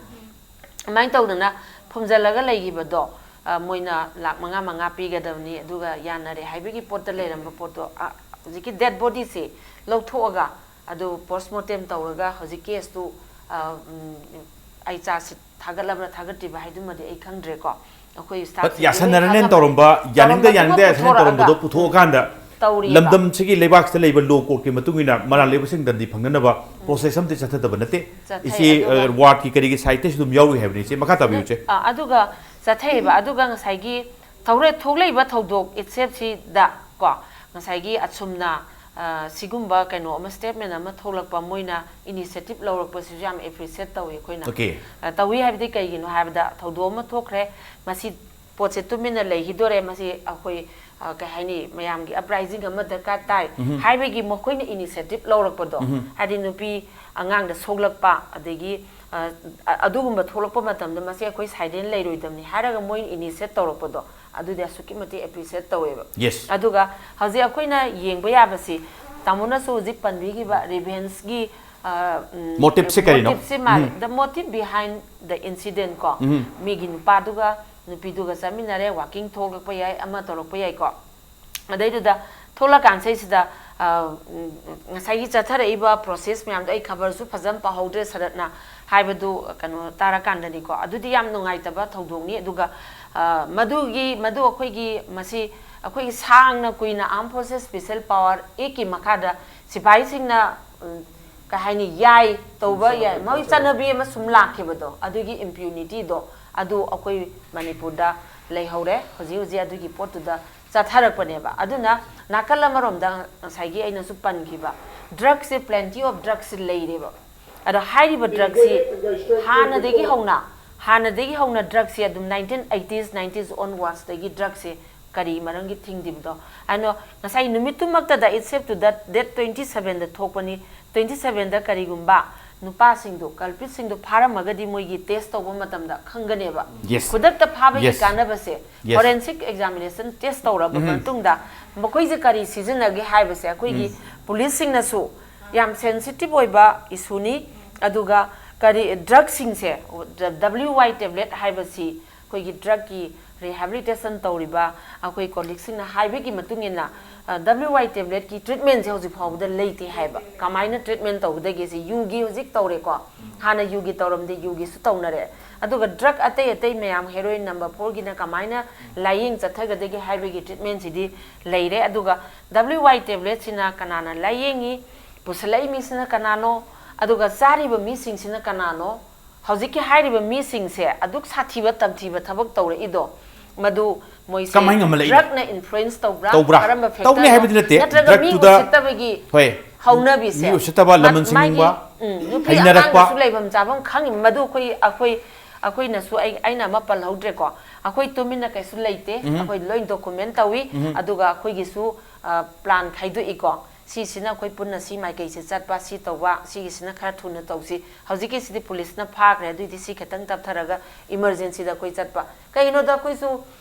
ꯑꯗꯨꯃꯥꯏꯅ ꯇꯧꯗꯅ ꯐꯨꯝꯖꯤꯜꯂꯒ ꯂꯩꯈꯤꯕꯗꯣ, ꯑ, ꯃꯣꯏꯅ ꯂꯥꯛ ꯃꯉꯥ ꯃꯉꯥ ꯄꯤꯒꯗꯕꯅꯤ, ꯑꯗꯨꯒ ꯌꯥꯅꯔꯦ ꯍꯥꯏꯕꯒꯤ ꯄꯣꯠꯇ ꯂꯩꯔꯝꯕ ꯄꯣꯠꯇꯣ, ꯑ, ꯍꯧꯖꯤꯛꯀꯤ dead bodyꯁꯦ ꯂꯧꯊꯣꯛꯑꯒ, ꯑꯗꯨ post mortem ꯇꯧꯔꯒ ꯍꯧꯖꯤꯛ caseꯇꯨ, ꯑ, ꯎꯝ, ꯑꯩ ꯆꯥꯁꯤ ꯊꯥꯒꯠꯂꯕ꯭ꯔꯥ ꯊꯥꯒꯠꯇ꯭ꯔꯤꯕ ꯍꯥꯏꯗꯨꯃꯗꯤ ꯑꯩ ꯈꯪꯗ꯭ꯔꯦꯀꯣ꯫ ꯑꯩꯈꯣꯏ staff ꯁꯤꯡꯗꯤ ꯂꯣꯏ ꯌꯥꯁꯟꯅꯔꯅꯦꯅ ꯈꯪꯉꯝꯃꯅꯤ꯫ ꯇꯧꯔꯝꯕ, ꯌꯥꯅꯤꯡꯗ ꯇꯧꯔꯝꯕꯗꯨꯃ ꯌꯥꯅꯤꯡꯗ ꯌꯥꯁꯟꯅ ꯄꯨꯊꯣꯔꯛꯑꯒ ꯇꯧꯔꯝꯕꯗꯣ ꯄꯨꯊꯣꯛꯑꯀꯥꯟꯗ ꯇꯧꯔꯤꯕ꯫ ꯂꯝꯗꯝꯁꯤꯒꯤ ꯂꯩꯕꯥꯛꯁꯤꯗ ꯂꯩꯕ law courtꯀꯤ ꯃꯇꯨꯡ ꯏꯟꯅ ꯃꯔꯥꯜ ꯂꯩꯕꯁꯤꯡ ꯗꯟꯗꯤ ꯐꯪꯅꯅꯕ process ꯑꯃꯗꯤ ꯆꯠꯊꯗꯕ ꯅꯠꯇꯦ꯫ ꯆꯠꯊꯩ, ꯏꯆꯦ, ꯑꯗꯨꯒ ꯑ, wardꯀꯤ ꯀꯔꯤꯒꯤ sideꯇꯩꯁꯨ ꯑꯗꯨꯝ ꯌꯥꯎꯔꯤ ꯍꯥꯏꯕꯅꯤ꯫ ꯏꯆꯦ, ꯃꯈꯥ ꯇꯥꯕꯤꯌꯨ, ꯏꯆꯦ꯫ ꯑ, ꯑꯗꯨꯒ ꯆꯠꯊꯩꯕ, ꯑꯗꯨꯒ ꯉꯁꯥꯏꯒꯤ ꯊꯧꯔꯦ-, ꯊꯣꯛꯂꯛꯏꯕ ꯊꯧꯗꯣꯛ ꯏꯠꯁꯦꯞꯁꯤꯗ ꯀꯣ, ꯉꯁꯥꯏꯒꯤ ꯑꯁꯨꯝꯅ, ꯑ, ꯁꯤꯒꯨꯝꯕ ꯀꯩꯅꯣ ꯑꯃ, statement ꯑꯃ ꯊꯣꯛꯂꯛꯄ, ꯃꯣꯏꯅ initiative ꯂꯧꯔꯛꯄꯁꯤꯁꯨ ꯌꯥꯝ appreciate ꯇꯧꯏ ꯑꯩꯈꯣꯏꯅ꯫ Okay. ꯑ, ꯇꯧꯏ ꯍꯥꯏꯕꯗꯤ ꯀꯩꯒꯤꯅꯣ ꯍꯥꯏꯕꯗ, ꯊꯧꯗꯣꯛ ꯑꯃ ꯊꯣꯛꯈ꯭ꯔꯦ, ꯃꯁꯤ ꯄꯣꯠꯁꯦ ꯇꯨꯃꯤꯟꯅ ꯂꯩꯈꯤꯗꯣꯔꯦ, ꯃꯁꯤ ꯑꯩꯈꯣꯏ, ꯑ, ꯀꯩ ꯍꯥꯏꯅꯤ, ꯃꯌꯥꯝꯒꯤ uprising ꯑꯃ ꯗꯔꯀꯥꯔ ꯇꯥꯏ ꯍꯥꯏꯕꯒꯤ ꯃꯈꯣꯏꯅ initiative ꯂꯧꯔꯛꯄꯗꯣ, ꯍꯥꯏꯗꯤ ꯅꯨꯄꯤ ꯑꯉꯥꯡꯗ ꯁꯣꯛꯂꯛꯄ, ꯑꯗꯒꯤ, ꯑ, ꯑ-, ꯑꯗꯨꯒꯨꯝꯕ ꯊꯣꯛꯂꯛꯄ ꯃꯇꯝꯗ ꯃꯁꯤ ꯑꯩꯈꯣꯏ silent ꯂꯩꯔꯣꯏꯗꯕꯅꯤ ꯍꯥꯏꯔꯒ ꯃꯣꯏꯅ initiate ꯇꯧꯔꯛꯄꯗꯣ, ꯑꯗꯨꯗꯤ ꯑꯁꯨꯛꯀꯤ ꯃꯇꯤꯛ appreciate ꯇꯧꯋꯦꯕ꯫ Yes. ꯑꯗꯨꯒ ꯍꯧꯖꯤꯛ ꯑꯩꯈꯣꯏꯅ ꯌꯦꯡꯕ ꯌꯥꯕꯁꯤ, ꯇꯥꯃꯣꯅꯁꯨ ꯍꯧꯖꯤꯛ ꯄꯟꯕꯤꯈꯤꯕ revengeꯀꯤ, ꯑ, ꯎꯝ, Motiveꯁꯦ ꯀꯔꯤꯅꯣ? motiveꯁꯦ ꯃꯥꯜꯂꯦ꯫ ꯎꯝ. The motive behind the incident ꯀꯣ, ꯃꯤꯒꯤ ꯅꯨꯄꯥꯗꯨꯒ ꯅꯨꯄꯤꯗꯨꯒ ꯆꯠꯃꯤꯟꯅꯔꯦ, walking ꯊꯣꯛꯂꯛꯄ ꯌꯥꯏ, ꯑꯃ ꯇꯧꯔꯛꯄ ꯌꯥꯏꯀꯣ꯫ ꯑꯗꯩꯗꯨꯗ ꯊꯣꯛꯂꯛꯀꯥꯟꯁꯤꯗꯩꯁꯤꯗ, ꯑ, ꯎꯝ, ꯉꯁꯥꯏꯒꯤ ꯆꯠꯊꯔꯛꯏꯕ process ꯃꯌꯥꯝꯗꯣ ꯑꯩ ꯈꯕꯔꯁꯨ ꯐꯖꯅ ꯄꯥꯍꯧꯗ꯭ꯔꯦ, ꯁꯔꯠꯅ ꯍꯥꯏꯕꯗꯨ ꯀꯩꯅꯣ ꯇꯥꯔꯀꯥꯟꯗꯅꯤꯀꯣ꯫ ꯑꯗꯨꯗꯤ ꯌꯥꯝ ꯅꯨꯡꯉꯥꯏꯇꯕ ꯊꯧꯗꯣꯛꯅꯤ꯫ ꯑꯗꯨꯒ, ꯑ, ꯃꯗꯨꯒꯤ, ꯃꯗꯨ ꯑꯩꯈꯣꯏꯒꯤ, ꯃꯁꯤ ꯑꯩꯈꯣꯏꯒꯤ ꯁꯥꯡꯅ ꯀꯨꯏꯅ Armed Forces Special Power Actꯀꯤ ꯃꯈꯥꯗ ꯁꯤꯐꯥꯏꯁꯤꯡꯅ, ꯎꯝ, ꯀꯩ ꯍꯥꯏꯅꯤ, ꯌꯥꯏ, ꯇꯧꯕ ꯌꯥꯏ, ꯃꯣꯏ ꯆꯠꯅꯕꯤ ꯑꯃ ꯁꯨꯝ ꯂꯥꯛꯈꯤꯕꯗꯣ, ꯑꯗꯨꯒꯤ impunityꯗꯣ, ꯑꯗꯨ ꯑꯩꯈꯣꯏ ꯃꯅꯤꯄꯨꯔꯗ ꯂꯩꯍꯧꯔꯦ꯫ ꯍꯧꯖꯤꯛ ꯍꯧꯖꯤꯛ ꯑꯗꯨꯒꯤ ꯄꯣꯠꯇꯨꯗ ꯆꯠꯊꯔꯛꯄꯅꯦꯕ꯫ ꯑꯗꯨꯅ ꯅꯥꯀꯜ ꯑꯃꯔꯣꯝꯗ ꯉꯁꯥꯏꯒꯤ ꯑꯩꯅꯁꯨ ꯄꯟꯈꯤꯕ drugꯁꯦ, plenty of drugꯁꯦ ꯂꯩꯔꯦꯕ꯫ ꯑꯗꯣ ꯍꯥꯏꯔꯤꯕ drugꯁꯤ ꯍꯥꯟꯅꯗꯒꯤ ꯍꯧꯅ, ꯍꯥꯟꯅꯗꯒꯤ ꯍꯧꯅ drugꯁꯦ ꯑꯗꯨꯝ nineteen eighties, nineties onwardsꯇꯒꯤ drugꯁꯦ ꯀꯔꯤ ꯃꯔꯝꯒꯤ ꯊꯤꯡꯗ꯭ꯔꯤꯕꯗꯣ? ꯑꯗꯣ ꯉꯁꯥꯏ ꯅꯨꯃꯤꯠꯇꯨꯃꯛꯇꯗ, ꯏꯠꯁꯦꯞꯇꯨꯗ, date twenty sevenꯗ ꯊꯣꯛꯄꯅꯤ, twenty sevenꯗ ꯀꯔꯤꯒꯨꯝꯕ ꯅꯨꯄꯥꯁꯤꯡꯗꯣ, culpritꯁꯤꯡꯗꯣ ꯐꯥꯔꯝꯃꯒꯗꯤ ꯃꯣꯏꯒꯤ test ꯇꯧꯕ ꯃꯇꯝꯗ ꯈꯪꯒꯅꯦꯕ꯫ Yes. ꯈꯨꯗꯛꯇ ꯐꯥꯕꯒꯤ Yes. ꯀꯥꯟꯅꯕꯁꯦ, Yes. Forensic examination test ꯇꯧꯔꯕ ꯃꯇꯨꯡꯗ ꯃꯈꯣꯏꯁꯦ ꯀꯔꯤ ꯁꯤꯖꯤꯟꯅꯒꯦ ꯍꯥꯏꯕꯁꯦ ꯑꯩꯈꯣꯏꯒꯤ policeꯁꯤꯡꯅꯁꯨ ꯌꯥꯝ sensitive ꯑꯣꯏꯕ issueꯅꯤ꯫ ꯑꯗꯨꯒ ꯀꯔꯤ, drugꯁꯤꯡꯁꯦ, W Y tablet ꯍꯥꯏꯕꯁꯤ ꯑꯩꯈꯣꯏꯒꯤ drugꯀꯤ rehabilitation ꯇꯧꯔꯤꯕ ꯑꯩꯈꯣꯏ colleagueꯁꯤꯡꯅ ꯍꯥꯏꯕꯒꯤ ꯃꯇꯨꯡ ꯏꯟꯅ, ꯑ, W Y tabletꯀꯤ treatmentꯁꯦ ꯍꯧꯖꯤꯛ ꯐꯥꯎꯕꯗ ꯂꯩꯇꯦ ꯍꯥꯏꯕ꯫ ꯀꯃꯥꯏꯅ treatment ꯇꯧꯒꯗꯒꯦ? ꯁꯤ ꯌꯨꯒꯤ ꯍꯧꯖꯤꯛ ꯇꯧꯔꯦꯀꯣ, ꯍꯥꯟꯅ ꯌꯨꯒꯤ ꯇꯧꯔꯝꯗꯦ, ꯌꯨꯒꯤꯁꯨ ꯇꯧꯅꯔꯦ꯫ ꯑꯗꯨꯒ drug ꯑꯇꯩ ꯑꯇꯩ ꯃꯌꯥꯝ, heroin number fourꯒꯤꯅ ꯀꯃꯥꯏꯅ ꯂꯥꯏꯌꯦꯡ ꯆꯠꯊꯒꯗꯒꯦ ꯍꯥꯏꯕꯒꯤ treatmentꯁꯤꯗꯤ ꯂꯩꯔꯦ꯫ ꯑꯗꯨꯒ W Y tabletꯁꯤꯅ ꯀꯅꯥꯅ ꯂꯥꯏꯌꯦꯡꯉꯤ, ꯄꯨꯁꯜꯂꯛꯏ ꯃꯤꯁꯤꯅ ꯀꯅꯥꯅꯣ, ꯑꯗꯨꯒ ꯆꯥꯔꯤꯕ ꯃꯤꯁꯤꯡꯁꯤꯅ ꯀꯅꯥꯅꯣ? ꯍꯧꯖꯤꯛꯀꯤ ꯍꯥꯏꯔꯤꯕ ꯃꯤꯁꯤꯡꯁꯦ ꯑꯗꯨꯛ ꯁꯥꯊꯤꯕ ꯇꯝꯊꯤꯕ ꯊꯕꯛ ꯇꯧꯔꯛꯏꯗꯣ, ꯃꯗꯨ ꯃꯣꯏꯁꯦ ꯀꯃꯥꯏ ꯉꯝꯍꯜꯂꯛꯏꯅꯣ? Drugꯅ influence ꯇꯧꯕ꯭ꯔꯥ? ꯇꯧꯕ꯭ꯔꯥ? ꯀꯔꯝꯕ ꯇꯧꯅꯤ factorꯅꯣ? ꯍꯥꯏꯕꯗꯤ ꯅꯠꯇꯦ꯫ ꯅꯠꯇ꯭ꯔꯒ ꯃꯤ Drugꯇꯨꯗ ꯎꯁꯤꯠꯇꯕꯒꯤ ꯍꯣꯏ꯫ ꯍꯧꯅꯕꯤꯁꯦ? ꯃꯤ ꯎꯁꯤꯠꯇꯕ, ꯃꯥ-, ꯂꯃꯟ ꯁꯤꯡꯕ, ꯃꯥꯒꯤ, ꯎꯝ, ꯅꯨꯄꯤ ꯍꯩꯅꯔꯛꯄ꯫ ꯑꯉꯥꯡꯗꯁꯨ ꯂꯩꯐꯝ ꯆꯥꯐꯝ ꯈꯪꯉꯤ꯫ ꯃꯗꯨ ꯑꯩꯈꯣꯏ, ꯑꯩꯈꯣꯏ, ꯑꯩꯈꯣꯏꯅꯁꯨ, ꯑꯩ, ꯑꯩꯅ ꯑꯃ ꯄꯜꯍꯧꯗ꯭ꯔꯦꯀꯣ, ꯑꯩꯈꯣꯏ ꯇꯨꯃꯤꯟꯅ ꯀꯩꯁꯨ ꯂꯩꯇꯦ꯫ ꯑꯩꯈꯣꯏ ꯂꯣꯏ document ꯇꯧꯏ꯫ ꯑꯗꯨꯒ ꯑꯩꯈꯣꯏꯒꯤꯁꯨ, ꯑ, plan ꯈꯥꯏꯗꯣꯛꯏꯀꯣ꯫ ꯁꯤꯁꯤꯅ ꯑꯩꯈꯣꯏ ꯄꯨꯟꯅ ꯁꯤ ꯃꯥꯏꯀꯩꯁꯦ ꯆꯠꯄ, ꯁꯤ ꯇꯧꯕ, ꯁꯤꯒꯤꯁꯤꯅ ꯈꯔ ꯊꯨꯅ ꯇꯧꯁꯤ꯫ ꯍꯧꯖꯤꯛꯀꯤꯁꯤꯗꯤ policeꯅ ꯐꯥꯈ꯭ꯔꯦ, ꯑꯗꯨꯏꯗꯤ ꯁꯤ ꯈꯤꯇꯪ ꯇꯞꯊꯔꯒ emergencyꯗ ꯑꯩꯈꯣꯏ ꯆꯠꯄ꯫ ꯀꯩꯒꯤꯅꯣꯗ ꯑꯩꯈꯣꯏꯁꯨ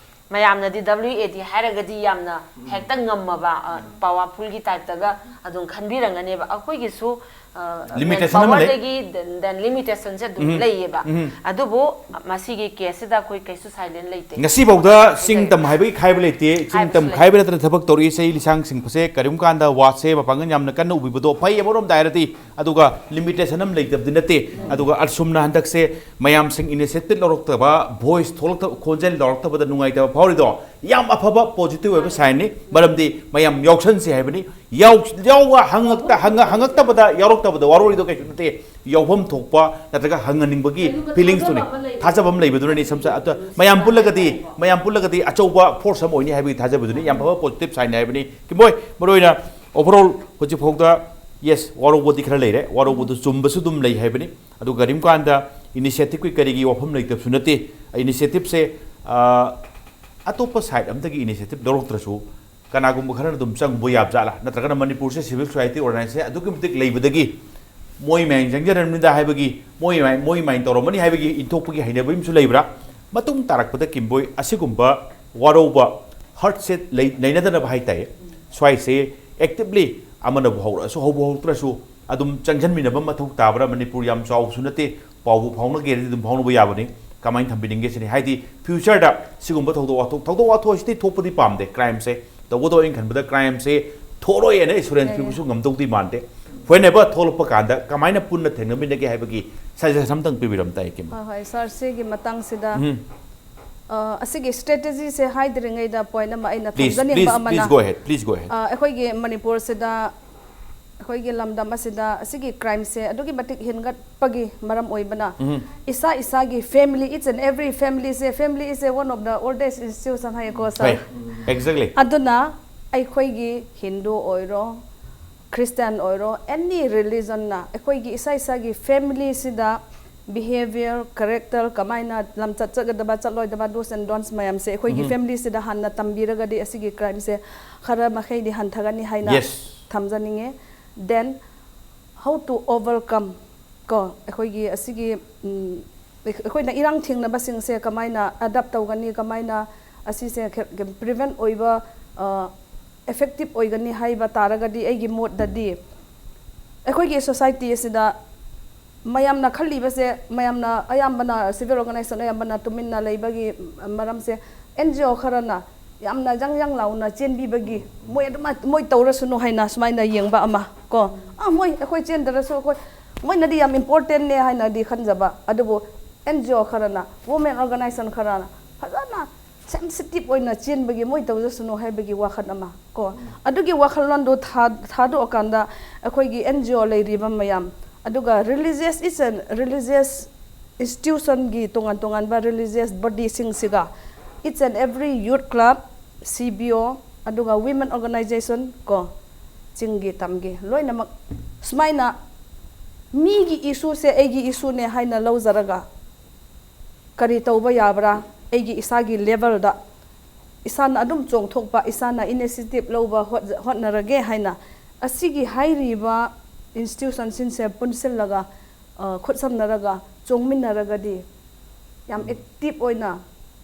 ꯃꯌꯥꯝꯅꯗꯤ W A D ꯍꯥꯏꯔꯒꯗꯤ ꯌꯥꯝꯅ ꯍꯦꯛꯇ ꯉꯝꯃꯕ, ꯑ, powerfulꯒꯤ typeꯇꯒ ꯑꯗꯨꯝ ꯈꯟꯕꯤꯔꯝꯒꯅꯦꯕ꯫ ꯑꯩꯈꯣꯏꯒꯤꯁꯨ, ꯑ, Limitation ꯑꯃ ꯂꯩ꯫ Powerꯗꯒꯤ then, then limitationꯁꯦ ꯑꯗꯨꯝ ꯂꯩꯌꯦꯕ꯫ ꯑꯗꯨꯕꯨ ꯃꯁꯤꯒꯤ caseꯁꯤꯗ ꯑꯩꯈꯣꯏ ꯀꯩꯁꯨ silent ꯂꯩꯇꯦ꯫ ꯉꯁꯤꯐꯥꯎꯗ ꯆꯤꯡ ꯇꯝ ꯍꯥꯏꯕꯒꯤ ꯈꯥꯏꯕ ꯂꯩꯇꯦ꯫ ꯆꯤꯡ ꯈꯥꯏꯕꯁꯨ ꯇꯝ ꯂꯩꯇꯦ꯫ ꯈꯥꯏꯕ ꯅꯠꯇꯅ ꯊꯕꯛ ꯇꯧꯔꯛꯏ꯫ ꯆꯍꯤ ꯂꯤꯁꯥꯡ ꯁꯤꯡꯕꯁꯦ ꯀꯔꯤꯒꯨꯝꯕ ꯀꯥꯟꯗ ꯋꯥꯠꯁꯦ ꯃꯄꯥꯡꯒꯜ ꯌꯥꯝꯅ ꯀꯟꯅ ꯎꯕꯤꯕꯗꯣ ꯐꯩ ꯑꯃꯔꯣꯝꯗ ꯍꯥꯏꯔꯗꯤ꯫ ꯑꯗꯨꯒ limitation ꯑꯃ ꯂꯩꯇꯕꯗꯤ ꯅꯠꯇꯦ꯫ ꯑꯗꯨꯒ ꯑꯁꯨꯝꯅ ꯍꯟꯗꯛꯁꯦ ꯃꯌꯥꯝꯁꯤꯡ initiative ꯂꯧꯔꯛꯇꯕ, voice ꯊꯣꯛꯂꯛꯇꯕ, ꯈꯣꯟꯖꯦꯜ ꯂꯧꯔꯛꯇꯕꯗ ꯅꯨꯡꯉꯥꯏꯇꯕ ꯐꯥꯎꯔꯤꯗꯣ ꯌꯥꯝ ꯑꯐꯕ positive ꯑꯣꯏꯕ signꯅꯤ꯫ ꯃꯔꯝꯗꯤ ꯃꯌꯥꯝ ꯌꯥꯎꯁꯟꯁꯦ ꯍꯥꯏꯕꯅꯤ꯫ ꯌꯥꯎ-, ꯌꯥꯎꯕ ꯍꯪꯉꯛꯇ-, ꯍꯪꯉ-, ꯍꯪꯉꯛꯇꯕꯗ, ꯌꯥꯎꯔꯛꯇꯕꯗ ꯋꯥꯔꯧꯔꯤꯗꯣ ꯀꯩꯁꯨ ꯅꯠꯇꯦ꯫ ꯌꯥꯎꯐꯝ ꯊꯣꯛꯄ ꯅꯠꯇ꯭ꯔꯒ ꯍꯪꯍꯟꯅꯤꯡꯕꯒꯤ feelingsꯇꯨꯅꯤ꯫ ꯊꯥꯖꯕ ꯑꯃ ꯂꯩꯕꯗꯨꯅꯅꯤ꯫ ꯁꯝꯁ-, ꯑꯗ ꯃꯌꯥꯝ ꯄꯨꯜꯂꯒꯗꯤ, ꯃꯌꯥꯝ ꯄꯨꯜꯂꯒꯗꯤ ꯑꯆꯧꯕ force ꯑꯃ ꯑꯣꯏꯅꯤ ꯍꯥꯏꯕꯒꯤ ꯊꯥꯖꯕꯗꯨꯅꯤ꯫ ꯌꯥꯝ ꯐꯕ positive signꯅꯤ ꯍꯥꯏꯕꯅꯤ꯫ ꯀꯤꯝꯕꯣꯏ, ꯃꯔꯨꯑꯣꯏꯅ overall ꯍꯧꯖꯤꯛꯐꯥꯎꯗ, yes, ꯋꯥꯔꯧꯕꯗꯤ ꯈꯔ ꯂꯩꯔꯦ꯫ ꯋꯥꯔꯧꯕꯗꯨ ꯆꯨꯝꯕꯁꯨ ꯑꯗꯨꯝ ꯂꯩ ꯍꯥꯏꯕꯅꯤ꯫ ꯑꯗꯨ ꯀꯔꯤꯒꯨꯝꯕ ꯀꯥꯟꯗ initiativeꯀꯤ ꯀꯔꯤꯒꯤ ꯋꯥꯐꯝ ꯂꯩꯇꯕꯁꯨ ꯅꯠꯇꯦ꯫ Initiativeꯁꯦ, ꯑ, ꯑꯇꯣꯞꯄ side ꯑꯝꯗꯒꯤ initiative ꯂꯧꯔꯛꯇ꯭ꯔꯁꯨ ꯀꯅꯥꯒꯨꯝꯕ ꯈꯔꯅ ꯑꯗꯨꯝ ꯆꯪꯕ ꯌꯥꯕ ꯖꯥꯠꯂꯥ? ꯅꯠꯇ꯭ꯔꯒꯅ ꯃꯅꯤꯄꯨꯔꯁꯦ civil society organizationꯁꯦ ꯑꯗꯨꯛꯀꯤ ꯃꯇꯤꯛ ꯂꯩꯕꯗꯒꯤ ꯃꯣꯏ ꯃꯌꯥꯝ ꯆꯪꯖꯔꯝꯅꯤꯗ ꯍꯥꯏꯕꯒꯤ, ꯃꯣꯏ ꯃꯌꯥꯝ, ꯃꯣꯏ ꯃꯌꯥꯝ ꯇꯧꯔꯝꯃꯅꯤ ꯍꯥꯏꯕꯒꯤ ꯏꯟꯊꯣꯛꯄꯒꯤ ꯍꯩꯅꯕꯤ ꯑꯃꯁꯨ ꯂꯩꯕ꯭ꯔꯥ? ꯃꯇꯨꯡ ꯇꯥꯔꯛꯄꯗ ꯀꯤꯝꯕꯣꯏ ꯑꯁꯤꯒꯨꯝꯕ ꯋꯥꯔꯧꯕ, ꯍꯔꯠꯁꯦ ꯂꯩ-, ꯂꯩꯅꯗꯅꯕ ꯍꯥꯏ ꯇꯥꯏ꯫ ꯁ꯭ꯋꯥꯏꯁꯦ ꯑꯦꯛꯇꯤꯚꯂꯤ ꯑꯃꯅꯕꯨ ꯍꯧꯔꯛꯑꯁꯨ, ꯍꯧꯕ ꯍꯧꯔꯛꯇ꯭ꯔꯁꯨ ꯑꯗꯨꯝ ꯆꯪꯁꯤꯟꯃꯤꯟꯅꯕ ꯃꯊꯧ ꯇꯥꯕ꯭ꯔꯥ? ꯃꯅꯤꯄꯨꯔ ꯌꯥꯝ ꯆꯥꯎꯕꯁꯨ ꯅꯠꯇꯦ, ꯄꯥꯎꯕꯨ ꯐꯥꯎꯅꯒꯦꯔꯗꯤ ꯑꯗꯨꯝ ꯐꯥꯎꯅꯕ ꯌꯥꯕꯅꯤ꯫ ꯀꯃꯥꯏꯅ ꯊꯝꯕꯤꯅꯤꯡꯒꯦ ꯁꯤꯅꯤ꯫ ꯍꯥꯏꯗꯤ ꯐ꯭ꯌꯨꯆꯔꯗ ꯁꯤꯒꯨꯝꯕ ꯊꯧꯗꯣꯛ ꯋꯥꯊꯣꯛ, ꯊꯧꯗꯣꯛ ꯋꯥꯊꯣꯛ ꯑꯁꯤꯗꯤ ꯊꯣꯛꯄꯗꯤ ꯄꯥꯝꯗꯦ꯫ ꯀ꯭ꯔꯥꯏꯝꯁꯦ ꯇꯧꯒꯗꯧ ꯑꯩꯅ ꯈꯟꯕꯗ ꯀ꯭ꯔꯥꯏꯝꯁꯦ ꯊꯣꯛꯂꯣꯏ ꯍꯥꯏꯅ ꯑꯦꯁꯨꯔꯦꯟꯁ ꯌꯥꯏ, ꯌꯥꯏ꯫ ꯄꯤꯕꯁꯨ ꯉꯝꯗꯧꯗꯤ ꯃꯥꯟꯗꯦ꯫ ꯍꯣꯏꯅꯦꯕ, ꯊꯣꯛꯂꯛꯄ ꯀꯥꯟꯗ ꯀꯃꯥꯏꯅ ꯄꯨꯟꯅ ꯊꯦꯡꯅꯃꯤꯟꯅꯒꯦ ꯍꯥꯏꯕꯒꯤ ꯁꯖꯦꯁꯟ ꯑꯝꯇꯪ ꯄꯤꯕꯤꯔꯝ ꯇꯥꯏ, ꯀꯤꯝꯕꯣꯏ꯫ ꯍꯣꯏ, ꯍꯣꯏ, ꯁꯥꯔ, ꯁꯤꯒꯤ ꯃꯇꯥꯡꯁꯤꯗ, ꯎꯝ꯫ ꯑ, ꯑꯁꯤꯒꯤ ꯁ꯭ꯇ꯭ꯔꯦꯇꯦꯖꯤꯁꯦ ꯍꯥꯏꯗ꯭ꯔꯤꯉꯩꯗ ꯄꯣꯏꯟ ꯑꯃ ꯑꯩꯅ please, ꯊꯝꯖꯅꯤꯡꯕ please, ꯑꯃꯅ, please go ahead, please go ahead. ꯑ, ꯑꯩꯈꯣꯏꯒꯤ ꯃꯅꯤꯄꯨꯔꯁꯤꯗ, ꯑꯩꯈꯣꯏꯒꯤ ꯂꯝꯗꯝ ꯑꯁꯤꯗ ꯑꯁꯤꯒꯤ ꯀ꯭ꯔꯥꯏꯝꯁꯦ ꯑꯗꯨꯛꯀꯤ ꯃꯇꯤꯛ ꯍꯦꯟꯒꯠꯄꯒꯤ ꯃꯔꯝ ꯑꯣꯏꯕꯅ, ꯎꯝ꯫ ꯏꯁꯥ ꯏꯁꯥꯒꯤ family, each and every familyꯁꯦ, family is a one of the oldest institution ꯍꯥꯏꯌꯦꯀꯣ, ꯁꯥꯔ꯫ ꯍꯣꯏ, exactly. ꯑꯗꯨꯅ ꯑꯩꯈꯣꯏꯒꯤ ꯍꯤꯟꯗꯨ ꯑꯣꯏꯔꯣ, ꯈ꯭ꯔꯤꯁꯇꯤꯌꯥꯟ ꯑꯣꯏꯔꯣ, ꯑꯦꯅꯤ ꯔꯤꯂꯤꯖꯟꯅ ꯑꯩꯈꯣꯏꯒꯤ ꯏꯁꯥ ꯏꯁꯥꯒꯤ ꯐꯦꯃꯤꯂꯤꯁꯤꯗ ꯕꯤꯍꯦꯕꯤꯌꯔ, ꯀꯦꯔꯦꯛꯇꯔ, ꯀꯃꯥꯏꯅ ꯂꯝꯆꯠ ꯆꯠꯀꯗꯕ, ꯆꯠꯂꯣꯏꯗꯕ, do's and don'ts ꯃꯌꯥꯝꯁꯦ ꯑꯩꯈꯣꯏꯒꯤ ꯎꯝ꯫ ꯐꯦꯃꯤꯂꯤꯁꯤꯗ ꯍꯥꯟꯅ ꯇꯝꯕꯤꯔꯒꯗꯤ ꯑꯁꯤꯒꯤ ꯀ꯭ꯔꯥꯏꯝꯁꯦ ꯈꯔ ꯃꯈꯩꯗꯤ ꯍꯟꯊꯒꯅꯤ ꯍꯥꯏꯅ Yes. ꯊꯝꯖꯅꯤꯡꯉꯦ꯫ Then, how to overcome ꯀꯣ, ꯑꯩꯈꯣꯏꯒꯤ ꯑꯁꯤꯒꯤ, ꯎꯝ, ꯑꯩꯈꯣꯏꯅ ꯏꯔꯥꯡ ꯊꯦꯡꯅꯕꯁꯤꯡꯁꯦ ꯀꯃꯥꯏꯅ ꯑꯦꯗꯥꯞ ꯇꯧꯒꯅꯤ, ꯀꯃꯥꯏꯅ ꯑꯁꯤꯁꯦ ꯈ-, ꯄ꯭ꯔꯤꯚꯦꯟ ꯑꯣꯏꯕ, ꯑ, ꯏꯐꯦꯛꯇꯤꯞ ꯑꯣꯏꯒꯅꯤ ꯍꯥꯏꯕ ꯇꯥꯔꯒꯗꯤ, ꯑꯩꯒꯤ ꯃꯣꯠꯇꯗꯤ ꯑꯩꯈꯣꯏꯒꯤ ꯁꯣꯁꯥꯏꯇꯤ ꯑꯁꯤꯗ ꯃꯌꯥꯝꯅ ꯈꯜꯂꯤꯕꯁꯦ, ꯃꯌꯥꯝꯅ ꯑꯌꯥꯝꯕꯅ, ꯁꯤꯚꯤꯜ ꯑꯣꯔꯒꯅꯥꯏꯖꯦꯁꯟ ꯑꯌꯥꯝꯕꯅ ꯇꯨꯃꯤꯟꯅ ꯂꯩꯕꯒꯤ ꯃꯔꯝꯁꯦ, ꯑꯦꯟ ꯖꯤ ꯑꯣ ꯈꯔꯅ ꯌꯥꯝꯅ ꯌꯥꯡ ꯌꯥꯡ ꯂꯥꯎꯅ ꯆꯦꯟꯕꯤꯕꯒꯤ, ꯃꯣꯏ ꯑꯗꯨꯃꯥꯏ-, ꯃꯣꯏ ꯇꯧꯔꯁꯅꯨ ꯍꯥꯏꯅ ꯁꯨꯃꯥꯏꯅ ꯌꯦꯡꯕ ꯑꯃ ꯀꯣ, ꯑꯥ, ꯃꯣꯏ, ꯑꯩꯈꯣꯏ ꯆꯦꯟꯗ꯭ꯔꯁꯨ ꯑꯩꯈꯣꯏ, ꯃꯣꯏꯅꯗꯤ ꯌꯥꯝ ꯏꯝꯄꯣꯔꯇꯦꯟꯅꯦ ꯍꯥꯏꯅꯗꯤ ꯈꯟꯖꯕ, ꯑꯗꯨꯕꯨ ꯑꯦꯟ ꯖꯤ ꯑꯣ ꯈꯔꯅ, ꯋꯨꯃꯦꯟ ꯑꯣꯔꯒꯅꯥꯏꯖꯦꯁꯟ ꯈꯔꯅ ꯐꯖꯅ ꯁꯦꯟꯁꯤꯇꯤꯞ ꯑꯣꯏꯅ ꯆꯦꯟꯕꯒꯤ, ꯃꯣꯏ ꯇꯧꯖꯁꯅꯨ ꯍꯥꯏꯕꯒꯤ ꯋꯥꯈꯜ ꯑꯃ ꯀꯣ, ꯑꯗꯨꯒꯤ ꯋꯥꯈꯜꯂꯣꯟꯗꯣ ꯊꯥ-, ꯊꯥꯗꯣꯛꯑꯀꯥꯟꯗ ꯑꯩꯈꯣꯏꯒꯤ ꯑꯦꯟ ꯖꯤ ꯑꯣ ꯂꯩꯔꯤꯕ ꯃꯌꯥꯝ, ꯑꯗꯨꯒ ꯔꯤꯂꯤꯖꯤꯌꯁ, ꯏꯆ ꯑꯦꯟ ꯔꯤꯂꯤꯖꯤꯌꯁ ꯏꯟꯁꯇꯤꯇ꯭ꯌꯨꯁꯟꯒꯤ ꯇꯣꯉꯥꯟ ꯇꯣꯉꯥꯟꯕ religious ꯕꯣꯗꯤꯁꯤꯡꯁꯤꯒ, each and every youth club, C B O, ꯑꯗꯨꯒ women organization ꯀꯣ, ꯆꯤꯡꯒꯤ ꯇꯝꯒꯤ ꯂꯣꯏꯅꯃꯛ ꯁꯨꯃꯥꯏꯅ ꯃꯤꯒꯤ ꯏꯁꯨꯁꯦ ꯑꯩꯒꯤ ꯏꯁꯨꯅꯦ ꯍꯥꯏꯅ ꯂꯧꯖꯔꯒ, ꯀꯔꯤ ꯇꯧꯕ ꯌꯥꯕ꯭ꯔꯥ, ꯑꯩꯒꯤ ꯏꯁꯥꯒꯤ ꯂꯦꯚꯦꯜꯗ ꯏꯁꯥꯅ ꯑꯗꯨꯝ ꯆꯣꯡꯊꯣꯛꯄ, ꯏꯁꯥꯅ ꯏꯅꯤꯁꯤꯌꯦꯇꯤꯚ ꯂꯧꯕ ꯍꯣꯠ-, ꯍꯣꯠꯅꯔꯒꯦ ꯍꯥꯏꯅ ꯑꯁꯤꯒꯤ ꯍꯥꯏꯔꯤꯕ ꯏꯟꯁꯇꯤꯇ꯭ꯌꯨꯁꯟꯁꯤꯡꯁꯦ ꯄꯨꯟꯁꯤꯜꯂꯒ, ꯑ, ꯈꯨꯠꯁꯝꯅꯔꯒ ꯆꯣꯡꯃꯤꯟꯅꯔꯒꯗꯤ ꯌꯥꯝ ꯑꯦꯛꯇꯤꯚ ꯑꯣꯏꯅ,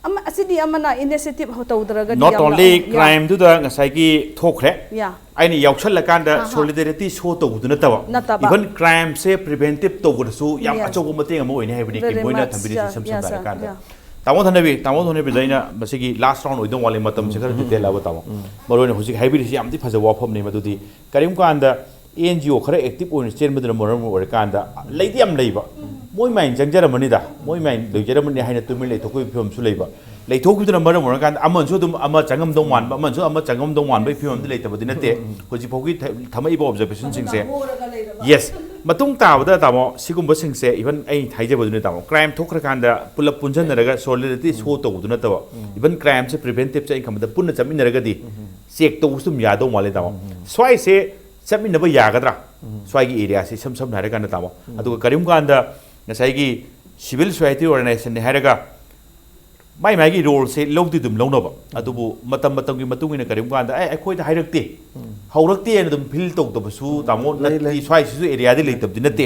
ꯑꯃ, ꯑꯁꯤꯗꯤ ꯑꯃꯅ ꯏꯅꯤꯁꯤꯌꯦꯇꯤꯚ ꯇꯧꯗ꯭ꯔꯒꯗꯤ Not ꯌꯥꯝꯅ, only ꯌꯥ, crime ꯗꯨꯗ ꯉꯁꯥꯏꯒꯤ ꯊꯣꯛꯈ꯭ꯔꯦ꯫ ꯌꯥ꯫ ꯑꯩꯅ ꯌꯥꯎꯁꯜꯂꯀꯥꯟꯗ ꯑꯍꯥ꯫ solidarity show ꯇꯧꯕꯗꯨ ꯅꯠꯇꯕ, ꯅꯠꯇꯕ꯫ Even crime ꯁꯦ preventive ꯇꯧꯕꯗꯁꯨ ꯌꯥꯝ Yes. ꯑꯆꯧꯕ ꯃꯇꯦꯡ ꯑꯃ ꯑꯣꯏꯅꯤ ꯍꯥꯏꯕꯅꯤ Very ꯀꯤꯝꯕꯣꯏꯅ much. ꯊꯝꯕꯤꯔꯤꯁꯦ Yeah, ꯏꯁꯝ yeah, ꯁꯝꯅ sir. ꯍꯥꯏꯔꯀꯥꯟꯗ꯫ Yeah. ꯇꯥꯃꯣ ꯊꯟꯅꯕꯤ, ꯇꯥꯃꯣ ꯊꯟꯅꯕꯤꯗ ꯑꯩꯅ ꯃꯁꯤꯒꯤ last round ꯑꯣꯏꯗꯧ ꯃꯥꯜꯂꯦ, ꯃꯇꯝꯁꯦ ꯈꯔ detail ꯂꯥꯛꯑꯕ ꯇꯥꯃꯣ꯫ ꯃꯔꯨꯑꯣꯏꯅ ꯍꯧꯖꯤꯛ ꯍꯥꯏꯕꯤꯔꯤꯁꯤ ꯌꯥꯝꯗꯤ ꯐꯖꯕ ꯋꯥꯐꯝꯅꯤ, ꯃꯗꯨꯗꯤ ꯀꯔꯤꯒꯨꯝꯕ ꯀꯥꯟꯗ ꯑꯦꯟ ꯖꯤ ꯑꯣ ꯈꯔ active ꯑꯣꯏꯅ ꯆꯦꯟꯕꯗꯨꯅ ꯃꯔꯝ ꯑꯣꯏꯔꯀꯥꯟꯗ ꯂꯩꯗꯤ ꯌꯥꯝ ꯂꯩꯕ, ꯃꯣꯏ ꯃꯥꯏꯟ ꯆꯪꯖꯔꯝꯃꯅꯤꯗ, ꯃꯣꯏ ꯃꯥꯏꯟ ꯂꯩꯖꯔꯝꯃꯅꯤ ꯍꯥꯏꯅ ꯇꯨꯃꯤꯟ ꯂꯩꯊꯣꯛꯄꯒꯤ ꯐꯤꯕꯝꯁꯨ ꯂꯩꯕ, ꯂꯩꯊꯣꯛꯈꯤꯕꯗꯨꯅ ꯃꯔꯝ ꯑꯣꯏꯔꯀꯥꯟꯗ ꯑꯃꯅꯁꯨ ꯑꯗꯨꯝ ꯑꯃ ꯆꯪꯉꯝꯗꯧ ꯃꯥꯟꯕ, ꯑꯃꯅꯁꯨ ꯑꯃ ꯆꯪꯉꯝꯗꯧ ꯃꯥꯟꯕꯒꯤ ꯐꯤꯕꯝꯗꯤ ꯂꯩꯇꯕꯗꯤ ꯅꯠꯇꯦ꯫ ꯍꯧꯖꯤꯛ ꯐꯥꯎꯒꯤ ꯊ-, ꯊꯝꯃꯛꯏꯕ observation ꯁꯤꯡꯁꯦ꯫ Yes, ꯃꯇꯨꯡ ꯇꯥꯕꯗ ꯇꯥꯃꯣ, ꯁꯤꯒꯨꯝꯕꯁꯤꯡꯁꯦ even ꯑꯩ ꯍꯥꯏꯖꯕꯗꯨꯅꯦ ꯇꯥꯃꯣ, crime ꯊꯣꯛꯈ꯭ꯔꯀꯥꯟꯗ ꯄꯨꯂꯞ ꯄꯨꯟꯁꯤꯟꯅꯔꯒ solidarity show ꯇꯧꯕꯗꯨ ꯅꯠꯇꯕ, even crime ꯁꯦ preventive ꯁꯦ ꯑꯩꯅ ꯈꯟꯕꯗ ꯄꯨꯟꯅ ꯆꯠꯃꯤꯟꯅꯔꯒꯗꯤ check ꯇꯧꯕꯁꯨ ꯑꯗꯨꯝ ꯌꯥꯗꯧ ꯃꯥꯜꯂꯦ ꯇꯥꯃꯣ꯫ ꯁ꯭ꯋꯥꯏꯁꯦ ꯆꯠꯃꯤꯟꯅꯕ ꯌꯥꯒꯗ꯭ꯔꯥ? ꯁ꯭ꯋꯥꯏꯒꯤ area ꯁꯦ ꯏꯁꯝ ꯁꯝꯅ ꯍꯥꯏꯔꯀꯥꯟꯗ ꯇꯥꯃꯣ꯫ ꯑꯗꯨꯒ ꯀꯔꯤꯒꯨꯝꯕ ꯀꯥꯟꯗ ꯉꯁꯥꯏꯒꯤ civil society organization ꯅꯤ ꯍꯥꯏꯔꯒ ꯃꯥꯏ ꯃꯥꯏꯒꯤ role ꯁꯦ ꯂꯧꯗꯤ ꯑꯗꯨꯝ ꯂꯧꯅꯕ, ꯑꯗꯨꯕꯨ ꯃꯇꯝ ꯃꯇꯝꯒꯤ ꯃꯇꯨꯡ ꯏꯟꯅ ꯀꯔꯤꯒꯨꯝꯕ ꯀꯥꯟꯗ ꯑꯦ ꯑꯩꯈꯣꯏꯗ ꯍꯥꯏꯔꯛꯇꯦ, ꯍꯧꯔꯛꯇꯦ ꯍꯥꯏꯅ ꯑꯗꯨꯝ feel ꯇꯧꯗꯕꯁꯨ ꯇꯥꯃꯣ ꯂꯩ, ꯅꯠꯇꯦ꯫ ꯂꯩ꯫ ꯁ꯭ꯋꯥꯏꯁꯤꯁꯨ area ꯗꯤ ꯂꯩꯇꯕꯗꯤ ꯅꯠꯇꯦ꯫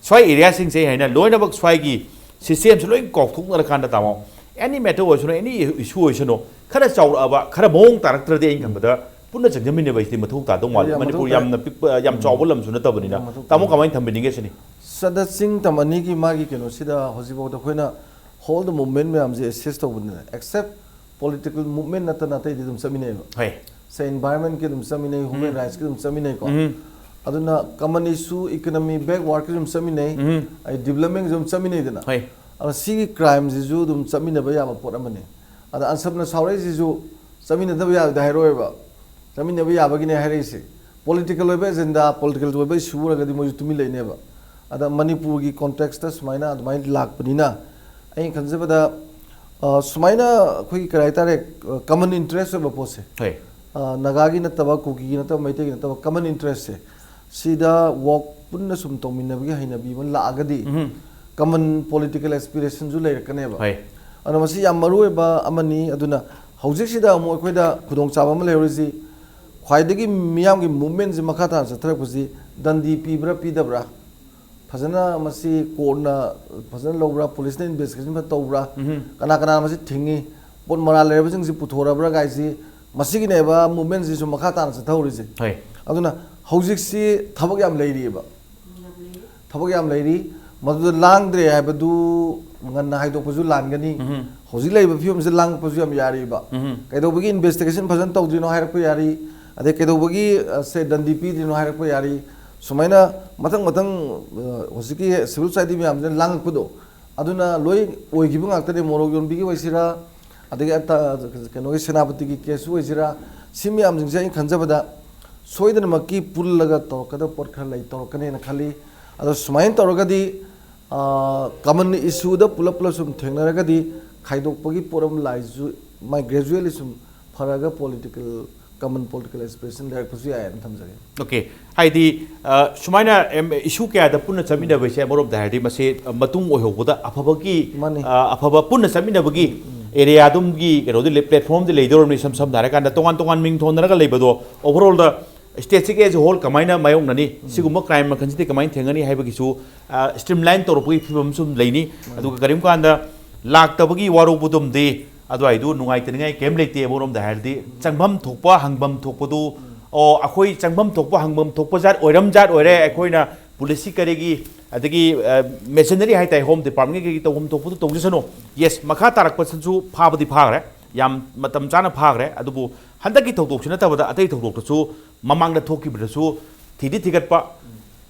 ꯁ꯭ꯋꯥꯏ area ꯁꯤꯡꯁꯦ ꯑꯩ ꯍꯥꯏꯅ ꯂꯣꯏꯅꯃꯛ ꯁ꯭ꯋꯥꯏꯒꯤ system ꯁꯦ ꯂꯣꯏ ꯀꯥꯎꯊꯣꯛꯅꯔꯀꯥꯟꯗ ꯇꯥꯃꯣ, any matter ꯑꯣꯏꯁꯅꯨ, any issue ꯑꯣꯏꯁꯅꯨ, ꯈꯔ ꯆꯥꯎꯔꯛꯑꯕ, ꯈꯔ ꯃꯑꯣꯡ ꯇꯥꯔꯛꯇ꯭ꯔꯗꯤ ꯑꯩꯅ ꯈꯟꯕꯗ ꯄꯨꯟꯅ ꯆꯪꯖꯃꯤꯟꯅꯕ ꯍꯥꯏꯁꯤꯗꯤ ꯃꯊꯧ ꯇꯥꯗꯧ ꯃꯥꯜꯂꯦ꯫ ꯌꯥꯝ ꯃꯊꯧ ꯃꯅꯤꯄꯨꯔ ꯇꯥꯏ꯫ ꯌꯥꯝꯅ ꯄꯤꯛꯄ, ꯌꯥꯝ ꯆꯥꯎꯕ ꯂꯝꯁꯨ ꯅꯠꯇꯕꯅꯤꯅ꯫ ꯌꯥꯝ ꯃꯊꯧ ꯇꯥꯏ꯫ ꯇꯥꯃꯣ ꯀꯃꯥꯏꯅ ꯊꯝꯕꯤꯅꯤꯡꯒꯦ ꯁꯤꯅꯤ? ꯁꯗꯠ ꯁꯤꯡ ꯇꯝ ꯑꯅꯤꯒꯤ ꯃꯥꯒꯤ ꯀꯩꯅꯣꯁꯤꯗ ꯍꯧꯖꯤꯛꯐꯥꯎꯗ ꯑꯩꯈꯣꯏꯅ ꯍꯣꯜ ꯗ ꯃꯨꯚꯃꯦꯟ ꯃꯌꯥꯝꯁꯦ ꯑꯦꯁꯦꯁ ꯇꯧꯕꯅꯤꯅ, ꯑꯦꯛꯁꯦꯞ ꯄꯣꯂꯤꯇꯤꯀꯦꯜ ꯃꯨꯚꯃꯦꯟ ꯅꯠꯇꯅ ꯑꯇꯩꯗꯤ ꯑꯗꯨꯝ ꯆꯠꯃꯤꯟꯅꯩꯕ꯫ ꯍꯣꯏ꯫ ꯁꯦ ꯏꯟꯚꯥꯏꯔꯟꯃꯦꯟꯀꯤ ꯑꯗꯨꯝ ꯆꯠꯃꯤꯟꯅꯩ, ꯍ꯭ꯌꯨꯃꯦꯟ ꯔꯥꯏꯠꯁꯀꯤ ꯑꯗꯨꯝ ꯆꯠꯃꯤꯟꯅꯩꯀꯣ꯫ ꯎꯝ꯫ ꯑꯗꯨꯅ ꯀꯃꯟ ꯏꯁꯨ, ꯏꯀꯣꯅꯣꯃꯤ, ꯕꯦꯛꯋꯥꯔꯗꯀꯤ ꯑꯗꯨꯝ ꯆꯠꯃꯤꯟꯅꯩ, ꯎꯝ꯫ ꯑꯩ ꯗꯤꯕꯂꯞꯃꯦꯟꯒꯤꯁꯨ ꯑꯗꯨꯝ ꯆꯠꯃꯤꯟꯅꯩꯗꯅ꯫ ꯍꯣꯏ꯫ ꯑꯗꯣ ꯁꯤꯒꯤ ꯀ꯭ꯔꯥꯏꯝꯁꯤꯁꯨ ꯑꯗꯨꯝ ꯆꯠꯃꯤꯟꯅꯕ ꯌꯥꯕ ꯄꯣꯠ ꯑꯃꯅꯤ꯫ ꯑꯗ ꯑꯟꯁꯞꯅ ꯁꯥꯎꯔꯛꯏꯁꯤꯁꯨ ꯆꯠꯃꯤꯟꯅꯗꯕ ꯌꯥꯗꯦ ꯍꯥꯏꯔꯣꯏꯕ, ꯆꯠꯃꯤꯟꯅꯕ ꯌꯥꯕꯒꯤꯅꯦ ꯍꯥꯏꯔꯛꯏꯁꯦ꯫ ꯄꯣꯂꯤꯇꯤꯀꯦꯜ ꯑꯣꯏꯕ ꯑꯦꯖꯦꯟꯗꯥ, ꯄꯣꯂꯤꯇꯤꯀꯦꯜ ꯑꯣꯏꯕ ꯏꯁꯨ ꯑꯣꯏꯔꯒꯗꯤ ꯃꯣꯏꯁꯨ ꯇꯨꯃꯤꯟ ꯂꯩꯅꯦꯕ꯫ ꯑꯗ ꯃꯅꯤꯄꯨꯔꯒꯤ ꯀꯣꯟꯇꯦꯛꯁꯇ ꯁꯨꯃꯥꯏꯅ ꯑꯗꯨꯃꯥꯏꯅ ꯂꯥꯛꯄꯅꯤꯅ ꯑꯩꯅ ꯈꯟꯖꯕꯗ, ꯑ, ꯁꯨꯃꯥꯏꯅ ꯑꯩꯈꯣꯏꯒꯤ ꯀꯔꯤ ꯍꯥꯏꯇꯥꯔꯦ, ꯀꯃꯟ ꯏꯟꯇꯔꯦꯁ ꯑꯣꯏꯕ ꯄꯣꯠꯁꯦ, ꯍꯣꯏ꯫ ꯑ, ꯅꯥꯒꯥꯒꯤ ꯅꯠꯇꯕ, ꯀꯨꯀꯤꯒꯤ ꯅꯠꯇꯕ, ꯃꯩꯇꯩꯒꯤ ꯅꯠꯇꯕ, ꯀꯃꯟ ꯏꯟꯇꯔꯦꯁꯁꯦ, ꯁꯤꯗ ꯋꯥꯛ ꯄꯨꯟꯅ ꯁꯨꯝ ꯇꯧꯃꯤꯟꯅꯕꯒꯤ ꯍꯩꯅꯕꯤ ꯑꯃ ꯂꯥꯛꯑꯒꯗꯤ, ꯎꯝ꯫ ꯀꯃꯟ ꯄꯣꯂꯤꯇꯤꯀꯦꯜ ꯑꯦꯁꯄꯤꯔꯦꯁꯟꯁꯨ ꯂꯩꯔꯛꯀꯅꯦꯕ꯫ ꯍꯣꯏ꯫ ꯑꯗꯨꯅ ꯃꯁꯤ ꯌꯥꯝ ꯃꯔꯨ ꯑꯣꯏꯕ ꯑꯃꯅꯤ꯫ ꯑꯗꯨꯅ ꯍꯧꯖꯤꯛꯁꯤꯗ ꯑꯃꯨꯛ ꯑꯩꯈꯣꯏꯗ ꯈꯨꯗꯣꯡꯆꯥꯕ ꯑꯃ ꯂꯩꯍꯧꯔꯤꯁꯤ, ꯈ꯭ꯋꯥꯏꯗꯒꯤ ꯃꯤꯌꯥꯝꯒꯤ ꯃꯨꯚꯃꯦꯟꯁꯤ ꯃꯈꯥ ꯇꯥꯅ ꯆꯠꯊꯔꯛꯄꯁꯤ ꯗꯟꯗꯤ ꯄꯤꯕ꯭ꯔꯥ ꯄꯤꯗꯕ꯭ꯔꯥ, ꯐꯖꯅ ꯃꯁꯤ ꯀꯣꯔꯠꯅ ꯐꯖꯅ ꯂꯧꯕ꯭ꯔꯥ, ꯄꯨꯂꯤꯁꯅ ꯏꯟꯚꯦꯁꯇꯤꯒꯦꯁꯟ ꯐꯖꯅ ꯇꯧꯕ꯭ꯔꯥ, ꯀꯅꯥ ꯀꯅꯥ ꯃꯁꯤ ꯊꯤꯡꯉꯤ, ꯄꯣꯠ ꯃꯔꯥꯜ ꯂꯩꯔꯕꯁꯤꯡꯁꯤ ꯄꯨꯊꯣꯔꯛꯕ꯭ꯔꯥ ꯀꯥꯏꯁꯤ, ꯃꯁꯤꯒꯤꯅꯦꯕ ꯃꯨꯚꯃꯦꯟꯁꯤꯁꯨ ꯃꯈꯥ ꯇꯥꯅ ꯆꯠꯊꯍꯧꯔꯤꯁꯦ꯫ ꯍꯣꯏ꯫ ꯑꯗꯨꯅ ꯍꯧꯖꯤꯛꯁꯤ ꯊꯕꯛ ꯌꯥꯝ ꯂꯩꯔꯤꯑꯕ, ꯊꯕꯛ ꯌꯥꯝ ꯂꯩꯔꯤ꯫ ꯃꯗꯨꯗ ꯂꯥꯡꯗ꯭ꯔꯦ ꯍꯥꯏꯕꯗꯨ ꯉꯟꯅ ꯍꯥꯏꯗꯣꯛꯄꯁꯨ ꯂꯥꯟꯒꯅꯤ꯫ ꯍꯧꯖꯤꯛ ꯂꯩꯔꯤꯕ ꯐꯤꯕꯝꯁꯤꯗ ꯂꯥꯡꯉꯛꯄꯁꯨ ꯌꯥꯝ ꯌꯥꯔꯤꯕ꯫ ꯀꯩꯗꯧꯕꯒꯤ ꯏꯟꯚꯦꯁꯇꯤꯒꯦꯁꯟ ꯐꯖꯅ ꯇꯧꯗ꯭ꯔꯤꯅꯣ ꯍꯥꯏꯔꯛꯄ ꯌꯥꯔꯤ, ꯑꯗꯩ ꯀꯩꯗꯧꯕꯒꯤ ꯑ, ꯁꯦ ꯗꯟꯗꯤ ꯄꯤꯗ꯭ꯔꯤꯅꯣ ꯍꯥꯏꯔꯛꯄ ꯌꯥꯔꯤ꯫ ꯁꯨꯃꯥꯏꯅ ꯃꯊꯪ ꯃꯊꯪ ꯑ, ꯍꯧꯖꯤꯛꯀꯤ ꯁꯤꯚꯤꯜ ꯁꯣꯁꯥꯏꯇꯤ ꯃꯌꯥꯝꯁꯤꯅ ꯂꯥꯡꯉꯛꯄꯗꯣ, ꯑꯗꯨꯅ ꯂꯣꯏ ꯑꯣꯏꯈꯤꯕ ꯉꯥꯛꯇꯅꯤ꯫ ꯃꯣꯔꯣꯛ ꯌꯣꯟꯕꯤꯒꯤ ꯑꯣꯏꯁꯤꯔꯥ, ꯑꯗꯒꯤ ꯑꯇ-, ꯀꯩꯅꯣꯒꯤ ꯁꯦꯅꯥꯄꯇꯤꯒꯤ ꯀꯦꯁꯁꯨ ꯑꯣꯏꯁꯤꯔꯥ, ꯁꯤ ꯃꯌꯥꯝꯁꯤꯡꯁꯦ ꯑꯩꯅ ꯈꯟꯖꯕꯗ ꯁꯣꯏꯗꯅꯃꯛꯀꯤ ꯄꯨꯜꯂꯒ ꯇꯧꯔꯛꯀꯗꯕ ꯄꯣꯠ ꯈꯔ ꯂꯩ, ꯇꯧꯔꯛꯀꯅꯦꯅ ꯈꯜꯂꯤ꯫ ꯑꯗꯣ ꯁꯨꯃꯥꯏꯅ ꯇꯧꯔꯒꯗꯤ ꯀꯃꯟ ꯏꯁꯨꯗ ꯄꯨꯂꯞ ꯄꯨꯂꯞ ꯁꯨꯝ ꯊꯦꯡꯅꯔꯒꯗꯤ ꯈꯥꯏꯗꯣꯛꯄꯒꯤ ꯄꯣꯠ ꯑꯃ ꯂꯥꯛꯏꯁꯨ ꯃꯥꯏ ꯒ꯭ꯔꯦꯖꯨꯋꯦꯂꯤ ꯁꯨꯝ ꯐꯔꯒ ꯄꯣꯂꯤꯇꯤꯀꯦꯜ, ꯀꯃꯟ ꯄꯣꯂꯤꯇꯤꯀꯦꯜ ꯑꯦꯁꯄꯤꯔꯦꯁꯟ ꯂꯩꯔꯛꯄꯁꯨ ꯌꯥꯏꯅ ꯊꯝꯖꯒꯦ꯫ ꯑꯣꯀꯦ꯫ ꯍꯥꯏꯗꯤ ꯑ, ꯁꯨꯃꯥꯏꯅ ꯏꯁꯨ ꯀꯌꯥꯗ ꯄꯨꯟꯅ ꯆꯠꯃꯤꯟꯅꯕꯁꯦ ꯑꯃꯔꯣꯝꯗ ꯍꯥꯏꯔꯗꯤ ꯃꯁꯤ ꯑ, ꯃꯇꯨꯡ ꯑꯣꯏꯍꯧꯕꯗ ꯑꯐꯕꯒꯤ ꯃꯥꯅꯤ꯫ ꯑ, ꯑꯐꯕ ꯄꯨꯟꯅ ꯆꯠꯃꯤꯟꯅꯕꯒꯤ ꯑꯦꯔꯤꯌꯥ ꯑꯗꯨꯝꯒꯤ ꯀꯩꯅꯣꯗꯤ ꯄ꯭ꯂꯦꯠꯐꯣꯝꯗꯤ ꯂꯩꯗꯧꯔꯕꯅꯤ꯫ ꯏꯁꯝ ꯁꯝꯅ ꯍꯥꯏꯔꯀꯥꯟꯗ ꯇꯣꯉꯥꯟ ꯇꯣꯉꯥꯟ ꯃꯤꯡ ꯊꯣꯟꯅꯔꯒ ꯂꯩꯕꯗꯣ ꯑꯣꯚꯔꯑꯣꯜꯗ ꯁ꯭ꯇꯦꯠꯁꯤꯒꯤ ꯑꯦꯖ ꯍꯣꯜ ꯀꯃꯥꯏꯅ ꯃꯥꯌꯣꯛꯅꯅꯤ, ꯁꯤꯒꯨꯝꯕ ꯀ꯭ꯔꯥꯏꯝ ꯃꯈꯜꯁꯤꯗꯤ ꯀꯃꯥꯏꯅ ꯊꯦꯡꯒꯅꯤ ꯍꯥꯏꯕꯒꯤꯁꯨ ꯁ꯭ꯇ꯭ꯔꯤꯝꯂꯥꯏꯟ ꯇꯧꯔꯛꯄꯒꯤ ꯐꯤꯕꯝ ꯁꯨꯝ ꯂꯩꯅꯤ꯫ ꯑꯗꯨꯒ ꯀꯔꯤꯒꯨꯝꯕ ꯀꯥꯟꯗ ꯂꯥꯛꯇꯕꯒꯤ ꯋꯥꯔꯧꯕꯗꯨꯝꯗꯤ ꯑꯗꯨꯋꯥꯏꯗꯨ ꯅꯨꯡꯉꯥꯏꯇꯅꯤꯡꯉꯥꯏ ꯀꯔꯤꯝ ꯂꯩꯇꯦ꯫ ꯑꯃꯔꯣꯝꯗ ꯍꯥꯏꯔꯗꯤ ꯆꯪꯐꯝ ꯊꯣꯛꯄ ꯍꯪꯐꯝ ꯊꯣꯛꯄꯗꯨ, ꯑꯣ, ꯑꯩꯈꯣꯏ ꯆꯪꯐꯝ ꯊꯣꯛꯄ ꯍꯪꯐꯝ ꯊꯣꯛꯄ ꯖꯥꯠ ꯑꯣꯏꯔꯝ ꯖꯥꯠ ꯑꯣꯏꯔꯦ, ꯑꯩꯈꯣꯏꯅ ꯄꯨꯂꯤꯁꯀꯤ ꯀꯔꯤꯒꯤ ꯑꯗꯒꯤ ꯃꯦꯁꯤꯅꯔꯤ ꯍꯥꯏꯇꯥꯔꯦ, ꯍꯣꯝ ꯗꯤꯄꯥꯔꯠꯃꯦꯟꯒꯤ ꯀꯔꯤꯒꯤ ꯇꯧꯐꯝ ꯊꯣꯛꯄꯗꯨ ꯇꯧꯖꯁꯅꯨ꯫ ꯌꯦꯁ, ꯃꯈꯥ ꯇꯥꯔꯛꯄꯁꯤꯁꯨ ꯐꯥꯕꯗꯤ ꯐꯥꯈ꯭ꯔꯦ, ꯌꯥꯝ ꯃꯇꯝ ꯆꯥꯅ ꯐꯥꯈ꯭ꯔꯦ꯫ ꯑꯗꯨꯕꯨ ꯍꯟꯗꯛꯀꯤ ꯊꯧꯗꯣꯛꯁꯤ ꯅꯠꯇꯕꯗ ꯑꯇꯩ ꯊꯧꯗꯣꯛꯇꯁꯨ ꯃꯃꯥꯡꯗ ꯊꯣꯛꯈꯤꯕꯗꯁꯨ ꯊꯤꯗꯤ ꯊꯤꯒꯠꯄ,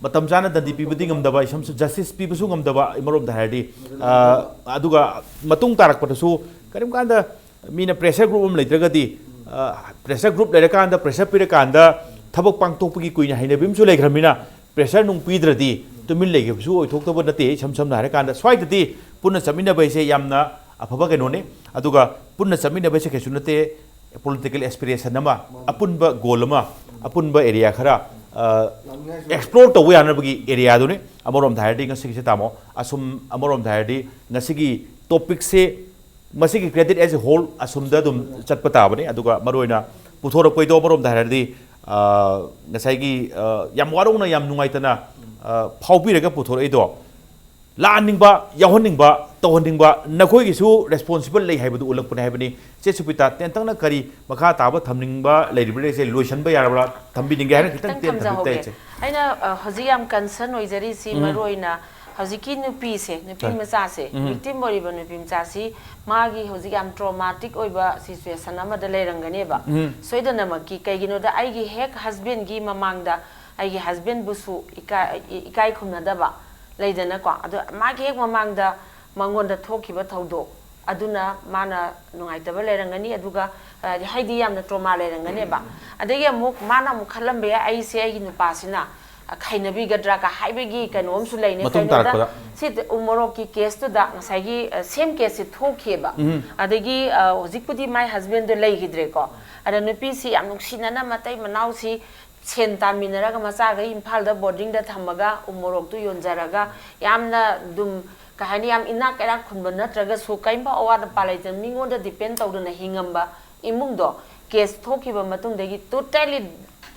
ꯃꯇꯝ ꯆꯥꯅ ꯗꯟꯗꯤ ꯄꯤꯕꯗꯤ ꯉꯝꯗꯕ, ꯏꯁꯝꯁꯨ ꯖꯁꯇꯤꯁ ꯄꯤꯕꯁꯨ ꯉꯝꯗꯕ ꯑꯃꯔꯣꯝꯗ ꯍꯥꯏꯔꯗꯤ, ꯑ, ꯑꯗꯨꯒ ꯃꯇꯨꯡ ꯇꯥꯔꯛꯄꯗꯁꯨ ꯀꯔꯤꯒꯨꯝꯕ ꯀꯥꯟꯗ ꯃꯤꯅ ꯄ꯭ꯔꯦꯁꯔ ꯒ꯭ꯔꯨꯞ ꯑꯃ ꯂꯩꯇ꯭ꯔꯒꯗꯤ, ꯄ꯭ꯔꯦꯁꯔ ꯒ꯭ꯔꯨꯞ ꯂꯩꯔꯀꯥꯟꯗ, ꯄ꯭ꯔꯦꯁꯔ ꯄꯤꯔꯀꯥꯟꯗ ꯊꯕꯛ ꯄꯥꯡꯊꯣꯛꯄꯒꯤ ꯀꯨꯏꯅ ꯍꯩꯅꯕꯤ ꯑꯃꯁꯨ ꯂꯩꯈ꯭ꯔꯕꯅꯤꯅ, ꯄ꯭ꯔꯦꯁꯔ ꯅꯨꯡ ꯄꯤꯗ꯭ꯔꯗꯤ ꯇꯨꯃꯤꯟ ꯂꯩꯈꯤꯕꯁꯨ ꯑꯣꯏꯊꯣꯛꯇꯕ ꯅꯠꯇꯦ꯫ ꯏꯁꯝ ꯁꯝꯅ ꯍꯥꯏꯔꯀꯥꯟꯗ ꯁ꯭ꯋꯥꯏꯗꯗꯤ ꯄꯨꯟꯅ ꯆꯠꯃꯤꯟꯅꯕ ꯍꯥꯏꯁꯦ ꯌꯥꯝꯅ ꯑꯐꯕ ꯀꯩꯅꯣꯅꯤ꯫ ꯑꯗꯨꯒ ꯄꯨꯟꯅ ꯆꯠꯃꯤꯟꯅꯕ ꯍꯥꯏꯁꯦ ꯀꯩꯁꯨ ꯅꯠꯇꯦ, ꯄꯣꯂꯤꯇꯤꯀꯦꯜ ꯑꯦꯁꯄꯤꯔꯦꯁꯟ ꯑꯃ, ꯑꯄꯨꯟꯕ ꯒꯣꯜ ꯑꯃ, ꯑꯄꯨꯟꯕ ꯑꯦꯔꯤꯌꯥ ꯈꯔ ꯑꯦꯛꯁꯄ꯭ꯂꯣꯔ ꯇꯧꯕ ꯌꯥꯅꯕꯒꯤ ꯑꯦꯔꯤꯌꯥꯗꯨꯅꯤ꯫ ꯑꯃꯔꯣꯝꯗ ꯍꯥꯏꯔꯗꯤ ꯉꯁꯤꯒꯤꯁꯦ ꯇꯥꯃꯣ, ꯑꯁꯨꯝ ꯑꯃꯔꯣꯝꯗ ꯍꯥꯏꯔꯗꯤ ꯉꯁꯤꯒꯤ ꯇꯣꯄꯤꯛꯁꯦ, ꯃꯁꯤꯒꯤ ꯀ꯭ꯔꯦꯗꯤꯠ ꯑꯦꯖ ꯑꯦ ꯍꯣꯜ ꯑꯁꯨꯝꯗ ꯑꯗꯨꯝ ꯆꯠꯄ ꯇꯥꯕꯅꯤ꯫ ꯑꯗꯨꯒ ꯃꯔꯨꯑꯣꯏꯅ ꯄꯨꯊꯣꯔꯛꯄꯩꯗꯣ ꯑꯃꯔꯣꯝꯗ ꯍꯥꯏꯔꯗꯤ ꯑ, ꯉꯁꯥꯏꯒꯤ, ꯑ, ꯌꯥꯝ ꯋꯥꯔꯧꯅ, ꯌꯥꯝ ꯅꯨꯡꯉꯥꯏꯇꯅ, ꯑ, ꯐꯥꯎꯕꯤꯔꯒ ꯄꯨꯊꯣꯔꯛꯏꯗꯣ, ꯂꯥꯛꯍꯟꯅꯤꯡꯕ, ꯌꯥꯎꯍꯟꯅꯤꯡꯕ, ꯇꯧꯍꯟꯅꯤꯡꯕ, ꯅꯈꯣꯏꯒꯤꯁꯨ responsible ꯂꯩ ꯍꯥꯏꯕꯗꯨ ꯎꯠꯂꯛꯄꯅꯦ ꯍꯥꯏꯕꯅꯤ꯫ ꯆꯦ ꯁꯨꯄ꯭ꯔꯤꯇꯥ, ꯇꯦꯟꯇꯛꯅ ꯀꯔꯤ ꯃꯈꯥ ꯇꯥꯕ ꯊꯝꯅꯤꯡꯕ ꯂꯩꯔꯤꯕ꯭ꯔꯥ? ꯏꯆꯦ, ꯂꯣꯏꯁꯤꯟꯕ ꯌꯥꯔꯕ꯭ꯔꯥ? ꯊꯝꯕꯤꯅꯤꯡꯒꯦ ꯍꯥꯏꯅ ꯈꯤꯇꯪ ꯈꯤꯇꯪ ꯇꯦꯟꯅ ꯊꯝꯕꯤꯕ ꯊꯝꯖꯍꯧꯒꯦ꯫ ꯏꯆꯦ꯫ ꯑꯩꯅ, ꯑ, ꯍꯧꯖꯤꯛ ꯌꯥꯝ concern ꯑꯣꯏꯖꯔꯤꯁꯤ, ꯎꯝ꯫ ꯃꯔꯨ ꯑꯣꯏꯅ ꯍꯧꯖꯤꯛꯀꯤ ꯅꯨꯄꯤꯁꯦ, ꯅꯨꯄꯤ ꯍꯣꯏ꯫ ꯃꯆꯥꯁꯦ, ꯎꯝ꯫ Victim ꯑꯣꯏꯔꯤꯕ ꯅꯨꯄꯤ ꯃꯆꯥꯁꯤ, ꯃꯥꯒꯤ ꯍꯧꯖꯤꯛ ꯌꯥꯝ traumatic ꯑꯣꯏꯕ situation ꯑꯃꯗ ꯂꯩꯔꯝꯒꯅꯦꯕ꯫ ꯎꯝ꯫ ꯁꯣꯏꯗꯅꯃꯛꯀꯤ, ꯀꯩꯒꯤꯅꯣꯗ ꯑꯩꯒꯤ ꯍꯦꯛ husbandꯒꯤ ꯃꯃꯥꯡꯗ ꯑꯩꯒꯤ husbandꯕꯨꯁꯨ ꯏꯀꯥꯏ, ꯏꯀꯥꯏ ꯈꯨꯝꯅꯗꯕ ꯂꯩꯗꯅꯀꯣ, ꯑꯗꯣ ꯃꯥꯒꯤ ꯍꯦꯛ ꯃꯃꯥꯡꯗ ꯃꯉꯣꯟꯗ ꯊꯣꯛꯈꯤꯕ ꯊꯧꯗꯣꯛ ꯑꯗꯨꯅ ꯃꯥꯅ ꯅꯨꯡꯉꯥꯏꯇꯕ ꯂꯩꯔꯝꯒꯅꯤ, ꯑꯗꯨꯒ, ꯑ, ꯍꯥꯏꯗꯤ ꯌꯥꯝꯅ trauma ꯂꯩꯔꯝꯒꯅꯦꯕ꯫ ꯑꯗꯒꯤ ꯑꯃꯨꯛ ꯃꯥꯅ ꯑꯃꯨꯛ ꯈꯜꯂꯝꯕ ꯌꯥꯏ, "ꯑꯩꯁꯦ ꯑꯩꯒꯤ ꯅꯨꯄꯥꯁꯤꯅ, ꯑ, ꯈꯥꯏꯅꯕꯤꯒꯗ꯭ꯔꯥ?" ꯀ ꯍꯥꯏꯕꯒꯤ ꯀꯩꯅꯣ ꯑꯃꯁꯨ ꯂꯩꯅꯦ꯫ ꯃꯇꯨꯡ ꯀꯩꯅꯣꯗ ꯇꯥꯔꯛꯄꯗ꯫ ꯁꯤ ꯎ ꯃꯣꯔꯣꯛꯀꯤ caseꯇꯨꯗ ꯉꯁꯥꯏꯒꯤ, ꯑ, same caseꯁꯤ ꯊꯣꯛꯈꯤꯑꯕ꯫ ꯎꯝ꯫ ꯑꯗꯒꯤ, ꯑ, ꯍꯧꯖꯤꯛꯄꯨꯗꯤ ꯃꯥꯏ husbandꯗꯣ ꯂꯩꯈꯤꯗ꯭ꯔꯦꯀꯣ꯫ ꯑꯗ ꯅꯨꯄꯤꯁꯤ ꯌꯥꯝ ꯅꯨꯡꯁꯤꯅꯅ ꯃꯇꯩ ꯃꯅꯥꯎꯁꯤ ꯁꯦꯟ ꯇꯥꯟꯃꯤꯟꯅꯔꯒ ꯃꯆꯥꯈꯩ ꯏꯝꯐꯥꯜꯗ boardingꯗ ꯊꯝꯃꯒ ꯎ ꯃꯣꯔꯣꯛꯇꯨ ꯌꯣꯟꯖꯔꯒ ꯌꯥꯝꯅ ꯑꯗꯨꯝ, ꯀꯩ ꯍꯥꯏꯅꯤ, ꯌꯥꯝ ꯏꯅꯥꯛ ꯀꯩꯔꯥꯛ ꯈꯨꯟꯕ ꯅꯠꯇ꯭ꯔꯒꯁꯨ ꯀꯔꯤꯝꯐꯥꯎ ꯑꯋꯥꯠ ꯑꯄꯥ ꯂꯩꯇꯅ ꯃꯤꯉꯣꯟꯗ depend ꯇꯧꯗꯅ ꯍꯤꯡꯉꯝꯕ ꯏꯃꯨꯡꯗꯣ case ꯊꯣꯛꯈꯤꯕ ꯃꯇꯨꯡꯗꯒꯤ totally,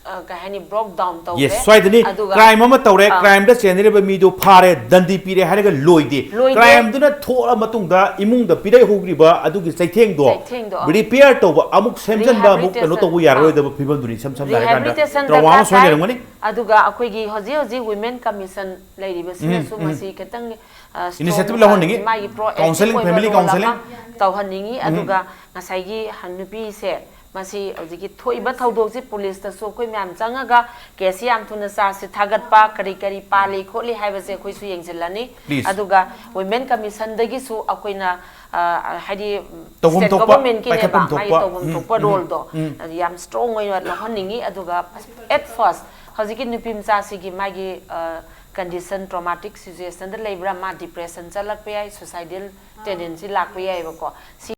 ꯑ, ꯀꯩ ꯍꯥꯏꯅꯤ, broke down ꯇꯧꯈ꯭ꯔꯦ꯫ Yes, ꯁ꯭ꯋꯥꯏꯗꯅꯤ ꯑꯗꯨꯒ, crime ꯑꯃ ꯇꯧꯔꯦ, ꯑ, crimeꯗ ꯆꯦꯟꯅꯔꯤꯕ ꯃꯤꯗꯨ ꯐꯥꯔꯦ, ꯗꯟꯗꯤ ꯄꯤꯔꯦ ꯍꯥꯏꯔꯒ ꯂꯣꯏꯗꯦ꯫ ꯂꯣꯏꯗꯦ꯫ Crimeꯗꯨꯅ ꯊꯣꯛꯂ ꯃꯇꯨꯡꯗ ꯏꯃꯨꯡꯗ ꯄꯤꯔꯛꯍꯧꯔꯤꯕ ꯑꯗꯨꯒꯤ ꯆꯩꯊꯦꯡꯗꯣ ꯆꯩꯊꯦꯡꯗꯣ, ꯑ, repair ꯇꯧꯕ, ꯑꯃꯨꯛ ꯁꯦꯝꯖꯤꯟꯕ, ꯑꯃꯨꯛ ꯀꯩꯅꯣ rehabilitation, ꯇꯧꯕ ꯑ, ꯌꯥꯔꯔꯣꯏꯗꯕ ꯐꯤꯕꯝꯗꯨꯅꯤ ꯏꯁꯝ ꯁꯝꯅ ꯍꯥꯏꯔꯀꯥꯟꯗ rehabilitation trauma ꯑꯃ ꯗꯔꯀꯥꯔ ꯇꯥꯏ꯫ ꯁꯣꯏꯅꯔꯝꯒꯅꯤ꯫ ꯑꯗꯨꯒ ꯑꯩꯈꯣꯏꯒꯤ ꯍꯧꯖꯤꯛ ꯍꯧꯖꯤꯛ women commission ꯂꯩꯔꯤꯕꯁꯤꯅꯁꯨ ꯎꯝ, ꯎꯝ꯫ ꯃꯁꯤ ꯈꯤꯇꯪ, ꯑ, strong initiative ꯂꯧꯍꯟꯅꯤꯡꯉꯤ꯫ ꯃꯥꯒꯤ proactive counselling, ꯑꯣꯏꯕ family role ꯑꯃ counselling꯫ ꯇꯧꯍꯟꯅꯤꯡꯉꯤ꯫ ꯎꯝ꯫ ꯑꯗꯨꯒ ꯉꯁꯥꯏꯒꯤ ꯍ-, ꯅꯨꯄꯤꯁꯦ ꯃꯁꯤ ꯍꯧꯖꯤꯛꯀꯤ ꯊꯣꯛꯏꯕ ꯊꯧꯗꯣꯛꯁꯤ ꯄꯨꯂꯤꯁꯇꯁꯨ ꯑꯩꯈꯣꯏ ꯃꯌꯥꯝ ꯆꯪꯉꯒ case ꯁꯤ ꯌꯥꯝ ꯊꯨꯅ ꯆꯥꯔꯖꯁꯤ ꯊꯥꯒꯠꯄ, ꯀꯔꯤ ꯀꯔꯤ ꯄꯥꯜꯂꯤ ꯈꯣꯠꯂꯤ ꯍꯥꯏꯕꯁꯦ ꯑꯩꯈꯣꯏꯁꯨ ꯌꯦꯡꯁꯤꯜꯂꯅꯤ꯫ Please꯫ ꯑꯗꯨꯒ women commission ꯗꯒꯤꯁꯨ ꯑꯩꯈꯣꯏꯅ, ꯑ, ꯍꯥꯏꯗꯤ ꯇꯧꯐꯝ state ꯊꯣꯛꯄ, government ꯀꯤꯅꯦꯕ, ꯄꯥꯏꯈꯠꯐꯝ ꯃꯥꯒꯤ ꯊꯣꯛꯄ꯫ ꯇꯧꯐꯝ ꯎꯝ, ꯊꯣꯛꯄ ꯎꯝ, role ꯗꯣ, ꯎꯝ꯫ ꯑꯗꯨ ꯌꯥꯝ strong ꯑꯣꯏꯅ ꯂꯧꯍꯟꯅꯤꯡꯉꯤ꯫ ꯑꯗꯨꯒ at first ꯍꯧꯖꯤꯛꯀꯤ ꯅꯨꯄꯤ ꯃꯆꯥꯁꯤꯒꯤ ꯃꯥꯒꯤ, ꯑ, condition, traumatic situation ꯗ ꯂꯩꯕ꯭ꯔꯥ, ꯃꯥ depression ꯆꯠꯂꯛꯄ ꯌꯥꯏ, suicidal tendency ꯂꯥꯛꯄ ꯌꯥꯏꯑꯕꯀꯣ꯫ ꯁꯤ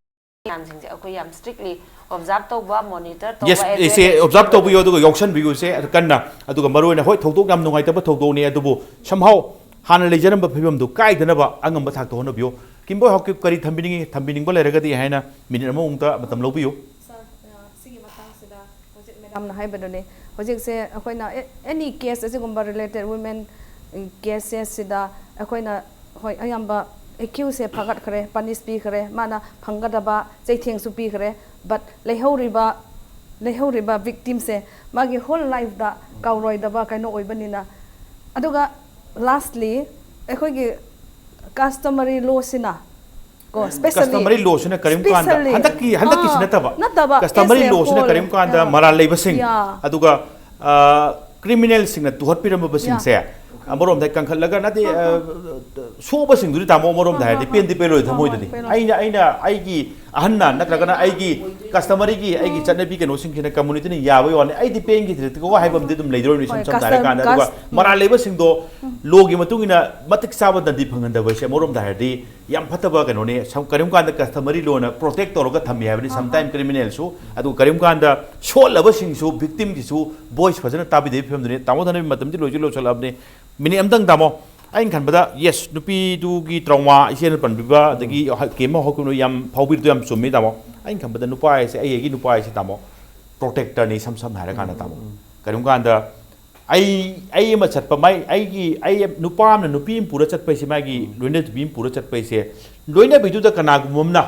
ꯃꯌꯥꯝꯁꯤꯡꯁꯦ ꯑꯩꯈꯣꯏ ꯌꯥꯝ strictly observe ꯇꯧꯕ, monitor ꯇꯧꯕ, Yes, as a ꯏꯆꯦ, observe ꯇꯧꯕꯤꯌꯨ, ꯑꯗꯨꯒ ꯌꯥꯎꯁꯟꯕꯤꯌꯨ ꯏꯆꯦ, ꯑꯗꯨ ꯀꯟꯅ꯫ ꯑꯗꯨꯒ ꯃꯔꯨ ꯑꯣꯏꯅ, ꯍꯣꯏ, ꯊꯧꯗꯣꯛ ꯌꯥꯝ ꯅꯨꯡꯉꯥꯏꯇꯕ ꯊꯧꯗꯣꯛꯅꯤ, ꯑꯗꯨꯕꯨ somehow ꯍꯥꯟꯅ ꯂꯩꯖꯔꯝꯕ ꯐꯤꯕꯝꯗꯨ ꯀꯥꯏꯗꯅꯕ ꯑꯉꯝꯕ ꯊꯥꯛꯇ ꯍꯣꯠꯅꯕꯤꯌꯨ꯫ ꯀꯤꯝꯕꯣꯏ ꯍꯥꯎꯀꯤꯞ, ꯀꯔꯤ ꯊꯝꯕꯤꯅꯤꯡꯉꯤ? ꯊꯝꯕꯤꯅꯤꯡꯕ ꯂꯩꯔꯒꯗꯤ ꯍꯥꯏꯅ minute ꯑꯃꯃꯨꯛꯇ ꯃꯇꯝ ꯂꯧꯕꯤꯌꯨ꯫ ꯁꯥꯔ, ꯑ, ꯁꯤꯒꯤ ꯃꯇꯥꯡꯁꯤꯗ ꯍꯧꯖꯤꯛ ꯃꯦꯗꯥꯝꯅ ꯍꯥꯏꯕꯗꯨꯅꯤ, ꯍꯧꯖꯤꯛꯁꯦ ꯑꯩꯈꯣꯏꯅ ꯑꯦꯅꯤ ꯀꯦꯁ ꯑꯁꯤꯒꯨꯝꯕ ꯔꯤꯂꯦꯇꯦꯠ ꯋꯨꯃꯦꯟ ꯀꯦꯁꯦꯁꯁꯤꯗ ꯑꯩꯈꯣꯏꯅ, ꯍꯣꯏ, ꯑꯌꯥꯝꯕ ꯑꯦꯀ꯭ꯌꯨꯁꯁꯦ ꯐꯥꯒꯠꯈ꯭ꯔꯦ, ꯄꯅꯤꯁ ꯄꯤꯈ꯭ꯔꯦ, ꯃꯥꯅ ꯐꯪꯒꯗꯕ ꯆꯩꯊꯦꯡꯁꯨ ꯄꯤꯈ꯭ꯔꯦ꯫ ꯕꯠ ꯂꯩꯍꯧꯔꯤꯕ ꯂꯩꯍꯧꯔꯤꯕ ꯚꯤꯛꯇꯤꯝꯁꯦ ꯃꯥꯒꯤ ꯍꯣꯜ ꯂꯥꯏꯐꯇ ꯀꯥꯎꯔꯣꯏꯗꯕ ꯀꯩꯅꯣ ꯑꯣꯏꯕꯅꯤꯅ꯫ ꯑꯗꯨꯒ ꯂꯥꯁꯂꯤ, ꯑꯩꯈꯣꯏꯒꯤ ꯀꯁꯇꯃꯔꯤ ꯂꯣꯁꯤꯅ ꯀꯣ, ꯁ꯭ꯄꯦꯁꯦꯜꯂꯤ, ꯀꯁꯇꯃꯔꯤ ꯂꯣꯁꯤꯅ ꯀꯔꯤꯒꯨꯝꯕ ꯀꯥꯟꯗ, ꯁ꯭ꯄꯦꯁꯦꯜꯂꯤ, ꯍꯟꯗꯛꯀꯤ, ꯍꯟꯗꯛꯀꯤꯁꯤ ꯑꯥ, ꯅꯠꯇꯕ, ꯅꯠꯇꯕ, ꯀꯁꯇꯃꯔꯤ ꯑꯦꯁ ꯑꯦ ꯂꯣꯁꯤꯅ ꯍꯣꯜ, ꯀꯔꯤꯒꯨꯝꯕ ꯀꯥꯟꯗ ꯑꯥ, ꯃꯔꯥꯜ ꯂꯩꯕꯁꯤꯡ, ꯌꯥ, ꯑꯗꯨꯒ ꯀ꯭ꯔꯤꯃꯤꯅꯦꯜꯁꯤꯡꯅ ꯇꯨꯍꯠꯄꯤꯔꯝꯕꯁꯤꯡꯁꯦ, ꯌꯥ, ꯑꯃꯔꯣꯝꯗ ꯀꯟꯈꯠꯂꯒ ꯅꯠꯇꯦ, ꯍꯣꯏ, ꯍꯣꯏ, ꯑ, ꯁꯣꯛꯑꯕꯁꯤꯡꯗꯨꯗꯤ, ꯇꯥꯃꯣ, ꯑꯃꯔꯣꯝꯗ ꯍꯣꯏ, ꯍꯥꯏꯔꯗꯤ ꯍꯣꯏ, ꯄꯦꯟꯗꯤ ꯄꯦꯜꯂꯣꯏ ꯍꯣꯏ, ꯊꯃꯣꯏꯗꯨꯗꯤ꯫ ꯍꯣꯏ, ꯄꯦꯜꯂꯣꯏ꯫ ꯑꯩꯅ, ꯑꯩꯅ ꯑꯩꯒꯤ ꯑꯍꯟꯅ ꯅꯠꯇ꯭ꯔꯒꯅ ꯑꯩꯒꯤ ꯀꯁꯇꯃꯔꯤꯒꯤ, ꯑꯩꯒꯤ ꯆꯠꯅꯕꯤ ꯀꯩꯅꯣꯁꯤꯡꯁꯤꯅ, ꯀꯝꯃꯨꯅꯤꯇꯤꯅ ꯌꯥꯕꯒꯤ ꯋꯥꯅꯤ, ꯑꯩꯗꯤ ꯄꯦꯟꯈꯤꯗ꯭ꯔꯦꯀꯣ ꯍꯥꯏꯕ ꯑꯃꯗꯤ ꯑꯗꯨꯝ ꯂꯩꯗꯣꯔꯤꯕꯅꯤ, ꯍꯣꯏ, ꯏꯁꯝ ꯁꯝꯅ ꯀꯁꯇꯝ-, ꯍꯥꯏꯔꯀꯥꯟꯗ꯫ ꯑꯗꯨꯒ ꯀꯁ-, ꯎꯝ, ꯃꯔꯥꯜ ꯂꯩꯕꯁꯤꯡꯗꯣ ꯎꯝ, ꯂꯣꯒꯤ ꯃꯇꯨꯡ ꯏꯟꯅ ꯃꯇꯤꯛ ꯆꯥꯕ ꯗꯟꯗꯤ ꯐꯪꯍꯟꯗꯕ ꯍꯥꯏꯁꯦ ꯑꯃꯔꯣꯝꯗ ꯍꯥꯏꯔꯗꯤ ꯌꯥꯝ ꯐꯠꯇꯕ ꯀꯩꯅꯣꯅꯤ꯫ ꯁꯝ-, ꯀꯔꯤꯒꯨꯝꯕ ꯀꯥꯟꯗ ꯀꯁꯇꯃꯔꯤ ꯂꯣꯅ ꯄ꯭ꯔꯣꯇꯦꯛ ꯇꯧꯔꯒ ꯊꯝꯃꯤ ꯍꯥꯏꯕꯅꯤ, ꯑꯍꯥ, ꯁꯝꯇꯥꯏꯝ ꯀ꯭ꯔꯤꯃꯤꯅꯦꯜꯁꯨ꯫ ꯑꯗꯨꯒ ꯀꯔꯤꯒꯨꯝꯕ ꯀꯥꯟꯗ ꯁꯣꯠꯂꯕꯁꯤꯡꯁꯨ, ꯚꯤꯛꯇꯤꯝꯒꯤꯁꯨ ꯚꯣꯏꯁ ꯐꯖꯅ ꯇꯥꯕꯤꯗꯕꯒꯤ ꯐꯤꯕꯝꯗꯨꯅꯤ꯫ ꯇꯥꯃꯣ ꯊꯅꯕꯤ, ꯃꯇꯝꯗꯤ ꯂꯣꯏꯁꯨ ꯂꯣꯏꯁꯤꯜꯂꯛꯑꯕꯅꯤ꯫ ꯃꯤꯅꯤꯠ ꯑꯃꯇꯪ, ꯇꯥꯃꯣ꯫ ꯑꯩꯅ ꯈꯟꯕꯗ, ꯌꯦꯁ, ꯅꯨꯄꯤꯗꯨꯒꯤ ꯇ꯭ꯔꯣꯃꯥ ꯏꯆꯦꯅ ꯄꯟꯕꯤꯕ, ꯑꯗꯒꯤ ꯀꯦꯝ ꯑꯃ ꯍꯧꯈꯤꯕꯅꯣ ꯌꯥꯝ ꯐꯥꯎꯕꯤꯔꯤꯗꯣ ꯌꯥꯝ ꯆꯨꯝꯃꯤ, ꯇꯥꯃꯣ꯫ ꯑꯩꯅ ꯈꯟꯕꯗ ꯅꯨꯄꯥ ꯍꯥꯏꯁꯦ, ꯑꯩ, ꯑꯩꯒꯤ ꯅꯨꯄꯥ ꯍꯥꯏꯁꯦ, ꯇꯥꯃꯣ, ꯄ꯭ꯔꯣꯇꯦꯛꯇꯔꯅꯤ, ꯏꯁꯝ ꯁꯝꯅ ꯍꯥꯏꯔꯀꯥꯟꯗ, ꯎꯝ, ꯇꯥꯃꯣ꯫ ꯎꯝ꯫ ꯀꯔꯤꯒꯨꯝꯕ ꯀꯥꯟꯗ ꯑꯩ, ꯑꯩ ꯑꯃ ꯆꯠꯄ, ꯃꯥꯏ, ꯑꯩꯒꯤ, ꯑꯩ, ꯅꯨꯄꯥ ꯑꯃꯅ ꯅꯨꯄꯤ ꯑꯃ ꯄꯨꯔ ꯆꯠꯄ ꯍꯥꯏꯁꯦ, ꯃꯥꯒꯤ, ꯎꯝ, ꯂꯣꯏꯅꯕꯤ ꯑꯃ ꯄꯨꯔ ꯆꯠꯄ ꯍꯥꯏꯁꯦ, ꯂꯣꯏꯅꯕꯤꯗꯨꯗ ꯀꯅꯥꯒꯨꯝꯕ ꯑꯃꯅ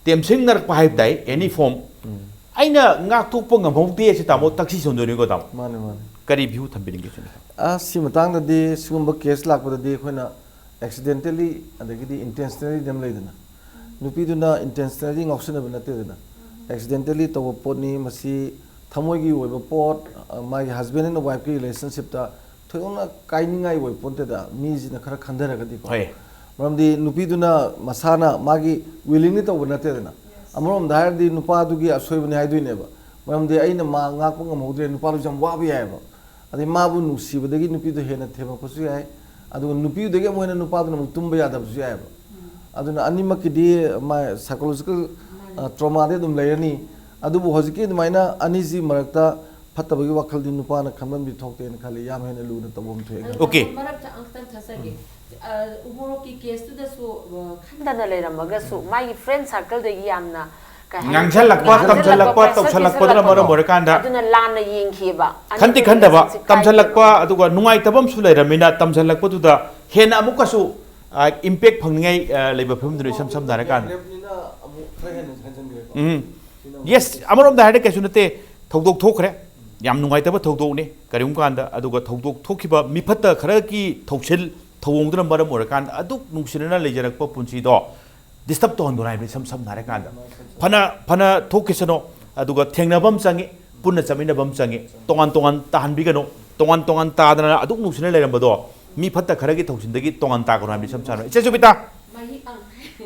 ꯇꯦꯝꯁꯤꯡꯅꯔꯛꯄ ꯍꯥꯏꯕ ꯇꯥꯏ, ꯑꯦꯅꯤ ꯐꯣꯝ꯫ ꯎꯝ꯫ ꯑꯩꯅ ꯉꯥꯛꯊꯣꯛꯄ ꯉꯝꯍꯧꯗꯦ ꯁꯤ, ꯇꯥꯃꯣ, ꯇꯛꯁꯤ ꯁꯣꯟꯗꯣꯏꯅꯤꯀꯣ, ꯇꯥꯃꯣ꯫ ꯃꯥꯅꯦ, ꯃꯥꯅꯦ꯫ ꯀꯔꯤ ꯚ꯭ꯌꯨ ꯊꯝꯕꯤꯅꯤꯡꯒꯦ ꯁꯤꯅꯤ? ꯑ, ꯁꯤ ꯃꯇꯥꯡꯗꯗꯤ ꯁꯤꯒꯨꯝꯕ ꯀꯦꯁ ꯂꯥꯛꯄꯗꯗꯤ ꯑꯩꯈꯣꯏꯅ ꯑꯦꯛꯁꯤꯗꯦꯟꯇꯦꯜꯂꯤ ꯑꯗꯒꯤꯗꯤ ꯏꯟꯇꯦꯟꯁꯅꯦꯜꯂꯤꯗꯤ ꯑꯃ ꯂꯩꯗꯅ, ꯅꯨꯄꯤꯗꯨꯅ ꯏꯟꯇꯦꯟꯁꯅꯦꯜꯂꯤ ꯉꯥꯎꯁꯤꯟꯅꯕ ꯅꯠꯇꯦꯗꯅ, ꯑꯦꯛꯁꯤꯗꯦꯟꯇꯦꯜꯂꯤ ꯇꯧꯕ ꯄꯣꯠꯅꯤ꯫ ꯃꯁꯤ ꯊꯃꯣꯏꯒꯤ ꯑꯣꯏꯕ ꯄꯣꯠ, ꯑ, ꯃꯥꯒꯤ ꯍꯁꯕꯦꯟ ꯑꯦꯟ ꯋꯥꯏꯐꯀꯤ ꯔꯤꯂꯦꯁꯟꯁꯤꯞꯇ ꯊꯣꯏꯗꯣꯛꯅ ꯀꯥꯏꯅꯤꯡꯉꯥꯏ ꯑꯣꯏꯕ ꯄꯣꯠ ꯅꯠꯇꯦꯗ, ꯃꯤꯁꯤꯅ ꯈꯔ ꯈꯟꯊꯔꯒꯗꯤꯀꯣ꯫ ꯍꯣꯏ꯫ ꯃꯔꯝꯗꯤ ꯅꯨꯄꯤꯗꯨꯅ ꯃꯁꯥꯅ ꯃꯥꯒꯤ ꯋꯤꯂꯤꯡꯂꯤ ꯇꯧꯕ ꯅꯠꯇꯦꯗꯅ꯫ ꯑꯃꯔꯣꯝꯗ ꯍꯥꯏꯔꯗꯤ ꯅꯨꯄꯥꯗꯨꯒꯤ ꯑꯁꯣꯏꯕꯅꯤ ꯍꯥꯏꯗꯣꯏꯅꯦꯕ, ꯃꯔꯝꯗꯤ ꯑꯩꯅ ꯃꯥ ꯉꯥꯛꯄ ꯉꯝꯍꯧꯗ꯭ꯔꯦ, ꯅꯨꯄꯥꯗꯨꯁꯨ ꯌꯥꯝ ꯋꯥꯕ ꯌꯥꯏꯑꯕ꯫ ꯑꯗꯩ ꯃꯥꯕꯨ ꯅꯨꯡꯁꯤꯕꯗꯒꯤ ꯅꯨꯄꯤꯗꯨ ꯍꯦꯟꯅ ꯊꯦꯝꯃꯛꯄꯁꯨ ꯌꯥꯏ, ꯑꯗꯨꯒ ꯅꯨꯄꯤꯗꯨꯗꯒꯤ ꯑꯃꯨꯛ ꯍꯦꯟꯅ ꯅꯨꯄꯥꯗꯨꯅ ꯑꯃꯨꯛ ꯇꯨꯝꯕ ꯌꯥꯗꯕꯁꯨ ꯌꯥꯏꯑꯕ꯫ ꯑꯗꯨꯅ ꯑꯅꯤꯃꯛꯀꯤꯗꯤ ꯃꯥ ꯁꯥꯏꯀꯣꯂꯣꯖꯤꯀꯦꯜ, ꯑ, ꯇ꯭ꯔꯣꯃꯥꯗꯤ ꯑꯗꯨꯝ ꯂꯩꯔꯅꯤ꯫ ꯑꯗꯨꯕꯨ ꯍꯧꯖꯤꯛꯀꯤ ꯑꯗꯨꯃꯥꯏꯅ ꯑꯅꯤꯁꯤ ꯃꯔꯛꯇ ꯐꯠꯇꯕꯒꯤ ꯋꯥꯈꯜꯗꯤ ꯅꯨꯄꯥꯅ ꯈꯟꯕꯝꯗꯤ ꯊꯣꯛꯇꯦꯅ ꯈꯜꯂꯤ, ꯌꯥꯝ ꯍꯦꯟꯅ ꯂꯨꯅ ꯇꯧꯕ ꯑꯃ ꯊꯣꯛꯑꯦ꯫ ꯑꯗꯣ ꯑꯣꯀꯦ꯫ ꯇꯥꯃꯣ, ꯃꯔꯛꯇ ꯑꯃꯨꯛꯇꯪ ꯊꯠꯆꯒꯦ꯫ ꯑ, ꯎꯃꯣꯔꯣꯛꯀꯤ ꯀꯦꯁꯇꯨꯗꯁꯨ, ꯑ, ꯈꯟꯗꯅ ꯂꯩꯔꯝꯃꯒꯁꯨ ꯃꯥꯒꯤ ꯐ꯭ꯔꯦꯟ ꯁꯥꯔꯀꯜꯗꯒꯤ ꯌꯥꯝꯅ ꯉꯥꯡꯁꯜꯂꯛꯄ, ꯇꯝꯁꯤꯜꯂꯛꯄ, ꯇꯧꯁꯜꯂꯛꯄꯗꯨꯅ ꯃꯔꯝ ꯑꯣꯏꯔꯀꯥꯟꯗ ꯑꯗꯨꯅ ꯂꯥꯟꯅ ꯌꯦꯡꯈꯤꯕ꯫ ꯈꯟꯗꯤ ꯈꯟꯗꯕ, ꯇꯝꯁꯤꯜꯂꯛꯄ, ꯑꯗꯨꯒ ꯅꯨꯡꯉꯥꯏꯇꯕ ꯑꯃꯁꯨ ꯂꯩꯔꯝꯃꯤꯅ, ꯇꯝꯁꯤꯜꯂꯛꯄꯗꯨꯗ ꯍꯦꯟꯅ ꯑꯃꯨꯛꯀꯁꯨ, ꯑ, impact ꯐꯪꯅꯤꯡꯉꯥꯏ, ꯑ, ꯂꯩꯕ ꯐꯤꯕꯝꯗꯨꯅ ꯏꯁꯝ ꯁꯝꯅ ꯍꯥꯏꯔꯀꯥꯟꯗ꯫ ꯎꯝ꯫ Yes, ꯑꯃꯔꯣꯝꯗ ꯍꯥꯏꯔꯗꯤ ꯀꯩꯁꯨ ꯅꯠꯇꯦ, ꯊꯧꯗꯣꯛ ꯊꯣꯛꯈ꯭ꯔꯦ, ꯌꯥꯝ ꯅꯨꯡꯉꯥꯏꯇꯕ ꯊꯧꯗꯣꯛꯅꯤ ꯀꯔꯤꯒꯨꯝꯕ ꯀꯥꯟꯗ꯫ ꯑꯗꯨꯒ ꯊꯧꯗꯣꯛ ꯊꯣꯛꯈꯤꯕ ꯃꯤꯐꯠꯇ ꯈꯔꯒꯤ ꯊꯧꯁꯤꯜ ꯊꯧꯑꯣꯡꯗꯨꯅ ꯃꯔꯝ ꯑꯣꯏꯔꯀꯥꯟꯗ ꯑꯗꯨꯛ ꯅꯨꯡꯁꯤꯅꯅ ꯂꯩꯖꯔꯛꯄ ꯄꯨꯟꯁꯤꯗꯣ disturb ꯇꯧꯍꯟꯕ ꯍꯥꯏꯕꯅꯤ, ꯏꯁꯝ ꯁꯝꯅ ꯍꯥꯏꯔꯀꯥꯟꯗ꯫ ꯐꯅ, ꯐꯅ ꯊꯣꯛꯈꯤꯁꯅꯣ, ꯑꯗꯨꯒ ꯊꯦꯡꯅꯕ ꯑꯃ ꯆꯪꯉꯤ, ꯄꯨꯟꯅ ꯆꯠꯃꯤꯟꯅꯕ ꯑꯃ ꯆꯪꯉꯤ꯫ ꯇꯣꯉꯥꯟ ꯇꯣꯉꯥꯟ ꯇꯥꯍꯟꯕꯤꯒꯅꯨ, ꯇꯣꯉꯥꯟ ꯇꯣꯉꯥꯟ ꯇꯥꯗꯅ ꯑꯗꯨꯛ ꯅꯨꯡꯁꯤꯅ ꯂꯩꯔꯝꯕꯗꯣ ꯃꯤ ꯐꯠꯇ ꯈꯔꯒꯤ ꯊꯧꯁꯤꯟꯗꯒꯤ ꯇꯣꯉꯥꯟ ꯇꯥꯈ꯭ꯔꯣ ꯍꯥꯏꯕꯅꯤ, ꯏꯁꯝ ꯁꯝꯅ꯫ ꯏꯆꯦ ꯁꯨꯕꯤꯇꯥ,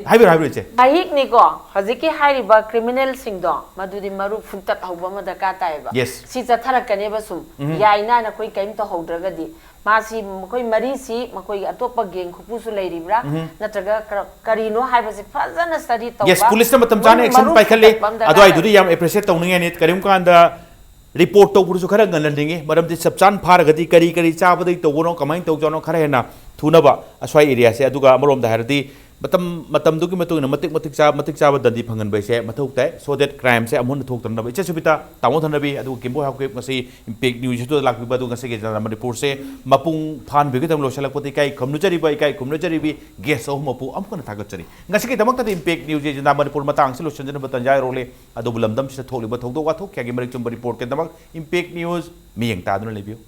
ꯍꯥꯏꯕꯤꯔꯣ, ꯍꯥꯏꯕꯤꯔꯣ, ꯏꯆꯦ꯫ ꯃꯍꯤꯛꯅꯤꯀꯣ, ꯍꯧꯖꯤꯛꯀꯤ ꯍꯥꯏꯔꯤꯕ criminalꯁꯤꯡꯗꯣ ꯃꯗꯨꯗꯤ ꯃꯔꯨ ꯐꯨꯛꯇꯠ ꯍꯧꯕ ꯑꯃ ꯗꯔꯀꯥꯔ ꯇꯥꯏꯌꯦꯕ꯫ Yes. ꯁꯤ ꯆꯠꯊꯔꯛꯀꯅꯦꯕ ꯁꯨꯝ꯫ ꯎꯝ꯫ ꯌꯥꯏꯅ ꯑꯩꯈꯣꯏ ꯀꯔꯤꯝ ꯇꯧꯍꯧꯗ꯭ꯔꯒꯗꯤ꯫ ꯃꯥꯁꯤ, ꯃꯈꯣꯏ ꯃꯔꯤꯁꯤ, ꯃꯈꯣꯏꯒꯤ ꯑꯇꯣꯞꯄ gang ꯈꯨꯄꯨꯁꯨ ꯂꯩꯔꯤꯕ꯭ꯔꯥ? ꯎꯝ꯫ ꯅꯠꯇ꯭ꯔꯒ ꯀꯔ-, ꯀꯔꯤꯅꯣ ꯍꯥꯏꯕꯁꯤ ꯐꯖꯅ study ꯇꯧꯕ꯫ Yes, ꯄꯨꯂꯤꯁꯅ ꯃꯇꯝ ꯆꯥꯅ ꯃꯔꯨ, action ꯃꯔꯨ ꯄꯥꯏꯈꯠꯂꯦ꯫ ꯐꯨꯛꯇꯠꯄ ꯑꯃ ꯗꯔꯀꯥꯔ ꯑꯗꯨꯋꯥꯏꯗꯨꯗꯤ ꯇꯥꯏ꯫ ꯌꯥꯝ appreciate ꯇꯧꯅꯤꯡꯉꯥꯏꯅꯤ꯫ ꯀꯔꯤꯒꯨꯝꯕ ꯀꯥꯟꯗ report ꯇꯧꯕꯗꯨꯁꯨ ꯈꯔ ꯉꯟꯍꯟꯅꯤꯡꯉꯤ, ꯃꯔꯝꯗꯤ ꯆꯞ ꯆꯥꯅ ꯐꯥꯔꯒꯗꯤ ꯀꯔꯤ ꯀꯔꯤ ꯆꯥꯕꯗꯒꯤ ꯇꯧꯕꯅꯣ, ꯀꯃꯥꯏꯅ ꯇꯧꯖꯥꯠꯅꯣ, ꯈꯔ ꯍꯦꯟꯅ ꯊꯨꯅꯕ ꯑꯁ꯭ꯋꯥꯏ areaꯁꯦ꯫ ꯑꯗꯨꯒ ꯑꯃꯔꯣꯝꯗ ꯍꯥꯏꯔꯗꯤ ꯃꯇꯝ, ꯃꯇꯝꯗꯨꯒꯤ ꯃꯇꯨꯡ ꯏꯟꯅ ꯃꯇꯤꯛ, ꯃꯇꯤꯛ ꯆꯥ-, ꯃꯇꯤꯛ ꯆꯥꯕ ꯗꯟꯗꯤ ꯐꯪꯍꯟꯕ ꯍꯥꯏꯁꯦ ꯃꯊꯧ ꯇꯥꯏ, so that crimeꯁꯦ ꯑꯃꯨꯛ ꯍꯟꯅ ꯊꯣꯛꯇꯅꯕ꯫ ꯏꯆꯦ ꯁꯨꯕꯤꯇꯥ, ꯇꯥꯃꯣ ꯊꯅꯕꯤ, ꯑꯗꯨꯒ ꯀꯤꯝꯕꯣ ꯍꯥꯎꯀꯤꯞ, ꯉꯁꯤ Impact Newsꯁꯤꯗ ꯂꯥꯛꯄꯤꯕ, ꯑꯗꯨꯒ ꯉꯁꯤꯒꯤ ꯖꯅꯥ ꯃꯅꯤꯄꯨꯔꯁꯦ ꯃꯄꯨꯡ ꯐꯥꯍꯟꯕꯤꯒꯗꯕ ꯂꯣꯏꯁꯤꯜꯂꯛꯄꯗ ꯏꯀꯥꯏ ꯈꯨꯝꯅꯖꯔꯤꯕ, ꯏꯀꯥꯏ ꯈꯨꯝꯅꯖꯔꯤꯕꯤ guest ꯑꯍꯨꯝ ꯃꯄꯨ ꯑꯃꯨꯛ ꯍꯟꯅ ꯊꯥꯒꯠꯆꯔꯤ꯫ ꯉꯁꯤꯒꯤꯗꯃꯛꯇꯗꯤ Impact Newsꯒꯤ ꯖꯅꯥ ꯃꯅꯤꯄꯨꯔ ꯃꯇꯥꯡꯁꯤ ꯂꯣꯏꯁꯤꯟꯖꯅꯕ ꯇꯟꯖꯥ ꯌꯧꯔꯛꯂꯦ꯫ ꯑꯗꯨꯕꯨ ꯂꯝꯗꯝꯁꯤꯗ ꯊꯣꯛꯂꯤꯕ ꯊꯧꯗꯣꯛ ꯋꯥꯊꯣꯛ ꯀꯌꯥꯒꯤ ꯃꯔꯤꯛ ꯆꯨꯝꯕ reportꯀꯤꯗꯃꯛ Impact News ꯃꯤꯠꯌꯦꯡ ꯇꯥꯗꯨꯅ ꯂꯩꯕꯤꯌꯨ꯫